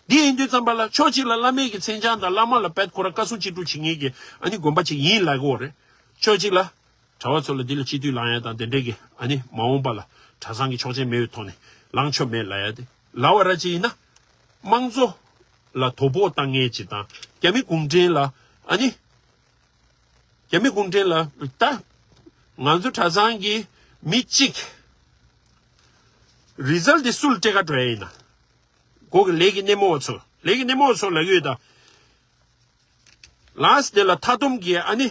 འདི་ཡིན་དུས་ཙམ་པ་ལ་ཕྱོགས་གཅིག་ལ་བླ་མའི་གི་མཚན་བྱང་དང་བླ་མ་ལ་བེད་ཁོ་ར་བཀའ་སྲུང་ཅི་སྒྲུབ་བྱེད་མཁན་གྱི་ཨ་ནི་དགོན་པ་ཅིག་ཡིན་ལབ་ཀྱི་ཡོད་རེད། ཕྱོགས་གཅིག་ལ་གྲྭ་བ་ཚོ་ལ་འདི་ལ་སྤྱི་འཐུས་ལངས་ཡ་དང་དེ་འདྲས་ཀྱི་ཨ་ནི་མ་འོངས་པ་ལ་གྲྭ་ཚང་གི་ཆོག་མཆན་མེད་པའི་ཐོག་ནས་ལངས་ཆོག་མེད་ལབ་ཡ་དེ་ལབ་པ་ར་ཅིག་ཡིན་ན། དམངས་གཙོ་ལ་དོ་ཕོག་བཏང་མཁན་ཅིག་དང་། རྒྱ་མི་གུང་ཁྲན་ལ་ཨ་ནི། རྒྱ་མི་གུང་ཁྲན་ལ་ད་ང་ཚོ་གྲྭ་ཚང་གི་མི་གཅིག་རི་ཛལ་དེ་སུ་ལ་སྤྲད་ག་འགྲོ་ཡ་ཡིན་ན། གོ་གི་ལས་ཀྱི་སྣེ་མོ་བ་ཚོ། ལས་ཀྱི་སྣེ་མོ་བ་ཚོ་ལབ་ཀྱི་ཡོད་ད། ལགས་དེ་ལ་མཐའ་སྡོམ་གྱི་ཨ་ནི་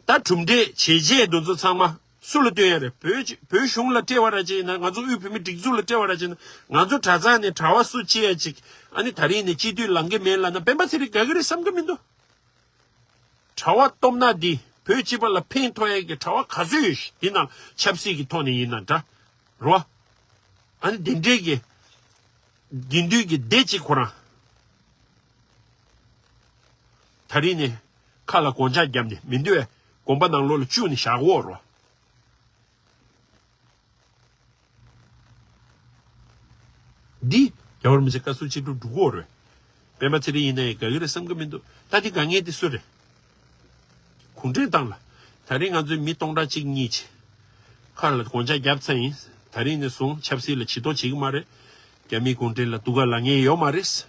ད་གྲུབ་འབྲས་བྱས་རྗེས་འདི་ཚོ་ཚང་མ་སུ་ལ་སྟོན་ཡ་རེད། བོད་ཀྱི་བོད་གཞུང་ལ་སྤྲད་པ་ར་ཅིག་ཡིན་ན། ང་ཚོ་དབུས་བོད་མིའི་སྒྲིག་འཛུགས་ལ་སྤྲད་པ་ར་ཅིག་ཡིན་ན། ང་ཚོ་གྲྭ་ཚང་ནས་གྲྭ་བ་སུ་གཅིག་ཡ་ཅིག་ཨ་ནི་ད་རིང་ནས་སྤྱི་འཐུས་ལངས་ཀྱི་མེད་ལབ་ན་སྤེན་པ་ཚེ་རིང་དགའ་གི་རེད་བསམ་གི་མི་འདུག་གྲྭ་བ་སྟོབས་ན་འདི་བོད་སྤྱི་པ་ལ་ཕན་ཐོགས་ཡས་ཀྱི་གྲྭ་བ་ག་ཚོད་ཡོད་ཤི། འདི་ནང་ཆབ་སྲིད་ཀྱི་ཐོག་ནས་ཡིན་ན་འདྲ་རོ། ཨ་ནི་འདི་འདྲས་ཀྱི་དགེ་འདུན་གྱི་སྡེ་གཅིག་ཁོ་རང་ད་རིང་ནས་ཁ་ལ་སྒོ་ལྕགས་བརྒྱབ་ནས་མི་འདུག་བས་དགོན་པ་ནང་ལོགས་ལ་བཅུག་ནས་བཞག་གོ་རོ། འདི་རྒྱལ་བ་རིན་པོ་ཆེ་བཀའ་ཟུར་ཅིག་ཏུ་འགྲོ་གི་ཡོད་རེད། སྤེན་པ་ཚེ་རིང་ཡིན་ན་ཡང་དགའ་གི་རེད་བསམ་གི་མི་འདུག་ད་འདི་དགའ་ངེས་དེ་སུ་རེད། གུང་ཁྲན་ཏང་ལ་ད་རིང་ང་ཚོའི་མི་སྟོང་ཕྲག་གཅིག་གཉིས་ཅིག་ཁ་ལ་སྒོ་ལྕགས་བརྒྱབ་ཚར་ཡིན། ད་རིང་ནས་བཟུང་ཆབ་སྲིད་ལ་བྱེད་དོ་བྱེད་གི་མ་རེད། རྒྱ་མི་གུང་ཁྲན་ལ་སྡུག་ག་ལ་ངེས་ཡོད་མ་རེད།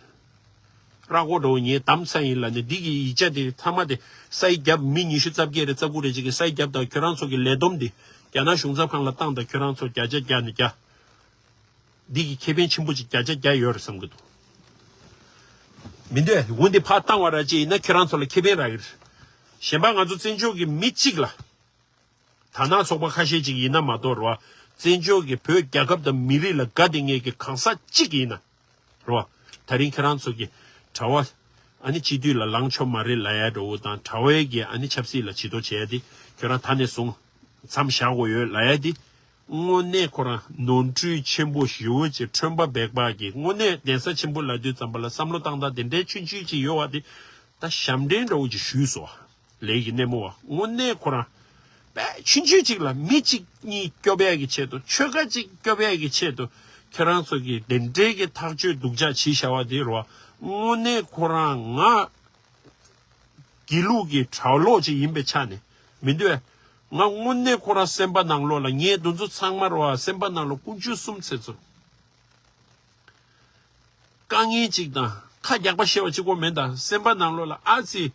ར་གོ་འགྲོ་ངས་དམ་ཚ་ཡིན་ལ་ནི་འདི་གི་ཡིག་ཆ་དེ་ཚང་མ་དེ་སའི་རྒྱབ་མི་ཉི་ཤུ་རྩ་བརྒྱད་རེ་རྩ་དགུ་རེ་ཅིག་གི་སའི་རྒྱབ་དང་ཁྱོད་རང་ཚོ་གི་ལས་བསྡོམས་དེ་རྒྱ་ནག་གཞུང་ཚབ་ཁང་ལ་བཏང་དང་ཁྱོད་རང་ཚོ་བརྒྱ་ཆ་བརྒྱ་ནས་བརྒྱ། འདི་གི་ཁེ་ཕན་ཆེན་པོ་ཅིག་བརྒྱ་ཆ་བརྒྱ་ཡོད་རེད་བསམ་གི་འདུག་མི་འདོད་འོན་ཏེ་ཕར་བཏང་བ་ར་ཅིག་ཡིན་ན་ཁྱོད་རང་ཚོ་ལ་ཁེ་ཕན་རག་གི་རེད། གཞན་པ་ང་ཚོ་བཙན་བྱོལ་གི་མི་གཅིག་ལ། དར་ནག་ཚོགས་པ་ཁ་ཤས་ཅིག་ཡིན་ན་མ་གཏོགས་རོ། བཙན་བྱོལ་གྱི་བོད་རྒྱལ་ཁབ་དང་མི་རིགས་ལ་དགའ་བདེ་ངེས་ཀྱི་གང་ཟག་གཅིག་ཡིན་ན་རོ། ད་རིང་ཁྱེད་རང་ཚོ་གི་གྲྭ་བ་ཨ་ནི་སྤྱི་འཐུས་ལ་ལངས་ཆོག་མ་རེད་ལབ་ཡ་འདྲ་བོ་དང་། གྲྭ་བའི་གི་ཨ་ནི་ཆབ་སྲིད་ལ་བྱེད་དོ་བྱས་ཏེ་ཁྱོད་རང་ད་ནས་བཟུང་མཚམས་བཞག་དགོས་ཡོད་ལབ་ཡ་དེ། དངོས་གནས་ཁོ་རང་ནོར་འཁྲུལ་ཆེན་པོ་ཞེ་པོ་ཅིག་ཁྲོན་པ་སྦེག་པ་གི་དངོས་གནས་གདན་ས་ཆེན་པོ་ལབ་དུས་ཙམ་པ་ལ་བསམ་བློ་བཏང་སྟངས་དེ་འདྲའི་ཆུང་ཆུང་ཅིག་ཡོད་པ་དེ་ད་ཞབས་འདྲེན་འདྲ་བོ་ཅིག་ཞུས་སོང་། ལས་ཀྱི་སྣེ་མོ་བ་དངོས་གནས་ཁོ་རང་དཔེ་ཆུང་ཆུང་ཅིག་ལ་མི་གཅིག་གཉིས་སྐྱོབ་ཡས་ཀྱི་ཆེད་དུ། ཆོལ་ཁ་གཅིག་སྐྱོབ་ཡས་ཀྱི་ཆེད་དུ་ཁྱེད་རང་ཚོ་གིས་དེ་འདྲའི་གི་ཐག་གཅོད་སྡུག་ཅག་བྱས་བཞག་པ་དེ་རོ། དངོས་གནས་ཁོ་རང་ང་དགེ་ལུགས་ཀྱི་གྲྭ་ལོག་ཅིག་ཡིན་པའི་ཆ་ནས་མི་འདོད། ང་དངོས་གནས་ཁོ་རང་སེམས་པ་ནང་ལོགས་ལ་ངས་འདི་ཚོ་ཚང་མ་རོ་སེམས་པ་ནང་ལ་ཀུན་སྤྱོད་གསུམ་ཚེ་ཚོ། དཀའ་ངལ་ཅིག་དང་ཁ་རྒྱག་པ་བཤད་པ་གཅིག་པོ་མིན་ད། སེམས་པ་ནང་ལོགས་ལ་ཨ་ཙི།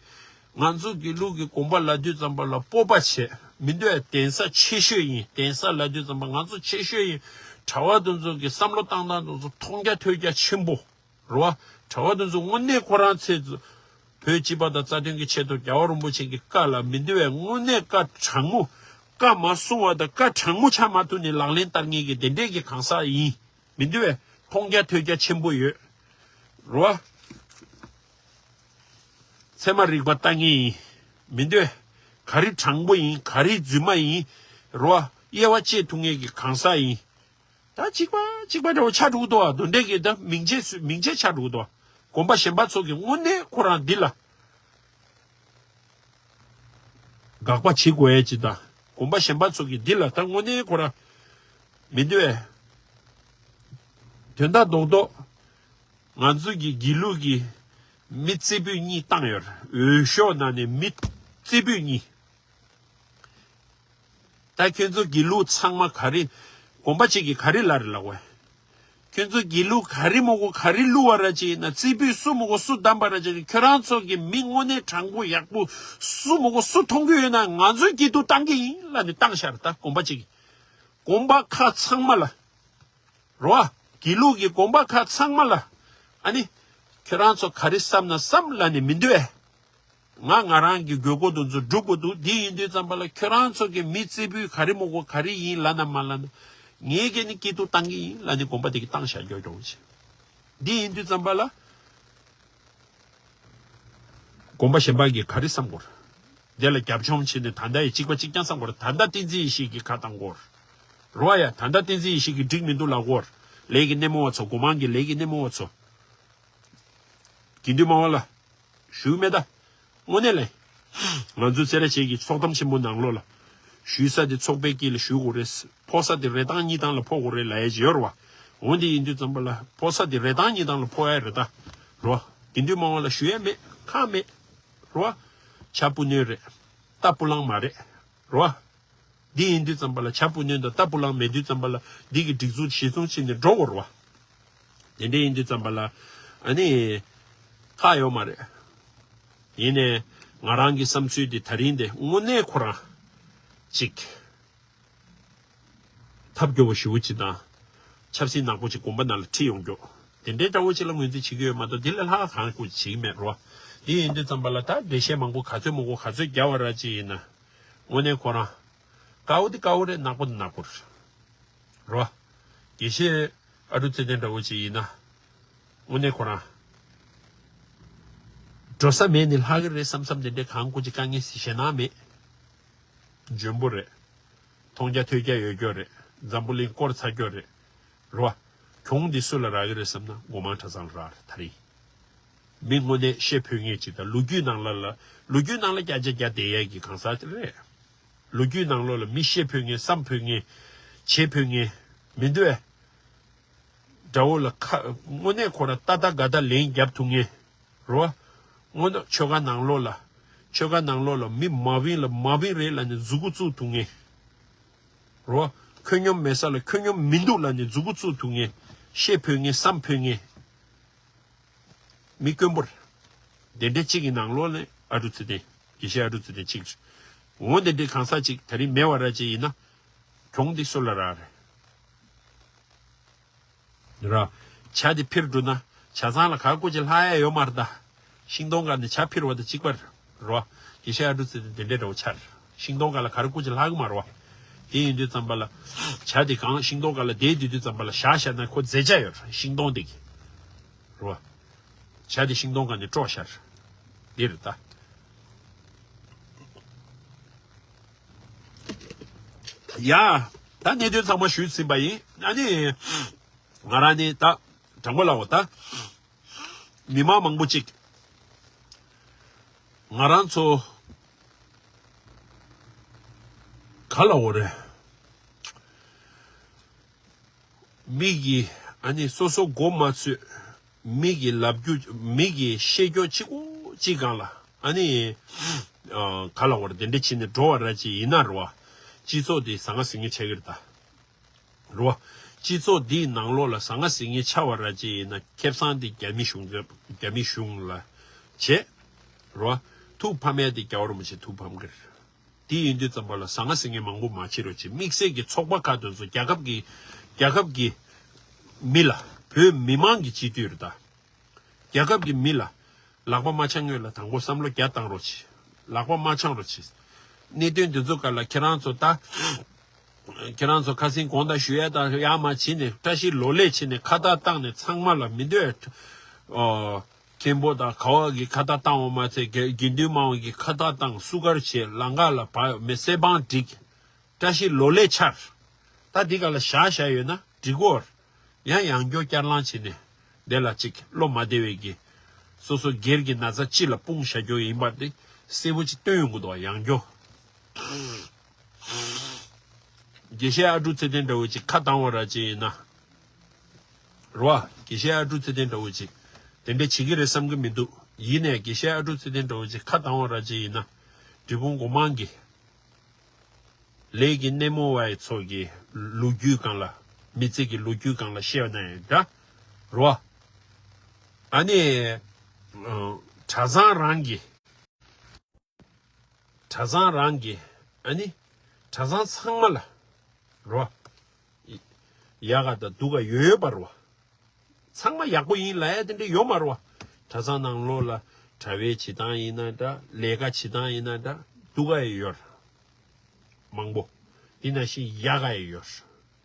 ང་ཚོ་དགེ་ལུགས་ཀྱི་དགོན་པ་ལབ་དུས་ཙམ་པ་ལ་སྤོབས་པ་བྱེད་མི་འདོད། གདན་ས་ཆེ་ཤོས་ཡིན། གདན་ས་ལབ་དུས་ཙམ་པ་ང་ཚོ་ཆེ་ཤོས་ཡིན། གྲྭ་བ་དེ་ཚོ་གི་བསམ་བློ་བཏང་སྟངས་དེ་ཚོ་མཐོང་རྒྱ་ཐོས་རྒྱ་ཆེན་པོ། རེད་བ། གྲྭ་བ་དེ་ཚོ་དངོས་གནས་ཁོ་རང་ཚེ་བོད་སྤྱི་པ་དང་རྩ་དོན་གྱི་ཆེད་དུ་རྒྱལ་བ་རིན་པོ་ཆེ་གི་བཀའ་ལ་མི་འདི་བས་དངོས་གནས་བཀའ་དྲང་མོ། བཀའ་མ་གསུང་བ་དང་བཀའ་དྲང་མོ་ཆགས་མ་ཐུབ་ནས་ལག་ལེན་བསྟར་མཁན་གྱི་དེ་འདྲས་ཀྱི་གང་ཟག་ཡིན། མི་འདུག་བས། མཐོང་རྒྱ་ཐོས་རྒྱ་ཆེན་པོ་ཡོད། རོ། ཚད་མ་རིག་པ་ལྟ་མཁན་ཡིན། མི་འདུག་བས། ག་རེ་དྲང་པོ་ཡིན། ག་རེ་རྫུན་མ་ཡིན། རོ། དབྱེ་བ་དཔྱད་ཐུབ་མཁན་གྱི་གང་ཟག་ཡིན། ད་གཅིག་པ་གཅིག་པ་འདྲ་བོ་ཆགས་འགྲོ་གི་འདུག་བ། དོན་འབྲས་ཀྱི་ད་མིང་ཆད་སུ་མིང་ཆད་ཆགས་འགྲོ་གི་འདུག་བ། དགོན་པ་གཞན་པ་ཚོ་གི་དངོས་གནས་ཁོ་རང་འདི་ལ་དགག་པ་བྱེད་དགོས་ཡས་ཅིག་དང་། དགོན་པ་གཞན་པ་ཚོ་གི་འདི་ལ་ད་དངོས་གནས་ཁོ་རང་མི་འདུག་བས། དོན་དག་རྡོག་རྡོག་ང་ཚོ་གི་དགེ་ལུགས་ཀྱི་མི་རྩེ་ཕུད་གཉིས་བཏང་ཡོད་རེད། འོས་ཤོག་ནང་ནས་མི་རྩེ་ཕུད་གཉིས། ད་ཁྱོད་ཚོ་དགེ་ལུགས་ཚང་མ་ག་རེ། དགོན་པ་གཅིག་གིས་ག་རེ་ལབ་རེད་ལབ་བས། ཁྱོད་ཚོ་དགེ་ལུགས་ག་རེ་མོ་གོ་ག་རེ་བླུག་བ་ར་ཅིག་ཡིན་ན། རྩེ་ཕུད་སུ་མོ་གོ་སུ་བདམས་པ་ར་ཅིག་ཡིན་ན། ཁྱོད་རང་ཚོ་གི་མི་དངོས་གནས་དྲང་པོ་ཡག་པོ་སུ་མོ་གོ་སུ་མཐོང་གི་ཡོད་ན་ང་ཚོས་སྐྱིད་སྡུག་བཏང་གི་ཡིན་ལབ་ནས་བཏང་ཤག་རེད། ད་དགོན་པ་གཅིག་གིས། དགོན་པ་ཁག་ཚང་མ་ལ། རོ། དགེ་ལུགས་ཀྱི་དགོན་པ་ཁག་ཚང་མ་ལ། ཨ་ནི། ཁྱོད་རང་ཚོ་ག་རེ་བསམ་ན་བསམ་ལབ་ནས་མི་འདུག་བས། ང་ང་རང་གི་དགོས་མཁོ་དེ་ཚོ་སྒྲུབ་དགོས་འདུག་འདི་ཡིན་དུས་ཙམ་པ་ལ་ཁྱོད་རང་ཚོ་གི་མི་རྩེ་ཕུད་ག་རེ་མོ་གོ་ག་རེ་ཡིན་ལབ་ན་མ་ལབ་ན། ངས་ཀྱི་ནི་སྐྱིད་སྡུག་བཏང་གི་ཡིན་ལབ་ནས་དགོན་པ་དེ་གི་བཏང་བཞག་རྒྱུ་འདྲ་བོ་ཅིག་འདི་ཡིན་དུས་ཙམ་པ་ལ། དགོན་པ་གཞན་པ་གིས་ག་རེ་བསམ་དགོས་རེད། དེ་ལ་རྒྱབ་ལྗོངས་བྱས་ནས་ད་ལྟ་ཡི་གཅིག་པ་གཅིག་རྐྱང་བསམ་དགོས་རེད། ད་ལྟ་བསྟན་འཛིན་ཡེ་ཤེས་ཀྱིས་ཁ་བཏང་དགོས་རེད། རོ་ཡ། ད་ལྟ་བསྟན་འཛིན་ཡེ་ཤེས་ཀྱིས་འགྲིག་མི་འདུག་ལབ་དགོས་རེད། ལས་ཀྱི་སྣེ་མོ་བ་ཚོ། སྒོ་མང་གི་ལས་ཀྱི་སྣེ་མོ་བ་ཚོ། དགེ་འདུན་མང་བ་ལ། ཞུས་མེད་ད། དངོས་གནས་ལས། ང་ཚོའི་སེ་ར་བྱེས་ཀྱི་ཚོགས་གཏམ་ཆེན་པོ་ནང་ལོགས་ལ། ཞུ་ས་དེ་ཚོགས་པའི་དཀྱིལ་ལ་ཞུ་དགོས་རེད། ཕོག་ས་དེ་རེ་ཐང་གཉིས་ཐང་ལ་ཕོག་དགོས་རེད་ལབ་ཡས་ཅིག་ཡོད་རེད་བ། འོ་འདི་ཡིན་དུས་ཙམ་པ་ལ་ཕོག་ས་དེ་རེ་ཐང་གཉིས་ཐང་ལ་ཕོག་ཡ་རེད་ད། རེད་བ། དགེ་འདུན་མང་བ་ལ་ཞུ་ཡ་མེད། ཁག་མེད། རེད་བ། བྱ་སྤུ་སྣོན་རེད། རྟ་སྤུ་ལང་མ་རེད། རེད་བ། འདི་ཡིན་དུས་ཙམ་པ་ལ་བྱ་སྤུ་སྣོན་དང་རྟ་སྤུ་ལང་མེད་དུས་ཙམ་པ་ལ་འདི་གི་སྒྲིག་འཛུགས་གཞི་བཟུང་བྱས་ནས་འགྲོ་དགོས་རེད་བ། དེ་འདྲ་ཡིན་དུས་ཙམ་པ་ལ་ཨ་ནི་ཁག་ཡོད་མ་རེད། ཡིན་ནའི་ང་རང་གི་བསམ་ཚུལ་འདི་ད་རིང་འདི་དངོས་གནས་ཁོ་རང་ཅིག་ཐབས་སྐྱོ་བོ་ཞེ་པོ་ཅིག་དང་། ཆབ་སྲིད་ནག་པོ་ཅིག་དགོན་པ་ནང་ལ་ཁྲིད་ཡོང་རྒྱུ། དེ་འདྲའི་འདྲ་བོ་ཅིག་ལ་ངོས་འཛིན་བྱེད་ཀྱི་ཡོད་མ་གཏོགས་འདི་ལས་ལྷག་གང་ཀུ་ཅིག་བྱེད་ཀྱི་མེད་རོ། འདི་ཡིན་དུས་ཙམ་པ་ལ་ད་འགྲེལ་བཤད་མང་པོ་ག་ཚོད་མང་པོ་ག་ཚོད་རྒྱག་པ་ར་ཅིག་ཡིན་ན། དངོས་གནས་ཁོ་རང་། དཀའ་བོ་འདི་དཀའ་བོ་རེད། ནག་པོ་འདི་ནག་པོ་རེད། རོ། དགེ་བཤེས་ཨ་རུ་ཚེ་བརྟན་འདྲ་བོ་ཅིག་ཡིན་ན། དངོས་གནས་ཁོ་རང་། འགྲོ་ས་མེད་ནི་ལྷག་གི་རེད་བསམ་བསམ་དེ་འདྲའི་གང་ཀུ་ཅིག་དཀའ་ངལ་ཞེད་སྣང་མེད། འཇོན་པོ་རེད། མཐོང་རྒྱ་ཐོས་རྒྱ་ཡོད་རྒྱུ་རེད། འཛམ་བུ་གླིང་སྐོར་ཚར་རྒྱུ་རེད། རེད་བ། གྱོང་འདི་སུ་ལ་རག་གི་རེད་བསམ་ན་སྒོ་མང་གྲྭ་ཚང་ལ་རག་རེད་ད་རེད། མི་དངོས་གནས་བཤད་ཕོད་མཁན་ཅིག་དང་ལོ་རྒྱུས་ནང་ལ་ལ་ལོ་རྒྱུས་ནང་ལ་བརྒྱ་ཆ་བརྒྱ་བསྡད་ཡས་ཀྱི་གང་ཟག་ཅིག་རེད། ལོ་རྒྱུས་ནང་ལོགས་ལ་མི་བཤད་ཕོད་མཁན་བསམ་ཕོད་མཁན་བྱེད་ཕོད་མཁན་མི་འདུག་བས། དགྲ་བོ་ལ་ཁ་དངོས་གནས་ཁོ་ར་ཏག་ཏག་དགའ་ད་ལན་རྒྱབ་ཐུབ་མཁན། རོ། སྔོན་ཆོལ་ཁ་ནང་ལོགས་ལ། ཆོལ་ཁ་ནང་ལོགས་ལ་མི་མ་བིན་ལ་མ་བིན་རེད་ལབ་ནས་མཛུ་གུ་བཙུགས་ཐུབ་མཁན། རོ། ཁོད་སྙོམས་མེད་ས་ལ་ཁོད་སྙོམས་མི་འདུག་ལབ་ནས་མཛུ་གུ་བཙུགས་ཐུབ་མཁན། བཤད་ཕོད་མཁན་བསམ་ཕོད་མཁན། མི་དཀོན་པོར། དེ་འདྲ་གཅིག་གི་ནང་ལོགས་ནས་ཨ་རུ་ཚེ་བརྟན། དགེ་བཤེས་ཨ་རུ་ཚེ་བརྟན་གཅིག་རེད། འོ་དེ་འདྲའི་གང་ཟག་ཅིག་ད་རིང་མེད་པ་ར་ཅིག་ཡིན་ན། གྱོང་འདི་སུ་ལ་རག་རེད། ར། ཇ་དེ་ཕིར་འགྲོ་ན་ཇ་ཚང་ལ་ག་རེ་བཀོལ་ཅིག་ལྷག་ཡ་ཡོད་མ་རེད་ད། ཤིང་སྡོང་སྒང་ནས་ཇ་ཕིར་བ་དང་གཅིག་པ་རེད་བ། དགེ་བཤེས་ཨ་འབྲུག་ཚེ་དེ་དེ་འདྲའི་འདྲ་བོ་ཆགས་རེད། ཤིང་སྡོང་སྒང་ལ་ག་རེ་བཀོལ་ཅིག་ལྷག་གི་མ་རེད་བ། དེ་ཡིན་དུས་ཙམ་པ་ལ། ཇ་དེ་གང་ཤིང་སྡོང་སྒང་ལ་བསྡད་དུས་དུས་ཙམ་པ་ལ་བཞག་བཞག་ན་ཁོ་རྫས་ཆག་ཡོད་རེད་ཤིང་སྡོང་དེ་གི། རེད་བ། ཇ་དེ་ཤིང་སྡོང་སྒང་ནས་དཀྲོགས་བཞག་རེད། འདི་རེད་ད། ཡ། ད་གནད་དོན་ཚང་མ་ཞུས་ཟིན་པ་ཡིན། ཨ་ནི། ང་རང་ནི་ད་དྲང་པོ་ལབ་འོ་ད། མི་མང་མང་པོ་ཅིག་ང་རང་ཚོ་ག་ལབ་འོ་རེད། མི་གི་ཨ་ནི་སོ་སོ་མགོ་མ་ཚོས། མི་གི་ལབ་རྒྱུ་མི་གི་བཤད་རྒྱུ་གཅིག་པོ་གཅིག་སྒང་ལ་ཨ་ནི་ཨ་ག་ལབ་འོ་རེད། དེ་འདྲ་བྱས་ནས་འགྲོ་བ་ར་ཅིག་ཡིན་ན་རེད་བ། སྤྱི་ཚོགས་དེ་ཟང་ངེ་ཟིང་ངེ་ཆགས་ཀྱི་རེད་ད། རེད་བ། སྤྱི་ཚོགས་འདིའི་ནང་ལོགས་ལ་ཟང་ངེ་ཟིང་ངེ་ཆགས་པ་ར་ཅིག་ཡིན་ན་ཁེ་བཟང་འདི་རྒྱ་མི་གཞུང་རྒྱ་མི་གཞུང་ལ་བྱེད། རེད་བ། ཐུགས་ཕམ་ཡ་འདི་རྒྱལ་བ་རིན་པོ་ཆེ་ཐུགས་ཕམ་གི་རེད། འདི་ཡིན་དུས་ཙམ་པ་ལ་ཟང་ངེ་ཟིང་ངེ་མང་པོ་མ་བྱེད་རོགས་བྱེད། དམིགས་བསལ་གྱི་ཚོགས་པ་ཁག་དེ་ཚོ་རྒྱལ་ཁབ་ཀྱི་རྒྱལ་ཁབ་ཀྱི་མི་ལ་བོད་མི་མང་གི་སྤྱི་འཐུས་རེད་ད། རྒྱལ་ཁབ་ཀྱི་མི་ལ་ལག་པ་མ་འཆང་སྔོན་ལ་དང་པོ་བསམ་བློ་བརྒྱ་བཏང་རོགས་བྱེད། ལག་པ་མ་འཆང་རོགས་བྱེད། གནད་དོན་འདི་ཚོ་སྒང་ལ་ཁྱེད་རང་ཚོ་ད། ཁྱེད་རང་ཚོ་ཁ་སང་དགོངས་དག་ཞུ་ཡ་དང་ཡར་མར་བྱས་ནས་བཀྲ་ཤིས་ལོ་ལེགས་བྱས་ནས་ཁ་བཏགས་བཏང་ནས་ཚང་མ་ལ་མི་འདོད། ཨོ། མཁན་པོ་དང་ག་བ་གི་ཁ་བཏགས་བཏང་བ་མ་ཚད་དགེ་དགེ་འདུན་དམངས་ཀྱི་ཁ་བཏགས་བཏང་བསུ་གར་བྱས་ལང་ཀ་ལ་བབས་མི་སེར་བང་བསྒྲིགས། བཀྲ་ཤིས་ལོ་ལེགས་འཆར། ད་འདི་ག་ལ་བཞག་བཞག་ཡོད་ན་འགྲིག་གོ། ཡང་ཡང་སྐྱོ་བསྐྱར་ལངས་བྱས་ནས་འདི་ལ་ཅིག་བློ་མ་བདེ་བའི་གི། སོ་སོ་སྒེར་གྱི་ན་ཚ་སྤྱི་ལ་སྤུངས་བཞག་རྒྱུ་ཡིན་པ་དེ་གསལ་པོ་ཅིག་སྟོན་ཡོང་གི་འདུག་ཡང་སྐྱོ། དགེ་བཤེས་ཨ་ཀྲུག་ཚེ་བརྟན་འདྲ་བོ་ཅིག་ཁ་བཏང་བ་ར་ཅིག་ཡིན་ན། རོ། དགེ་བཤེས་ཨ་ཀྲུག་ཚེ་བརྟན་འདྲ་བོ་ཅིག་དེ་འདྲ་བྱེད་ཀྱི་རེད་བསམ་གྱི་མི་འདུག་ཡིན་ནའི་དགེ་བཤེས་ཨ་ཀྲུག་ཚེ་བརྟན་འདྲ་བོ་ཅིག་ཁ་བཏང་བ་ར་ཅིག་ཡིན་ན། འབྲས་སྤུངས་སྒོ་མང་གི་ལས་ཀྱི་སྣེ་མོ་བའི་ཚོ་གི་ལོ་རྒྱུས་སྒང་ལ་མི་ཚེ་གི་ལོ་རྒྱུས་སྒང་ལ་བཤད་ན་ཡང་འདྲ། རོ། ཨ་ནི། ཨ། གྲྭ་ཚང་རང་གི་གྲྭ་ཚང་རང་གི་ཨ་ནི། གྲྭ་ཚང་ཚང་མ་ལ། རོ། ཡག་ག་དང་སྡུག་ག་ཡོད་ཡོད་པ་རོ། ཚང་མ་ཡག་པོ་ཡིན་ལབ་ཡ་དེ་འདྲ་ཡོད་མ་རོ། གྲྭ་ཚང་ནང་ལོགས་ལ་གྲྭ་བའི་བྱེད་སྟངས་ཡིན་ན་འདྲ་ལས་ཀ་བྱེད་སྟངས་ཡིན་ན་འདྲ་སྡུག་ག་ཡི་ཡོད། མང་པོ། དེ་ནང་བཞིན་ཡག་ག་ཡི་ཡོད།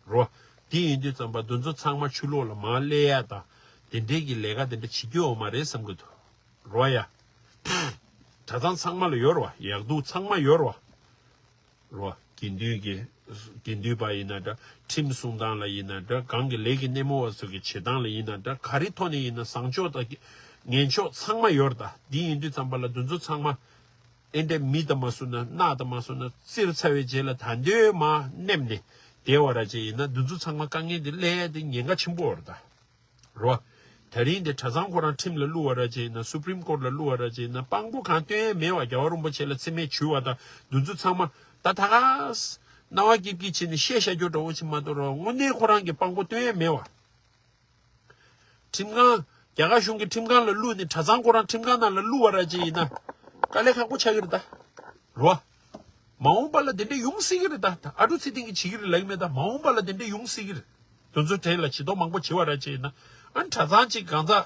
རོ། དེ་ཡིན་དུས་ཙམ་པ་འདི་ཚོ་ཚང་མ་ཆུ་ལོག་ལ་མར་སླེབས་ཡ་དང་དེ་འདྲའི་གི་ལས་ཀ་དེ་འདྲ་བྱེད་རྒྱུ་ཡོད་མ་རེད་བསམ་གི་འདུག་རོ་ཡ། གྲྭ་ཚང་ཚང་མ་ལ་ཡོད་རོ། ཡག་སྡུག་ཚང་མ་ཡོད་རོ། རོ། དགེ་འདུན་གྱི། དགེ་འདུན་པ་ཡིན་ན་འདྲ། ཁྲིམས་སྲུང་སྟངས་ལ་ཡིན་ན་འདྲ། གང་གི་ལས་ཀྱི་སྣེ་མོ་བ་ཚོ་གི་བྱེད་སྟངས་ལ་ཡིན་ན་འདྲ། ག་རེ་ཐོག་ནས་ཡིན་ན་བཟང་ཕྱོགས་དང་ངན་ཕྱོགས་ཚང་མ་ཡོད་རེད་ད། འདི་ཡིན་དུས་ཙམ་པ་ལ་འདི་ཚོ་ཚང་མ། ཨེ་འདྲས་མི་དང་མ་བསུ་ན་རྣག་དང་མ་བསུ་ན་བཙིར་ཚར་བའི་རྗེས་ལ་ད་འདོད་མ་མནན་ནས་བསྡད་པ་ར་ཅིག་ཡིན་ན་འདི་ཚོ་ཚང་མ་དཀའ་ངལ་འདི་སླེབས་ཡ་འདི་ཉེན་ཁ་ཆེན་པོ་རེད་ད། རོ། ད་རིང་འདི་གྲྭ་ཚང་ཁོ་རང་ཁྲིམས་ལ་བསླུ་བ་ར་ཅིག་ཡིན་ན་སུ་པྲིམ་ཀོར་ལ་བསླུ་བ་ར་ཅིག་ཡིན་ན་དཔང་པོ་གང་སྟོན་ཡ་མེད་པ་རྒྱལ་བ་རིན་པོ་ཆེ་ལ་མཚན་སྨད་ཞུ་བ་དང་འདི་ཚོ་ཚང་མ་ད་ད་ག་སྣང་བ་སྐྱིད་སྐྱིད་བྱས་ནས་བཤད་བཞག་རྒྱུ་འདྲ་བོ་ཅིག་མ་གཏོགས་རོ་དངོས་གནས་ཁོ་རང་གི་དཔང་པོ་སྟོན་ཡ་མེད་པ། ཁྲིམས་ཁང་། རྒྱ་གར་གཞུང་གི་ཁྲིམས་ཁང་ལ་བླུགས་ནས་གྲྭ་ཚང་ཁོ་རང་ཁྲིམས་ཁང་ནང་ལ་བླུགས་པ་ར་ཅིག་ཡིན་ན། དཀའ་ལས་ཁག་པོ་ཆགས་ཀྱི་རེད་ད། རོ། མ་འོངས་པ་ལ་དེ་འདྲས་ཡོང་སྲིད་ཀྱི་རེད་ད། ཨ་ཀྲུག་ཚེ་བརྟན་གྱིས་བྱེད་ཀྱི་རེད་ལབ་ཀྱི་མེད་ད། མ་འོངས་པ་ལ་དེ་འདྲས་ཡོང་སྲིད་ཀྱི་རེད། དེ་ཚོ་གྲས་ལ་བྱེད་སྟོབས་མང་པོ་བྱེད་པ་ར་ཅིག་ཡིན་ན། ཨ་ནི་གྲྭ་ཚང་གཅིག་གང་ཟག་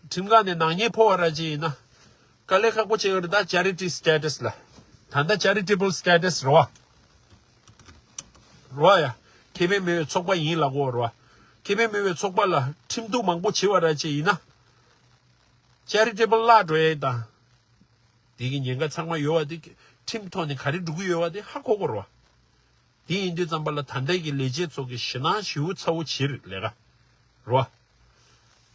ཁྲིམས་ཁང་ནས་ནག་ཉེས་ཕོག་པ་ར་ཅིག་ཡིན་ན། དཀའ་ལས་ཁག་པོ་བྱེད་ཀྱི་རེད་ད། ཅེ་རི་ཊི་སི་ཊེ་ཊས་ལ། ད་ལྟ་ཅེ་རི་ཊེ་བལ་སི་ཊེ་ཊས་རེད་བ། རོ་ཡ། ཁེ་ཕན་མེད་པའི་ཚོགས་པ་ཡིན་ལབ་དགོས་རོ། ཁེ་ཕན་མེད་པའི་ཚོགས་པ་ལ་ཁྲིམས་གཏུག་མང་པོ་བྱེད་པ་ར་ཅིག་ཡིན་ན། ཅེ་རི་ཊེ་བལ་བརླག་འགྲོ་ཡས་དང་། དེ་གི་ཉེན་ཁ་ཚང་མ་ཡོད་པ་དེ་ཁྲིམས་ཐོག་ནས་ག་རེ་འགྲོ་གི་ཡོད་པ་དེ་ཧ་གོ་དགོས་རོ། དེ་ཡིན་དུས་ཙམ་པ་ལ་ད་ལྟའི་གི་ལས་བྱེད་ཚོ་གི་ཞེད་སྣང་ཞེ་པོ་ཚ་པོ་བྱེད་རེད་ལས་ཀ། རོ།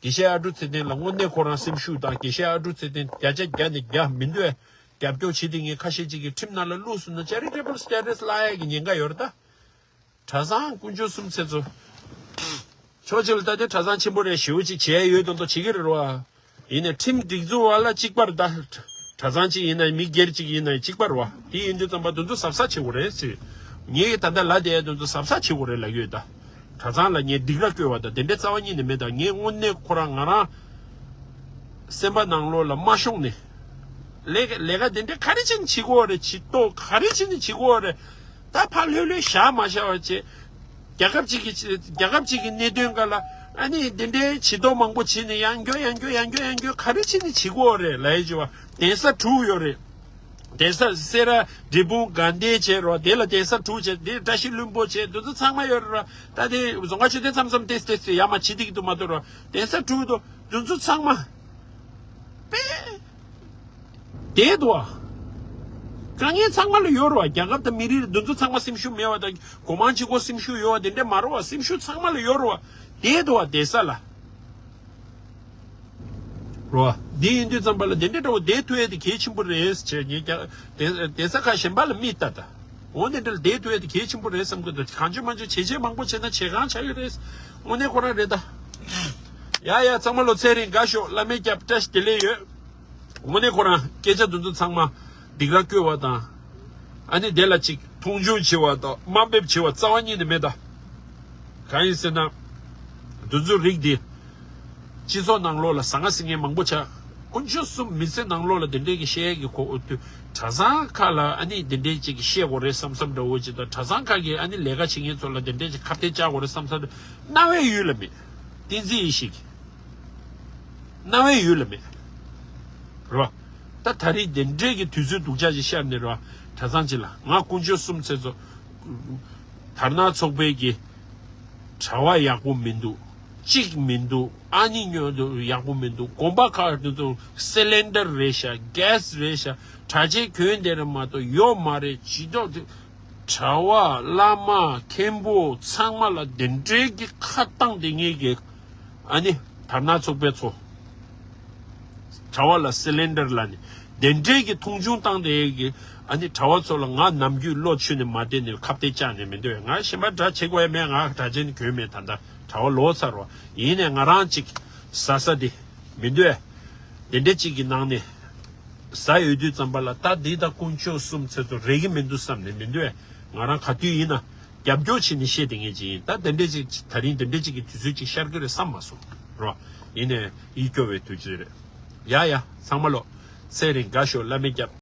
དགེ་བཤེས་ཨ་ཀྲུག་ཚེ་བརྟན་ལ་དངོས་གནས་ཁོ་རང་སེམས་ཤུགས་དང་དགེ་བཤེས་ཨ་ཀྲུག་ཚེ་བརྟན་བརྒྱ་ཆ་བརྒྱ་ནས་བརྒྱ་མི་འདོད་རྒྱབ་སྐྱོར་བྱེད་དེ་ངས་ཁ་ཤས་ཅིག་གི་ཁྲིམས་ནང་ལ་བླུགས་སོང་ན་ཅེ་རི་ཊེ་བལ་སི་ཊེ་ཊས་བརླག་ཡས་ཀྱི་ཉེན་ཁ་ཡོད་རེད་ད། གྲྭ་ཚང་དཀོན་མཆོག་གསུམ་ཚེ་ཚོ། ཕྱོགས་གཅིག་ལ་ལྟ་དུས་གྲྭ་ཚང་ཆེན་པོ་རེད་ཞེ་པོ་ཅིག་བྱས་ཡོད་མདོག་མདོག་བྱེད་ཀྱི་རེད་རོ། ཡིན་ནའི་ཁྲིམས་སྒྲིག་འཛུགས་པ་ལ་གཅིག་པ་རེད་ད། གྲྭ་ཚང་གཅིག་ཡིན་ན་མི་སྒེར་གཅིག་ཡིན་ན་གཅིག་པ་རེད་བ། དེ་ཡིན་དུས་ཙམ་པ་དེ་ཚོ་གཟབ་གཟབ་བྱེད་དགོས་རེད་ཟེར། ངས་ད་ལྟ་ལབ་བསྡད་ཡ་དེ་ཚོ་གཟབ་གཟབ་བྱེད་དགོས་རེད་ལབ་ཀྱི་ཡོད་ད། གྲྭ་ཚང་ལ་ངས་སྡིགས་ར་བསྐུལ་བ་དང་དེ་འདྲའི་རྩ་བ་ཉིད་ནས་མེད་ད། ངས་དངོས་གནས་ཁོ་རང་ང་རང་སེམས་པ་ནང་ལོགས་ལ་མ་ཤོང་ནས། ལས་ཀ་ལས་ཀ་དེ་འདྲའི་ག་རེ་བྱས་ནས་བྱེད་དགོས་རེད། བྱེད་སྟོབས་ག་རེ་བྱས་ནས་བྱེད་དགོས་རེད། ད་ཕར་ལྷོད་ལྷོད་བཞག་མ་བཞག་པ་བྱས། རྒྱལ་ཁབ་ཅིག་གི་རྒྱལ་ཁབ་ཅིག་གི་གནད་དོན་སྒང་ལ་ཨ་ནི་དེ་འདྲའི་བྱེད་སྟོབས་མང་པོ་བྱས་ནས་ཡང་སྐྱོ་ཡང་སྐྱོ་ཡང་སྐྱོ་ཡང་སྐྱོ་ག་རེ་བྱས་ནས་བྱེད་དགོས་རེད་ལབ་ཡས་བྱས་པ། གདན་ས་དྲུག་ཡོད་རེད། གདན་ས་སེ་ར་འབྲས་སྤུངས་དགའ་ལྡན་བྱས་རོགས། དེ་ལ་གདན་ས་དྲུག་བྱས། དེ་བཀྲ་ཤིས་ལྷུན་པོ་བྱས། དེ་ཚོ་ཚང་མ་ཡོད་རེད་ར། ད་དེ་རྫོང་ཁ་མཆོད་རྟེན་མཚམས་མཚམས་ཏེས་ཏེས་ཏེ་ཡར་མར་བྱེད་བསྡད་ཀྱི་འདུག་མ་གཏོགས་ར། གདན་ས་དྲུག་འདུག་དེ་ཚོ་ཚང་མ་པས་བསྡད་འདུག་ཨ། དཀའ་ངལ་ཚང་མ་ལ་ཡོད་རེད་བ། རྒྱལ་ཁབ་དང་མི་རིགས་དེ་ཚོ་ཚང་མ་སེམས་ཤུགས་མེད་བ་དང་སྒོ་མང་གཅིག་པོ་སེམས་ཤུགས་ཡོད་བ་དེ་འདྲ་མ་རེད་བ། སེམས་ཤུགས་ཚང་མ་ལ་ཡོད་རེད་བ། བསྡད་འདུག་བ་གདན་ས་ལ། རོ། འདི་ཡིན་དུས་ཙམ་པ་ལ་དེ་འདྲ་འདྲ་བོ་བསྡད་ཐུབ་ཡས་དེ་གལ་ཆེན་པོ་རེད་ཟེར་ངས་ཀྱང་དེ་དེ་ས་ཁ་གཞན་པ་ལ་མིག་ལྟ་ད། འོ་དེ་འདྲ་ལ་བསྡད་ཐུབ་ཡས་དེ་གལ་ཆེན་པོ་རེད་བསམ་གི་འདུག་གང་བྱུང་མང་བྱུང་བྱས་རྗེས་མང་པོ་བྱས་ན་བྱེད་གང་ཆགས་ཀྱི་རེད། དངོས་གནས་ཁོ་རང་རེད་ད། ཡ་ཡ་ཚང་མ་ལོ་ཚེ་རིང་དགའ་ཤོག་བླ་མའི་སྐྱབས་བཀྲ་ཤིས་བདེ་ལེགས་ཡོད། དངོས་གནས་ཁོ་རང་སྐད་ཆ་དེ་ཚོ་ཚང་མ་སྡིགས་ར་བསྐུལ་བ་དང་། ཨ་ནི་དེ་ལ་ཅིག་མཐོང་ཆུང་བྱེད་པ་དང་དམའ་འབེབས་བྱེད་པ་རྩ་བ་ཉིད་ནས་མེད་ད། གང་ཡིན་ཟེར་ན། འདི་ཚོ་རིགས་འདི། སྤྱི་ཚོགས་ནང་ལོགས་ལ་ཟང་ངེ་ཟིང་ངེ་མང་པོ་ཆགས། དཀོན་མཆོག་གསུམ་མི་ཚེ་ནང་ལོགས་ལ་དེ་འདྲའི་གི་བཤད་ཡས་ཀྱི་གོ་དུས་གྲྭ་ཚང་ཁག་ལ་ཨ་ནི་དེ་འདྲའི་ཅིག་གི་བཤད་དགོས་རེད་བསམ་བསམ་འདྲ་བོ་ཅིག་དང་གྲྭ་ཚང་ཁག་གི་ཨ་ནི་ལས་ཀ་བྱེད་མཁན་ཚོ་ལ་དེ་འདྲའི་ཅིག་ཁ་གཏད་བཅག་དགོས་རེད་བསམ་བསམ་རྣ་བའི་ཡུལ་ལ་མེད། བསྟན་འཛིན་ཡེ་ཤེས་ཀྱི་རྣ་བའི་ཡུལ་ལ་མེད། རོ། ད་ད་རེས་དེ་འདྲའི་གི་དུས་ཚོད་སྡུག་ཅག་ཅིག་ཤར་ནས་རོ། གྲྭ་ཚང་གཅིག་ལ་ང་དཀོན་མཆོག་གསུམ་ཚེ་ཚོ་དར་ནག་ཚོགས་པའི་གི་གྲྭ་བ་ཡག་པོ་མི་འདུག་གཅིག་མི་འདུག་ཨ་ནི་ཉོ་འདུག་ཡག་པོ་མི་འདུག་དགོན་པ་ཁག་དེ་ཚོ་སི་ལིན་ཌར་རེད་ཤག་གེ་སི་རེད་ཤག་གྲྭ་ཆས་གྱོན་བསྡད་རེད་མ་གཏོགས་ཡོད་མ་རེད། ཇུས་གཏོགས་དེ་གྲྭ་བ་བླ་མ་མཁན་པོ་ཚང་མ་ལ་དེ་འདྲའི་གི་ཁ་བཏང་དེ་ངེས་གི་ཨ་ནི་དར་ནག་ཚོགས་པའི་ཚོ། གྲྭ་བ་ལ་སི་ལིན་ཌར་ལ་ནི་དེ་འདྲའི་གི་མཐོང་ཆུང་བཏང་དེ་གི་ཨ་ནི་གྲྭ་བ་ཚོ་ལ་ང་ནམ་རྒྱུན་བློ་ཆུད་ནས་མ་བསྡད་ནས་ཁ་གཏད་བཅག་ནས་མི་འདོད། ང་གཞན་པ་འདྲ་བྱེད་དགོས་ཡ་མེད། ང་གྲྭ་ཆས་ནི་གྱོན་མེད། ད་ལྟ་གྲྭ་བ་ལོ་ཚར་བ་ཡིན་ནས་ང་རང་གཅིག་ཟ་ས་དེ་མི་འདོད། དེ་འདྲའི་གཅིག་གི་ནང་ནས་ཟ་ཡོད་དུས་ཙམ་པ་ལ་ད་འདི་ད་དཀོན་མཆོག་གསུམ་ཚེ་ཚོ་རེག་གི་མི་འདུག་བསམ་ནས་མི་འདོད། ང་རང་ག་དུས་ཡིན་ན་རྒྱབ་སྐྱོར་བྱས་ནས་བཤད་དེ་ངེས་ཅིག་ཡིན། ད་དེ་འདྲའི་ཅིག་ད་རིང་དེ་འདྲའི་ཅིག་གི་དུས་ཚོད་ཅིག་ཤར་གི་རེད་བསམ་མ་སོང་རོ། ཡིན་ནས་ཡིད་སྐྱོ་བའི་དུས་ཚོད་རེད། ཡ་ཡ་ཚང་མ་ལོ། ཚེ་རིང་དགའ་ཤོག་བླ་མའི་སྐྱབས།